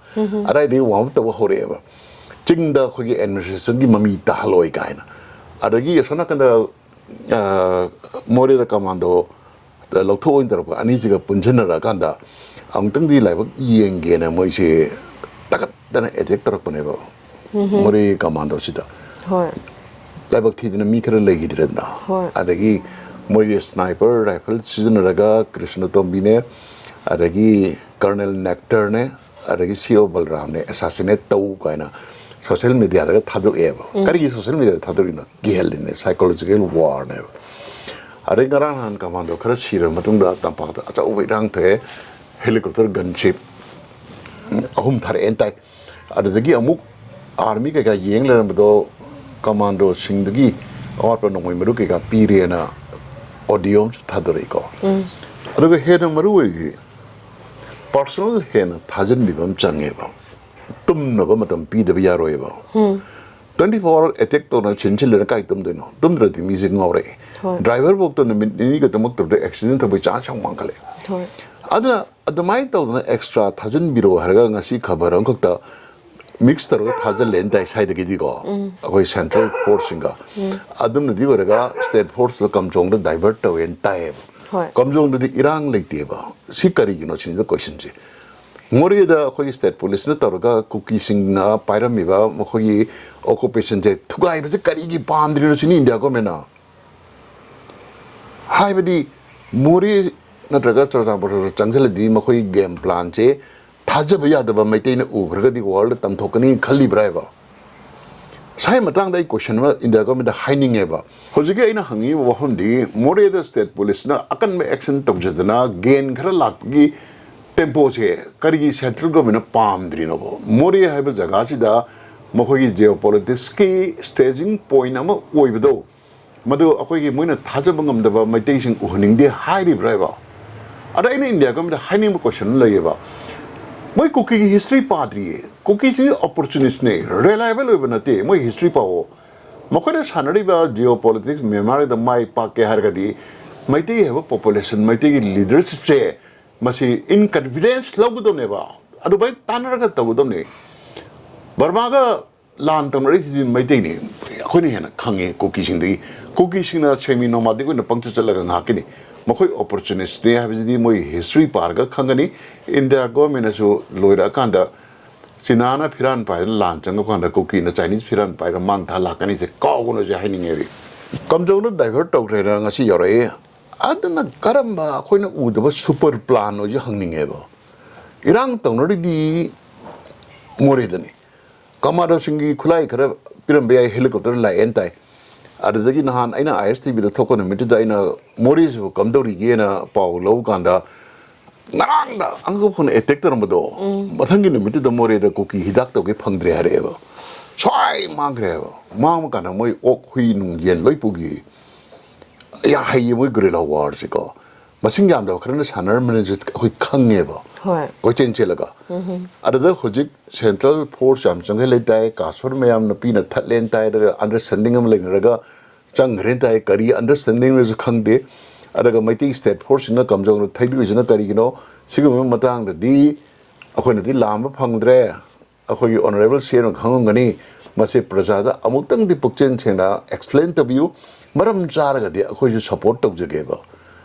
ꯑꯗꯥꯏꯗꯒꯤ warm up ꯇꯧꯕ ꯍꯧꯔꯛꯑꯦꯕ꯫ ꯆꯤꯡꯗ ꯑꯩꯈꯣꯏꯒꯤ administrationꯒꯤ ꯃꯃꯤ ꯇꯥꯍꯜꯂꯣꯏ ꯀꯥꯏꯅ꯫ ꯑꯗꯒꯤ ꯑꯁꯣꯝ ꯅꯥꯀꯟꯗ ꯑ, ꯃꯣꯔꯦꯗ ꯀꯃꯥꯟꯗꯣ ꯂꯧꯊꯣꯛ ꯑꯣꯏꯅ ꯇꯧꯔꯛꯄ ꯑꯅꯤꯁꯤꯒ ꯄꯨꯟꯁꯤꯟꯅꯔꯛꯑꯀꯥꯟꯗ ꯑꯃꯨꯛꯇꯪꯗꯤ ꯂꯥꯏꯕꯛ ꯌꯦꯡꯒꯦꯅ ꯃꯣꯏꯁꯦ ꯇꯥꯈꯠꯇꯅ attack ꯇꯧꯔꯛꯄꯅꯦꯕ ꯃꯣꯔꯦ ꯀꯃꯥꯟꯗꯣꯁꯤꯗ꯫ ꯍꯣꯏ꯫ ꯂꯥꯏꯕꯛ ꯊꯤꯗꯅ ꯃꯤ ꯈꯔ ꯂꯩꯈꯤꯗ꯭ꯔꯦꯗꯅ꯫ ꯍꯣꯏ꯫ ꯑꯗꯒꯤ ꯃꯣꯏꯒꯤ sniper rifle ꯁꯤꯖꯤꯟꯅꯔꯒ ꯀ꯭ꯔꯤꯁꯅꯇꯣꯝꯕꯤꯅꯦ, ꯑꯗꯒꯤ Colonel Nectorꯅꯦ, ꯑꯗꯒꯤ C O ꯕꯂꯔꯥꯝꯅꯦ assassinate ꯇꯧ ꯀꯥꯏꯅ ꯁꯣꯁꯦꯜ ꯃꯦꯗꯤꯌꯥꯗꯒ ꯊꯥꯗꯣꯛꯑꯦꯕ꯫ ꯀꯔꯤꯒꯤ ꯁꯣꯁꯦꯜ ꯃꯦꯗꯤꯌꯥꯗ ꯊꯥꯗꯣꯛꯏꯅꯣ? ꯀꯤꯍꯜꯂꯤꯅꯦ, ꯁꯥꯏꯀꯣꯂꯣꯖꯤꯀꯦꯜ ꯋꯥꯔꯅꯦꯕ꯫ ꯑꯗꯩ ꯉꯔꯥꯡ ꯅꯍꯥꯟ ꯀꯃꯥꯟꯗꯣ ꯈꯔ ꯁꯤꯔꯕ ꯃꯇꯨꯡꯗ ꯇꯝꯄꯥꯛꯇ ꯑꯆꯧꯕ ꯏꯔꯥꯡ ꯊꯣꯛꯑꯦ, ꯍꯦꯂꯤꯀꯣꯞꯇꯔ ꯒꯟꯁꯤꯞ ꯑꯍꯨꯝ ꯊꯥꯔꯛꯑꯦꯅ ꯇꯥꯏ꯫ ꯑꯗꯨꯗꯒꯤ ꯑꯃꯨꯛ ꯑꯥꯔꯃꯤ ꯀꯩꯀꯥ ꯌꯦꯡ ꯂꯩꯔꯝꯕꯗꯣ ꯀꯃꯥꯟꯗꯣꯁꯤꯡꯗꯒꯤ ꯑꯋꯥꯠꯄ ꯅꯣꯡꯃꯩ ꯃꯔꯨ ꯀꯩꯀꯥ ꯄꯤꯔꯦꯅ ꯑꯣꯗꯤꯑꯣ ꯑꯃꯁꯨ ꯊꯥꯗꯣꯔꯛꯏꯀꯣ꯫ ꯑꯗꯨꯒ ꯍꯦꯟꯅ ꯃꯔꯨ ꯑꯣꯏꯔꯤꯗꯤ ꯄꯥꯔꯁꯣꯅꯦꯜ ꯍꯦꯟꯅ ꯊꯥꯖꯤꯟꯕꯤꯕ ꯑꯃ ꯆꯪꯉꯦꯕ꯫ ꯇꯨꯝꯅꯕ ꯃꯇꯝ ꯄꯤꯗꯕ ꯌꯥꯔꯣꯏꯕ꯫ ꯇ꯭ꯋꯦꯟꯇꯤ ꯐꯣꯔ ꯑꯋꯥꯔ ꯑꯦꯇꯦꯛ ꯇꯧꯅ ꯁꯤꯟ ꯁꯤꯜꯂꯦꯅ ꯀꯥꯏ ꯇꯨꯝꯗꯣꯏꯅꯣ? ꯇꯨꯝꯗ꯭ꯔꯗꯤ ꯃꯤꯁꯦ ꯉꯥꯎꯔꯛꯑꯦ꯫ ꯍꯣꯏ꯫ ꯗ꯭ꯔꯥꯏꯚꯔ ꯐꯥꯎꯗ ꯅꯨꯃꯤꯠ ꯅꯤꯅꯤꯒ ꯇꯨꯝꯃꯛꯇꯕꯗ ꯑꯦꯛꯁꯤꯗꯦꯟ ꯊꯣꯛꯄꯒꯤ ꯆꯥꯟꯁ ꯌꯥꯝ ꯋꯥꯡꯈꯠꯂꯛꯑꯦ꯫ ꯍꯣꯏ꯫ ꯑꯗꯨꯅ ꯑꯗꯨꯃꯥꯏꯅ ꯇꯧꯗꯅ ꯑꯦꯛꯁꯇ꯭ꯔꯥ ꯊꯥꯖꯤꯟꯕꯤꯔꯣ ꯍꯥꯏꯔꯒ ꯉꯁꯤ ꯈꯕꯔ ꯑꯃꯈꯛꯇ ꯃꯤꯛꯁ ꯇꯧꯔꯒ ꯊꯥꯖꯤꯜꯂꯦꯅ ꯇꯥꯏ ꯁ꯭ꯋꯥꯏꯗꯒꯤꯗꯤꯀꯣ, ꯑꯩꯈꯣꯏ ꯁꯦꯟꯇ꯭ꯔꯦꯜ ꯐꯣꯔꯁꯁꯤꯡꯒ꯫ ꯑꯗꯨꯝꯅꯗꯤ ꯑꯣꯏꯔꯒ ꯁ꯭ꯇꯦꯠ ꯐꯣꯔꯁꯇꯣ ꯀꯝꯖꯣꯡꯗ ꯗꯥꯏꯚꯔꯠ ꯇꯧꯋꯦꯅ ꯇꯥꯏꯌꯦꯕ꯫ ꯍꯣꯏ꯫ ꯀꯝꯖꯣꯡꯗꯗꯤ ꯏꯔꯥꯡ ꯂꯩꯇꯦꯕ꯫ ꯁꯤ ꯀꯔꯤꯒꯤꯅꯣ ꯁꯤꯅꯤꯗ ꯀꯣꯏꯁꯟꯁꯦ꯫ ꯃꯣꯔꯦꯗ ꯑꯩꯈꯣꯏꯒꯤ ꯁ꯭ꯇꯦꯠ ꯄꯨꯂꯤꯁꯅ ꯇꯧꯔꯒ ꯀꯨꯀꯤꯁꯤꯡꯅ ꯄꯥꯏꯔꯝꯃꯤꯕ ꯃꯈꯣꯏꯒꯤ ꯑꯣꯀꯨꯄꯦꯁꯟꯁꯦ ꯊꯨꯒꯥꯏꯕꯁꯦ ꯀꯔꯤꯒꯤ ꯄꯥꯝꯗ꯭ꯔꯤꯅꯣ ꯁꯤꯅꯤ ꯏꯟꯗꯤꯌꯥ ꯒꯣꯔꯃꯦꯟꯅ꯫ ꯍꯥꯏꯕꯗꯤ ꯃꯣꯔꯦ ꯅꯠꯇ꯭ꯔꯒ ꯆꯨꯔꯆꯥꯟꯄꯨꯔꯗ ꯆꯪꯁꯤꯜꯂꯗꯤ ꯃꯈꯣꯏꯒꯤ ꯒꯦꯝ ꯄ꯭ꯂꯥꯟꯁꯦ ꯊꯥꯖꯕ ꯌꯥꯗꯕ ꯃꯩꯇꯩꯅ ꯎꯈ꯭ꯔꯒꯗꯤ ꯋꯥꯔꯜꯗ ꯇꯝꯊꯣꯛꯀꯅꯤ ꯈꯜꯂꯤꯕ꯭ꯔꯥ ꯍꯥꯏꯕ꯫ ꯁꯥꯏ ꯃꯇꯥꯡꯗ ꯑꯩ ꯀꯣꯏꯁꯟ ꯑꯃ ꯏꯟꯗꯤꯌꯥ ꯒꯣꯔꯃꯦꯟꯗ ꯍꯥꯏꯅꯤꯡꯉꯦꯕ꯫ ꯍꯧꯖꯤꯛꯀꯤ ꯑꯩꯅ ꯍꯪꯉꯤꯕ ꯋꯥꯐꯝꯗꯤ ꯃꯣꯔꯦꯗ ꯁ꯭ꯇꯦꯠ ꯄꯨꯂꯤꯁꯅ ꯑꯀꯟꯕ ꯑꯦꯛꯁꯟ ꯇꯧꯖꯗꯅ ꯒꯦꯟ ꯈꯔ ꯂꯥꯛꯄꯒꯤ ꯇꯦꯝꯄꯣꯁꯦ ꯀꯔꯤꯒꯤ ꯁꯦꯟꯇ꯭ꯔꯦꯜ ꯒꯣꯔꯃꯦꯟꯅ ꯄꯥꯝꯗ꯭ꯔꯤꯅꯣꯕ? ꯃꯣꯔꯦ ꯍꯥꯏꯕ ꯖꯒꯥꯁꯤꯗ ꯃꯈꯣꯏꯒꯤ ꯖꯤꯑꯣ ꯄꯣꯂꯤꯇꯤꯛꯁꯀꯤ ꯁ꯭ꯇꯦꯖꯤꯡ ꯄꯣꯏꯟ ꯑꯃ ꯑꯣꯏꯕꯗꯣ, ꯃꯗꯨ ꯑꯩꯈꯣꯏꯒꯤ ꯃꯣꯏꯅ ꯊꯥꯖꯕ ꯉꯝꯗꯕ ꯃꯩꯇꯩꯁꯤꯡ ꯎꯍꯟꯅꯤꯡꯗꯦ ꯍꯥꯏꯔꯤꯕ꯭ꯔꯥ ꯍꯥꯏꯕ? ꯑꯗ ꯑꯩꯅ ꯏꯟꯗꯤꯌꯥ ꯒꯣꯔꯃꯦꯟꯗ ꯍꯥꯏꯅꯤꯡꯕ ꯀꯣꯏꯁꯟ ꯑꯃ ꯂꯩꯌꯦꯕ꯫ ꯃꯣꯏ ꯀꯨꯀꯤꯒꯤ ꯍꯤꯁꯇ꯭ꯔꯤ ꯄꯥꯗ꯭ꯔꯤꯌꯦ꯫ ꯀꯨꯀꯤꯁꯤꯡ ꯑꯣꯄꯣꯔꯆꯨꯅꯤꯁꯅꯦ, ꯔꯤꯂꯥꯏꯕꯜ ꯑꯣꯏꯕ ꯅꯠꯇꯦ꯫ ꯃꯣꯏ ꯍꯤꯁꯇ꯭ꯔꯤ ꯄꯥꯎꯑꯣ꯫ ꯃꯈꯣꯏꯅ ꯁꯥꯟꯅꯔꯤꯕ ꯖꯤꯑꯣ ꯄꯣꯂꯤꯇꯤꯛꯁ ꯃ꯭ꯌꯥꯟꯃꯥꯔꯗ ꯃꯥꯏ ꯄꯥꯛꯀꯦ ꯍꯥꯏꯔꯒꯗꯤ ꯃꯩꯇꯩ ꯍꯥꯏꯕ ꯄꯣꯄꯨꯂꯦꯁꯟ, ꯃꯩꯇꯩꯒꯤ ꯂꯤꯗꯔꯁꯤꯞꯁꯦ ꯃꯁꯤ ꯏꯟ ꯀꯟꯐꯤꯗꯦꯟꯁ ꯂꯧꯒꯗꯕꯅꯦꯕ꯫ ꯑꯗꯨꯃꯥꯏꯅ ꯇꯥꯟꯅꯔꯒ ꯇꯧꯒꯗꯕꯅꯦ꯫ ꯕꯔꯃꯥꯒ ꯂꯥꯟ ꯇꯧꯅꯔꯤꯁꯤꯗꯤ ꯃꯩꯇꯩꯅꯤ꯫ ꯑꯩꯈꯣꯏꯅ ꯍꯦꯟꯅ ꯈꯪꯉꯤ ꯀꯨꯀꯤꯁꯤꯡꯗꯒꯤ꯫ ꯀꯨꯀꯤꯁꯤꯡꯅ ꯁꯦꯃꯤ ꯅꯣꯃꯥꯗꯤꯛ ꯑꯣꯏꯅ ꯄꯪꯆꯠ ꯆꯠꯂꯒ ꯉꯥꯛꯀꯅꯤ꯫ ꯃꯈꯣꯏ ꯑꯣꯄꯣꯔꯆꯨꯅꯤꯁ꯭ꯠꯅꯤ ꯍꯥꯏꯕꯁꯤꯗꯤ ꯃꯣꯏ ꯍꯤꯁꯇ꯭ꯔꯤ ꯄꯥꯔꯒ ꯈꯪꯒꯅꯤ꯫ ꯏꯟꯗꯤꯌꯥ ꯒꯣꯔꯃꯦꯟꯅꯁꯨ ꯂꯣꯏꯔꯛꯑꯀꯥꯟꯗ ꯆꯤꯅꯥꯅ ꯐꯤꯔꯥꯟ ꯄꯥꯏꯔ ꯂꯥꯟ ꯆꯪꯉꯀꯥꯟꯗ ꯀꯨꯀꯤꯅ ꯆꯥꯏꯅꯤꯁ ꯐꯤꯔꯥꯟ ꯄꯥꯏꯔ ꯃꯥꯡ ꯊꯥ ꯂꯥꯛꯀꯅꯤꯁꯦ ꯀꯥꯎꯒꯅꯨꯁꯦ ꯍꯥꯏꯅꯤꯡꯉꯦ ꯑꯩ꯫ ꯀꯝꯖꯧꯅ ꯗꯥꯏꯚꯔꯠ ꯇꯧꯈ꯭ꯔꯦꯅ ꯉꯁꯤ ꯌꯧꯔꯛꯑꯦ꯫ ꯑꯗꯨꯅ ꯀꯔꯝꯕ ꯑꯩꯈꯣꯏꯅ ꯎꯗꯕ ꯁꯨꯄꯔ ꯄ꯭ꯂꯥꯟꯅꯣꯁꯦ ꯍꯪꯅꯤꯡꯉꯦꯕ꯫ ꯏꯔꯥꯡ ꯇꯧꯅꯔꯤꯗꯤ ꯃꯣꯔꯦꯗꯅꯤ꯫ ꯀꯃꯥꯟꯗꯣꯁꯤꯡꯒꯤ ꯈꯨꯠꯂꯥꯏ ꯈꯔ ꯄꯤꯔꯝꯕ ꯌꯥꯏ, ꯍꯦꯂꯤꯀꯣꯞꯇꯔ ꯂꯥꯛꯑꯦꯅ ꯇꯥꯏ꯫ ꯑꯗꯨꯗꯒꯤ ꯅꯍꯥꯟ ꯑꯩꯅ ꯑꯥꯏ ꯑꯦꯁ ꯇꯤ ꯚꯤꯗ ꯊꯣꯛꯄ ꯅꯨꯃꯤꯠꯇꯨꯗ ꯑꯩꯅ ꯃꯣꯔꯦꯁꯤꯕꯨ ꯀꯝꯗꯧꯔꯤꯒꯦꯅ ꯄꯥꯎ ꯂꯧꯕ ꯀꯥꯟꯗ, ꯉꯔꯥꯡꯗ ꯑꯉꯛꯄ ꯐꯪꯅ ꯑꯦꯇꯦꯛ ꯇꯧꯔꯝꯕꯗꯣ, ꯃꯊꯪꯒꯤ ꯅꯨꯃꯤꯠꯇꯨꯗ ꯃꯣꯔꯦꯗ ꯀꯨꯀꯤ ꯍꯤꯗꯥꯛ ꯇꯧꯒꯦ ꯐꯪꯗ꯭ꯔꯦ ꯍꯥꯏꯔꯛꯑꯦꯕ꯫ ꯁ꯭ꯋꯥꯏ ꯃꯥꯡꯈ꯭ꯔꯦꯕ꯫ ꯃꯥꯡꯕ ꯀꯥꯟꯗ ꯃꯣꯏ ꯑꯣꯛ, ꯍꯨꯏ ꯅꯨꯡ, ꯌꯦꯟ ꯂꯣꯏ ꯄꯨꯈꯤ꯫ ꯌꯥꯝ ꯍꯩꯌꯦ ꯃꯣꯏ ꯒꯨꯔꯤꯂꯥ ꯋꯥꯔꯁꯤꯀꯣ꯫ ꯃꯁꯤꯡ ꯌꯥꯝꯗꯕ ꯈꯔꯅ ꯁꯥꯟꯅꯔꯝꯕꯅꯤꯁꯦ ꯑꯩꯈꯣꯏ ꯈꯪꯉꯦꯕ꯫ ꯍꯣꯏ꯫ ꯀꯣꯏꯆꯦꯟ ꯆꯦꯜꯂꯒ꯫ ꯑꯗꯨꯗ ꯍꯧꯖꯤꯛ ꯁꯦꯟꯇ꯭ꯔꯦꯜ ꯐꯣꯔꯁ ꯌꯥꯝ ꯆꯪꯁꯤꯜꯂꯦ ꯇꯥꯏ, ꯀꯥꯁꯣꯔ ꯃꯌꯥꯝꯅ ꯄꯤꯅ ꯊꯠꯂꯦꯅ ꯇꯥꯏ, ꯑꯗꯨꯒ ꯑꯟꯗꯔꯁ꯭ꯇꯦꯟꯗꯤꯡ ꯑꯃ ꯂꯩꯅꯔꯒ ꯆꯪꯈ꯭ꯔꯦꯅ ꯇꯥꯏ꯫ ꯀꯔꯤ ꯑꯟꯗꯔꯁ꯭ꯇꯦꯟꯗꯤꯡꯅꯣꯁꯨ ꯈꯪꯗꯦ꯫ ꯑꯗꯨꯒ ꯃꯩꯇꯩ ꯁ꯭ꯇꯦꯠ ꯐꯣꯔꯁꯁꯤꯅ ꯀꯝꯖꯧꯅ ꯊꯩꯗꯣꯛꯏꯁꯤꯅ ꯀꯔꯤꯒꯤꯅꯣ? ꯁꯤꯒꯨꯝꯕ ꯃꯇꯥꯡꯗꯗꯤ ꯑꯩꯈꯣꯏꯅꯗꯤ ꯂꯥꯝꯕ ꯐꯪꯗ꯭ꯔꯦ꯫ ꯑꯩꯈꯣꯏꯒꯤ ꯑꯣꯅꯔꯦꯕꯜ ꯁꯤ ꯑꯦꯝꯅ ꯈꯪꯉꯝꯒꯅꯤ꯫ ꯃꯁꯤ ꯄ꯭ꯔꯖꯥꯗ ꯑꯃꯨꯛꯇꯪꯗꯤ ꯄꯨꯛꯆꯦꯜ ꯁꯦꯡꯅ ꯑꯦꯛꯁꯄ꯭ꯂꯦꯟ ꯇꯧꯕꯤꯌꯨ, ꯃꯔꯝ ꯆꯥꯔꯒꯗꯤ ꯑꯩꯈꯣꯏꯁꯨ ꯁꯄꯣꯔꯠ ꯇꯧꯖꯒꯦꯕ꯫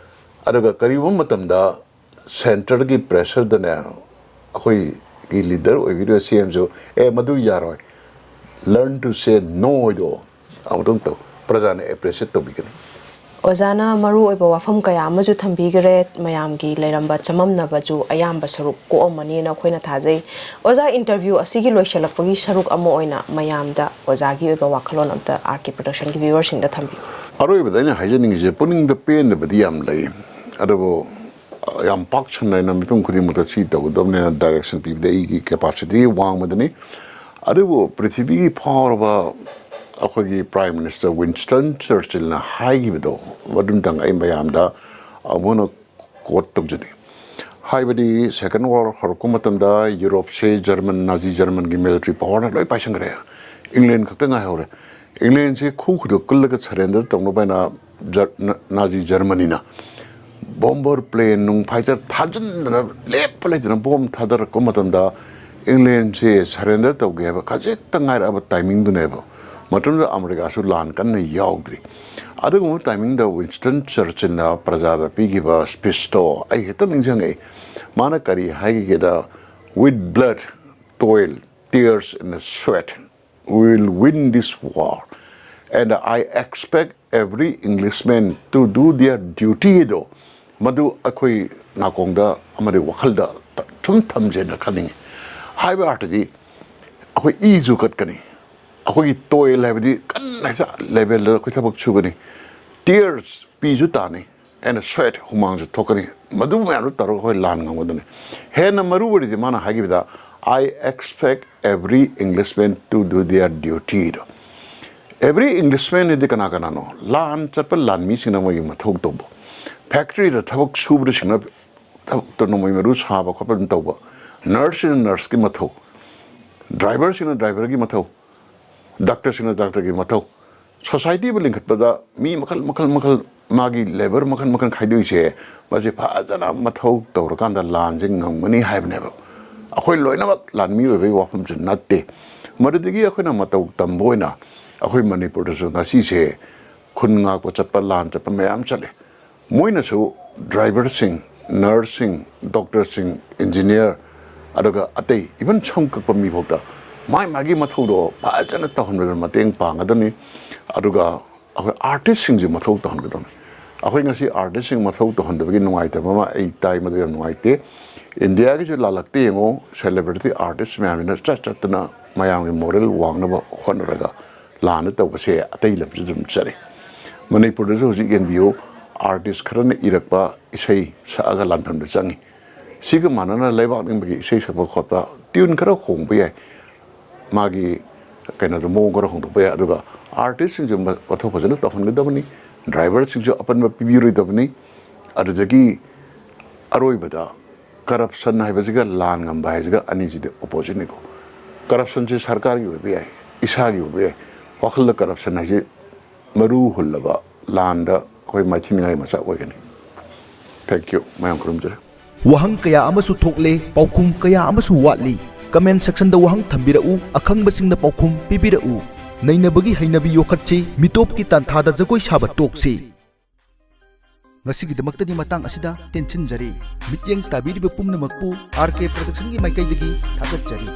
ꯑꯗꯨꯒ ꯀꯔꯤꯒꯨꯝꯕ ꯃꯇꯝꯗ ꯁꯦꯟꯇꯔꯒꯤ ꯄ꯭ꯔꯦꯁꯔꯗꯅꯦ ꯑꯩꯈꯣꯏꯒꯤ ꯂꯤꯗꯔ ꯑꯣꯏꯕꯤꯔꯤꯕ ꯁꯤ ꯑꯦꯝꯁꯨ, "ꯑꯦ, ꯃꯗꯨ ꯌꯥꯔꯣꯏ, learn to say no" ꯍꯥꯏꯗꯣ ꯑꯃꯨꯛꯇꯪ ꯇꯧ, ꯄ꯭ꯔꯖꯥꯅ ꯑꯦꯄ꯭ꯔꯤꯁꯤꯌꯦꯠ ꯇꯧꯕꯤꯒꯅꯤ꯫ ꯑꯣꯖꯥꯅ ꯃꯔꯨꯑꯣꯏꯕ ꯋꯥꯐꯝ ꯀꯌꯥ ꯑꯃꯁꯨ ꯊꯝꯕꯤꯈ꯭ꯔꯦ, ꯃꯌꯥꯝꯒꯤ ꯂꯩꯔꯝꯕ ꯆꯃꯝꯅꯕꯁꯨ ꯑꯌꯥꯝꯕ ꯁꯔꯨꯛ ꯀꯣꯛꯑꯝꯃꯅꯤꯅ ꯑꯩꯈꯣꯏꯅ ꯊꯥꯖꯩ꯫ ꯑꯣꯖꯥ, ꯏꯟꯇꯔꯚ꯭ꯌꯨ ꯑꯁꯤꯒꯤ ꯂꯣꯏꯁꯤꯜꯂꯛꯄꯒꯤ ꯁꯔꯨꯛ ꯑꯃ ꯑꯣꯏꯅ ꯃꯌꯥꯝꯗ ꯑꯣꯖꯥꯒꯤ ꯑꯣꯏꯕ ꯋꯥꯈꯜꯂꯣꯟ ꯑꯝꯇ ꯑꯥꯔ ꯀꯦ ꯄ꯭ꯔꯗꯛꯁꯟꯒꯤ ꯚ꯭ꯌꯨꯋꯔꯁꯤꯡꯗ ꯊꯝꯕꯤꯌꯨ꯫ ꯑꯔꯣꯏꯕꯗ ꯑꯩꯅ ꯍꯥꯏꯖꯅꯤꯡꯉꯤꯁꯦ, ꯄꯨꯛꯅꯤꯡꯗ ꯄꯦꯟꯗꯕꯗꯤ ꯌꯥꯝ ꯂꯩ, ꯑꯗꯨꯕꯨ ꯌꯥꯝ ꯄꯥꯛ ꯁꯟꯅ ꯑꯩꯅ ꯃꯤꯄꯨꯝ ꯈꯨꯗꯤꯡꯃꯛꯇ ꯁꯤ ꯇꯧꯒꯗꯕꯅꯦꯅ ꯗꯥꯏꯔꯦꯛꯁꯟ ꯄꯤꯕꯗ ꯑꯩꯒꯤ ꯀꯦꯄꯥꯁꯤꯇꯤ ꯋꯥꯡꯕꯗꯅꯤ꯫ ꯑꯗꯨꯕꯨ ꯄ꯭ꯔꯤꯊꯤꯕꯤꯒꯤ ꯐꯥꯎꯔꯕ ꯑꯩꯈꯣꯏꯒꯤ ꯄ꯭ꯔꯥꯏꯝ ꯃꯤꯅꯤꯁꯇꯔ ꯋꯤꯟꯁꯇꯟ ꯆꯔꯆꯤꯜꯅ ꯍꯥꯏꯈꯤꯕꯗꯣ, ꯃꯗꯨꯝꯇꯪ ꯑꯩ ꯃꯌꯥꯝꯗ ꯑꯃꯨꯛ ꯍꯟꯅ ꯀꯣꯠ ꯇꯧꯖꯅꯤꯡꯏ꯫ ꯍꯥꯏꯕꯗꯤ ꯁꯦꯀꯦꯟ ꯋꯥꯔꯜ ꯍꯧꯔꯛꯄ ꯃꯇꯝꯗ ꯌꯨꯔꯣꯞꯁꯦ ꯖꯔꯃꯟ, ꯅꯥꯖꯤ ꯖꯔꯃꯟꯒꯤ ꯃꯤꯂꯤꯇꯔꯤ ꯄꯋꯥꯔꯅ ꯂꯣꯏ ꯄꯥꯏꯁꯟꯈ꯭ꯔꯦ꯫ ꯏꯪꯂꯦꯟ ꯈꯛꯇ ꯉꯥꯏꯍꯧꯔꯦ꯫ ꯏꯪꯂꯦꯟꯁꯦ ꯈꯨ ꯈꯨꯗꯣ ꯀꯜꯂꯒ ꯁꯔꯦꯟꯗꯔ ꯇꯧꯅꯕ ꯍꯥꯏꯅ ꯖꯔ-, ꯅ-, ꯅꯥꯖꯤ ꯖꯔꯃꯅꯤꯅ ꯕꯣꯝꯕꯔ ꯄ꯭ꯂꯦꯟ ꯅꯨꯡ ꯐꯥꯏꯇꯔ ꯊꯥꯖꯤꯟꯗꯅ ꯂꯦꯞꯄ ꯂꯩꯇꯅ ꯕꯣꯝ ꯊꯥꯗꯔꯛꯄ ꯃꯇꯝꯗ ꯏꯪꯂꯦꯟꯁꯦ ꯁꯔꯦꯟꯗꯔ ꯇꯧꯒꯦ ꯍꯥꯏꯕ ꯈꯖꯤꯛꯇ ꯉꯥꯏꯔꯛꯑꯕ ꯇꯥꯏꯃꯤꯡꯗꯨꯅꯦꯕ꯫ ꯃꯇꯝꯗꯨꯗ ꯑꯃꯦꯔꯤꯀꯥꯁꯨ ꯂꯥꯟ ꯀꯟꯅ ꯌꯥꯎꯗ꯭ꯔꯤ꯫ ꯑꯗꯨꯒꯨꯝꯕ ꯇꯥꯏꯃꯤꯡꯗ ꯋꯤꯟꯁꯇꯟ ꯆꯔꯆꯤꯜꯅ ꯄ꯭ꯔꯖꯥꯗ ꯄꯤꯈꯤꯕ ꯁ꯭ꯄꯤꯁꯇꯣ ꯑꯩ ꯍꯦꯛꯇ ꯅꯤꯡꯁꯤꯡꯉꯛꯏ꯫ ꯃꯥꯅ ꯀꯔꯤ ꯍꯥꯏꯈꯤꯒꯦꯗ, "With blood, toil, tears and sweat, we will win this war. And I expect every Englishman to do their duty" ꯗꯣ, ꯃꯗꯨ ꯑꯩꯈꯣꯏ ꯅꯥꯀꯣꯡꯗ ꯑꯃꯗꯤ ꯋꯥꯈꯜꯗ ꯁꯨꯝ ꯊꯝꯖꯦꯅ ꯈꯟꯅꯤꯡꯉꯤ꯫ ꯍꯥꯏꯕ ꯑꯥꯔꯊꯗꯤ, ꯑꯩꯈꯣꯏ ꯏꯁꯨ ꯀꯠꯀꯅꯤ, ꯑꯩꯈꯣꯏꯒꯤ ꯇꯣꯏꯜ ꯍꯥꯏꯕꯗꯤ ꯀꯟꯅ ꯍꯦꯛꯇ ꯂꯦꯕꯦꯜꯗ ꯑꯩꯈꯣꯏ ꯊꯕꯛ ꯁꯨꯒꯅꯤ, ꯇꯤꯌꯔꯁ ꯄꯤꯁꯨ ꯇꯥꯅꯤ, ꯑꯦꯟ ꯁ꯭ꯋꯦꯠ ꯍꯨꯃꯥꯡꯁꯨ ꯊꯣꯛꯀꯅꯤ꯫ ꯃꯗꯨ ꯃꯌꯥꯝꯗꯨ ꯇꯧꯔꯒ ꯑꯩꯈꯣꯏ ꯂꯥꯟ ꯉꯝꯒꯗꯕꯅꯤ꯫ ꯍꯦꯟꯅ ꯃꯔꯨ ꯑꯣꯏꯔꯤꯗꯤ ꯃꯥꯅ ꯍꯥꯏꯈꯤꯕꯗ "I expect every Englishman to do their duty" ꯗꯣ꯫ ꯑꯦꯕ꯭ꯔꯤ ꯏꯪꯂꯤꯁꯃꯦꯟ ꯍꯥꯏꯗꯤ ꯀꯅꯥ ꯀꯅꯥꯅꯣ? ꯂꯥꯟ ꯆꯠꯄ ꯂꯥꯟꯃꯤꯁꯤꯡꯅ ꯃꯣꯏꯒꯤ ꯃꯊꯧ ꯇꯧꯕ, ꯐꯦꯛꯇ꯭ꯔꯤꯗ ꯊꯕꯛ ꯁꯨꯕꯗꯁꯤꯡꯅ ꯊꯕꯛꯇ ꯅꯣꯡꯃꯩ ꯃꯔꯨ ꯁꯥꯕ ꯈꯣꯠꯄ ꯑꯗꯨꯝ ꯇꯧꯕ, ꯅꯔꯁꯁꯤꯅ ꯅꯔꯁꯀꯤ ꯃꯊꯧ, ꯗ꯭ꯔꯥꯏꯚꯔꯁꯤꯡꯅ ꯗ꯭ꯔꯥꯏꯚꯔꯒꯤ ꯃꯊꯧ, ꯗꯥꯛꯇꯔꯁꯤꯡꯅ ꯗꯥꯛꯇꯔꯒꯤ ꯃꯊꯧ꯫ ꯁꯣꯁꯥꯏꯇꯤ ꯑꯃ ꯂꯤꯡꯈꯠꯄꯗ ꯃꯤ ꯃꯈꯜ ꯃꯈꯜ ꯃꯈꯜ, ꯃꯥꯒꯤ ꯂꯦꯕꯔ ꯃꯈꯜ ꯃꯈꯜ ꯈꯥꯏꯗꯣꯛꯏꯁꯦ, ꯃꯁꯤ ꯐꯖꯅ ꯃꯊꯧ ꯇꯧꯔꯀꯥꯟꯗ ꯂꯥꯟꯁꯦ ꯉꯝꯒꯅꯤ ꯍꯥꯏꯕꯅꯦꯕ꯫ ꯑꯩꯈꯣꯏ ꯂꯣꯏꯅꯃꯛ ꯂꯥꯟꯃꯤ ꯑꯣꯏꯕꯒꯤ ꯋꯥꯐꯝꯁꯨ ꯅꯠꯇꯦ꯫ ꯃꯗꯨꯗꯒꯤ ꯑꯩꯈꯣꯏꯅ ꯃꯇꯧ ꯇꯝꯕ ꯑꯣꯏꯅ ꯑꯩꯈꯣꯏ ꯃꯅꯤꯄꯨꯔꯗꯁꯨ ꯉꯁꯤꯁꯦ ꯈꯨꯟ ꯉꯥꯛꯄ ꯆꯠꯄ, ꯂꯥꯟ ꯆꯠꯄ ꯃꯌꯥꯝ ꯆꯠꯂꯦ꯫ ꯃꯣꯏꯅꯁꯨ ꯗ꯭ꯔꯥꯏꯚꯔꯁꯤꯡ, ꯅꯔꯁꯁꯤꯡ, ꯗꯣꯛꯇꯔꯁꯤꯡ, ꯏꯟꯖꯤꯅꯤꯌꯔ, ꯑꯗꯨꯒ ꯑꯇꯩ ꯏꯚꯟ ꯁꯝ ꯀꯛꯄ ꯃꯤꯐꯥꯎꯗ ꯃꯥꯏ ꯃꯥꯒꯤ ꯃꯊꯧꯗꯣ ꯐꯖꯅ ꯇꯧꯍꯟꯕꯗ ꯃꯇꯦꯡ ꯄꯥꯡꯒꯗꯕꯅꯤ꯫ ꯑꯗꯨꯒ ꯑꯩꯈꯣꯏ ꯑꯥꯔꯇꯤꯁꯁꯤꯡꯁꯦ ꯃꯊꯧ ꯇꯧꯍꯟꯒꯗꯕꯅꯤ꯫ ꯑꯩꯈꯣꯏ ꯉꯁꯤ ꯑꯥꯔꯇꯤꯁꯁꯤꯡ ꯃꯊꯧ ꯇꯧꯍꯟꯗꯕꯒꯤ ꯅꯨꯡꯉꯥꯏꯇꯕ ꯑꯃ ꯑꯩ ꯇꯥꯏ, ꯃꯗꯨ ꯌꯥꯝ ꯅꯨꯡꯉꯥꯏꯇꯦ꯫ ꯏꯟꯗꯤꯌꯥꯒꯤꯁꯨ ꯂꯥꯜꯂꯛꯇ ꯌꯦꯡꯉꯣ, ꯁꯦꯂꯦꯕ꯭ꯔꯤꯇꯤ ꯑꯥꯔꯇꯤꯁ ꯃꯌꯥꯝꯁꯤꯅ ꯆꯠ ꯆꯠꯇꯅ ꯃꯌꯥꯝꯒꯤ ꯃꯣꯔꯦꯜ ꯋꯥꯡꯅꯕ ꯍꯣꯠꯅꯔꯒ ꯂꯥꯟꯗ ꯇꯧꯕꯁꯦ ꯑꯇꯩ ꯂꯝꯁꯨ ꯑꯗꯨꯝ ꯆꯠꯂꯤ꯫ ꯃꯅꯤꯄꯨꯔꯗꯁꯨ ꯍꯧꯖꯤꯛ ꯌꯦꯡꯕꯤꯌꯨ, ꯑꯥꯔꯇꯤꯁ ꯈꯔꯅ ꯏꯔꯛꯄ ꯏꯁꯩ ꯁꯛꯑꯒ ꯂꯥꯟꯐꯝꯗ ꯆꯪꯉꯤ꯫ ꯁꯤꯒ ꯃꯥꯟꯅꯅ ꯂꯩꯕꯥꯛ ꯅꯤꯡꯕꯒꯤ ꯏꯁꯩ ꯁꯛꯄ ꯈꯣꯠꯄ, ꯇ꯭ꯌꯨꯟ ꯈꯔ ꯍꯣꯡꯕ ꯌꯥꯏ, ꯃꯥꯒꯤ ꯀꯩꯅꯣꯗꯣ ꯃꯑꯣꯡ ꯈꯔ ꯍꯣꯡꯗꯣꯛꯄ ꯌꯥꯏ꯫ ꯑꯗꯨꯒ ꯑꯥꯔꯇꯤꯁꯁꯤꯡꯁꯨ ꯃ-, ꯃꯊꯧ ꯐꯖꯅ ꯇꯧꯍꯟꯒꯗꯕꯅꯤ, ꯗ꯭ꯔꯥꯏꯚꯔꯁꯤꯡꯁꯨ ꯑꯄꯟꯕ ꯄꯤꯕꯤꯔꯣꯏꯗꯕꯅꯤ꯫ ꯑꯗꯨꯗꯒꯤ ꯑꯔꯣꯏꯕꯗ ꯀꯔꯞꯁꯟ ꯍꯥꯏꯕꯁꯤꯒ ꯂꯥꯟ ꯉꯝꯕ ꯍꯥꯏꯁꯤꯒ ꯑꯅꯤꯁꯤꯗꯤ ꯑꯣꯄꯣꯖꯤꯠꯅꯤꯀꯣ꯫ ꯀꯔꯞꯁꯟꯁꯤ ꯁꯔꯀꯥꯔꯒꯤ ꯑꯣꯏꯕ ꯌꯥꯏ, ꯏꯁꯥꯒꯤ ꯑꯣꯏꯕ ꯌꯥꯏ, ꯋꯥꯈꯜꯗ ꯀꯔꯞꯁꯟ ꯍꯥꯏꯁꯤ ꯃꯔꯨ ꯍꯨꯜꯂꯕ ꯂꯥꯟꯗ ꯑꯩꯈꯣꯏ ꯃꯥꯏꯊꯤꯅꯤꯡꯉꯥꯏ ꯃꯆꯥꯛ ꯑꯣꯏꯒꯅꯤ꯫ Thank you꯫ ꯃꯌꯥꯝ ꯈꯨꯔꯨꯝꯖꯔꯤ꯫ ꯋꯥꯍꯪ ꯀꯌꯥ ꯑꯃꯁꯨ ꯊꯣꯛꯂꯦ, ꯄꯥꯎꯈꯨꯝ ꯀꯌꯥ ꯑꯃꯁꯨ ꯋꯥꯠꯂꯤ꯫ ꯀꯃꯦꯟ ꯁꯦꯛꯁꯟꯗ ꯋꯥꯍꯪ ꯊꯝꯕꯤꯔꯛꯎ, ꯑꯈꯪꯕꯁꯤꯡꯅ ꯄꯥꯎꯈꯨꯝ ꯄꯤꯕꯤꯔꯛꯎ꯫ ꯅꯩꯅꯕꯒꯤ ꯍꯩꯅꯕꯤ ꯌꯣꯛꯈꯠꯁꯤ, ꯃꯤꯇꯣꯞꯀꯤ ꯇꯥꯟꯊꯥꯗ ꯖꯒꯣꯏ ꯁꯥꯕ ꯇꯣꯛꯁꯤ꯫ ꯉꯁꯤꯒꯤꯗꯃꯛꯇꯗꯤ ꯃꯇꯥꯡ ꯑꯁꯤꯗ ꯇꯦꯟꯁꯤꯟꯖꯔꯤ꯫ ꯃꯤꯠꯌꯦꯡ ꯇꯥꯕꯤꯔꯤꯕ ꯄꯨꯝꯅꯃꯛꯄꯨ ꯑꯥꯔ ꯀꯦ ꯄ꯭ꯔꯗꯛꯁꯟꯒꯤ ꯃꯥꯏꯀꯩꯗꯒꯤ ꯊꯥꯒꯠꯆꯔꯤ꯫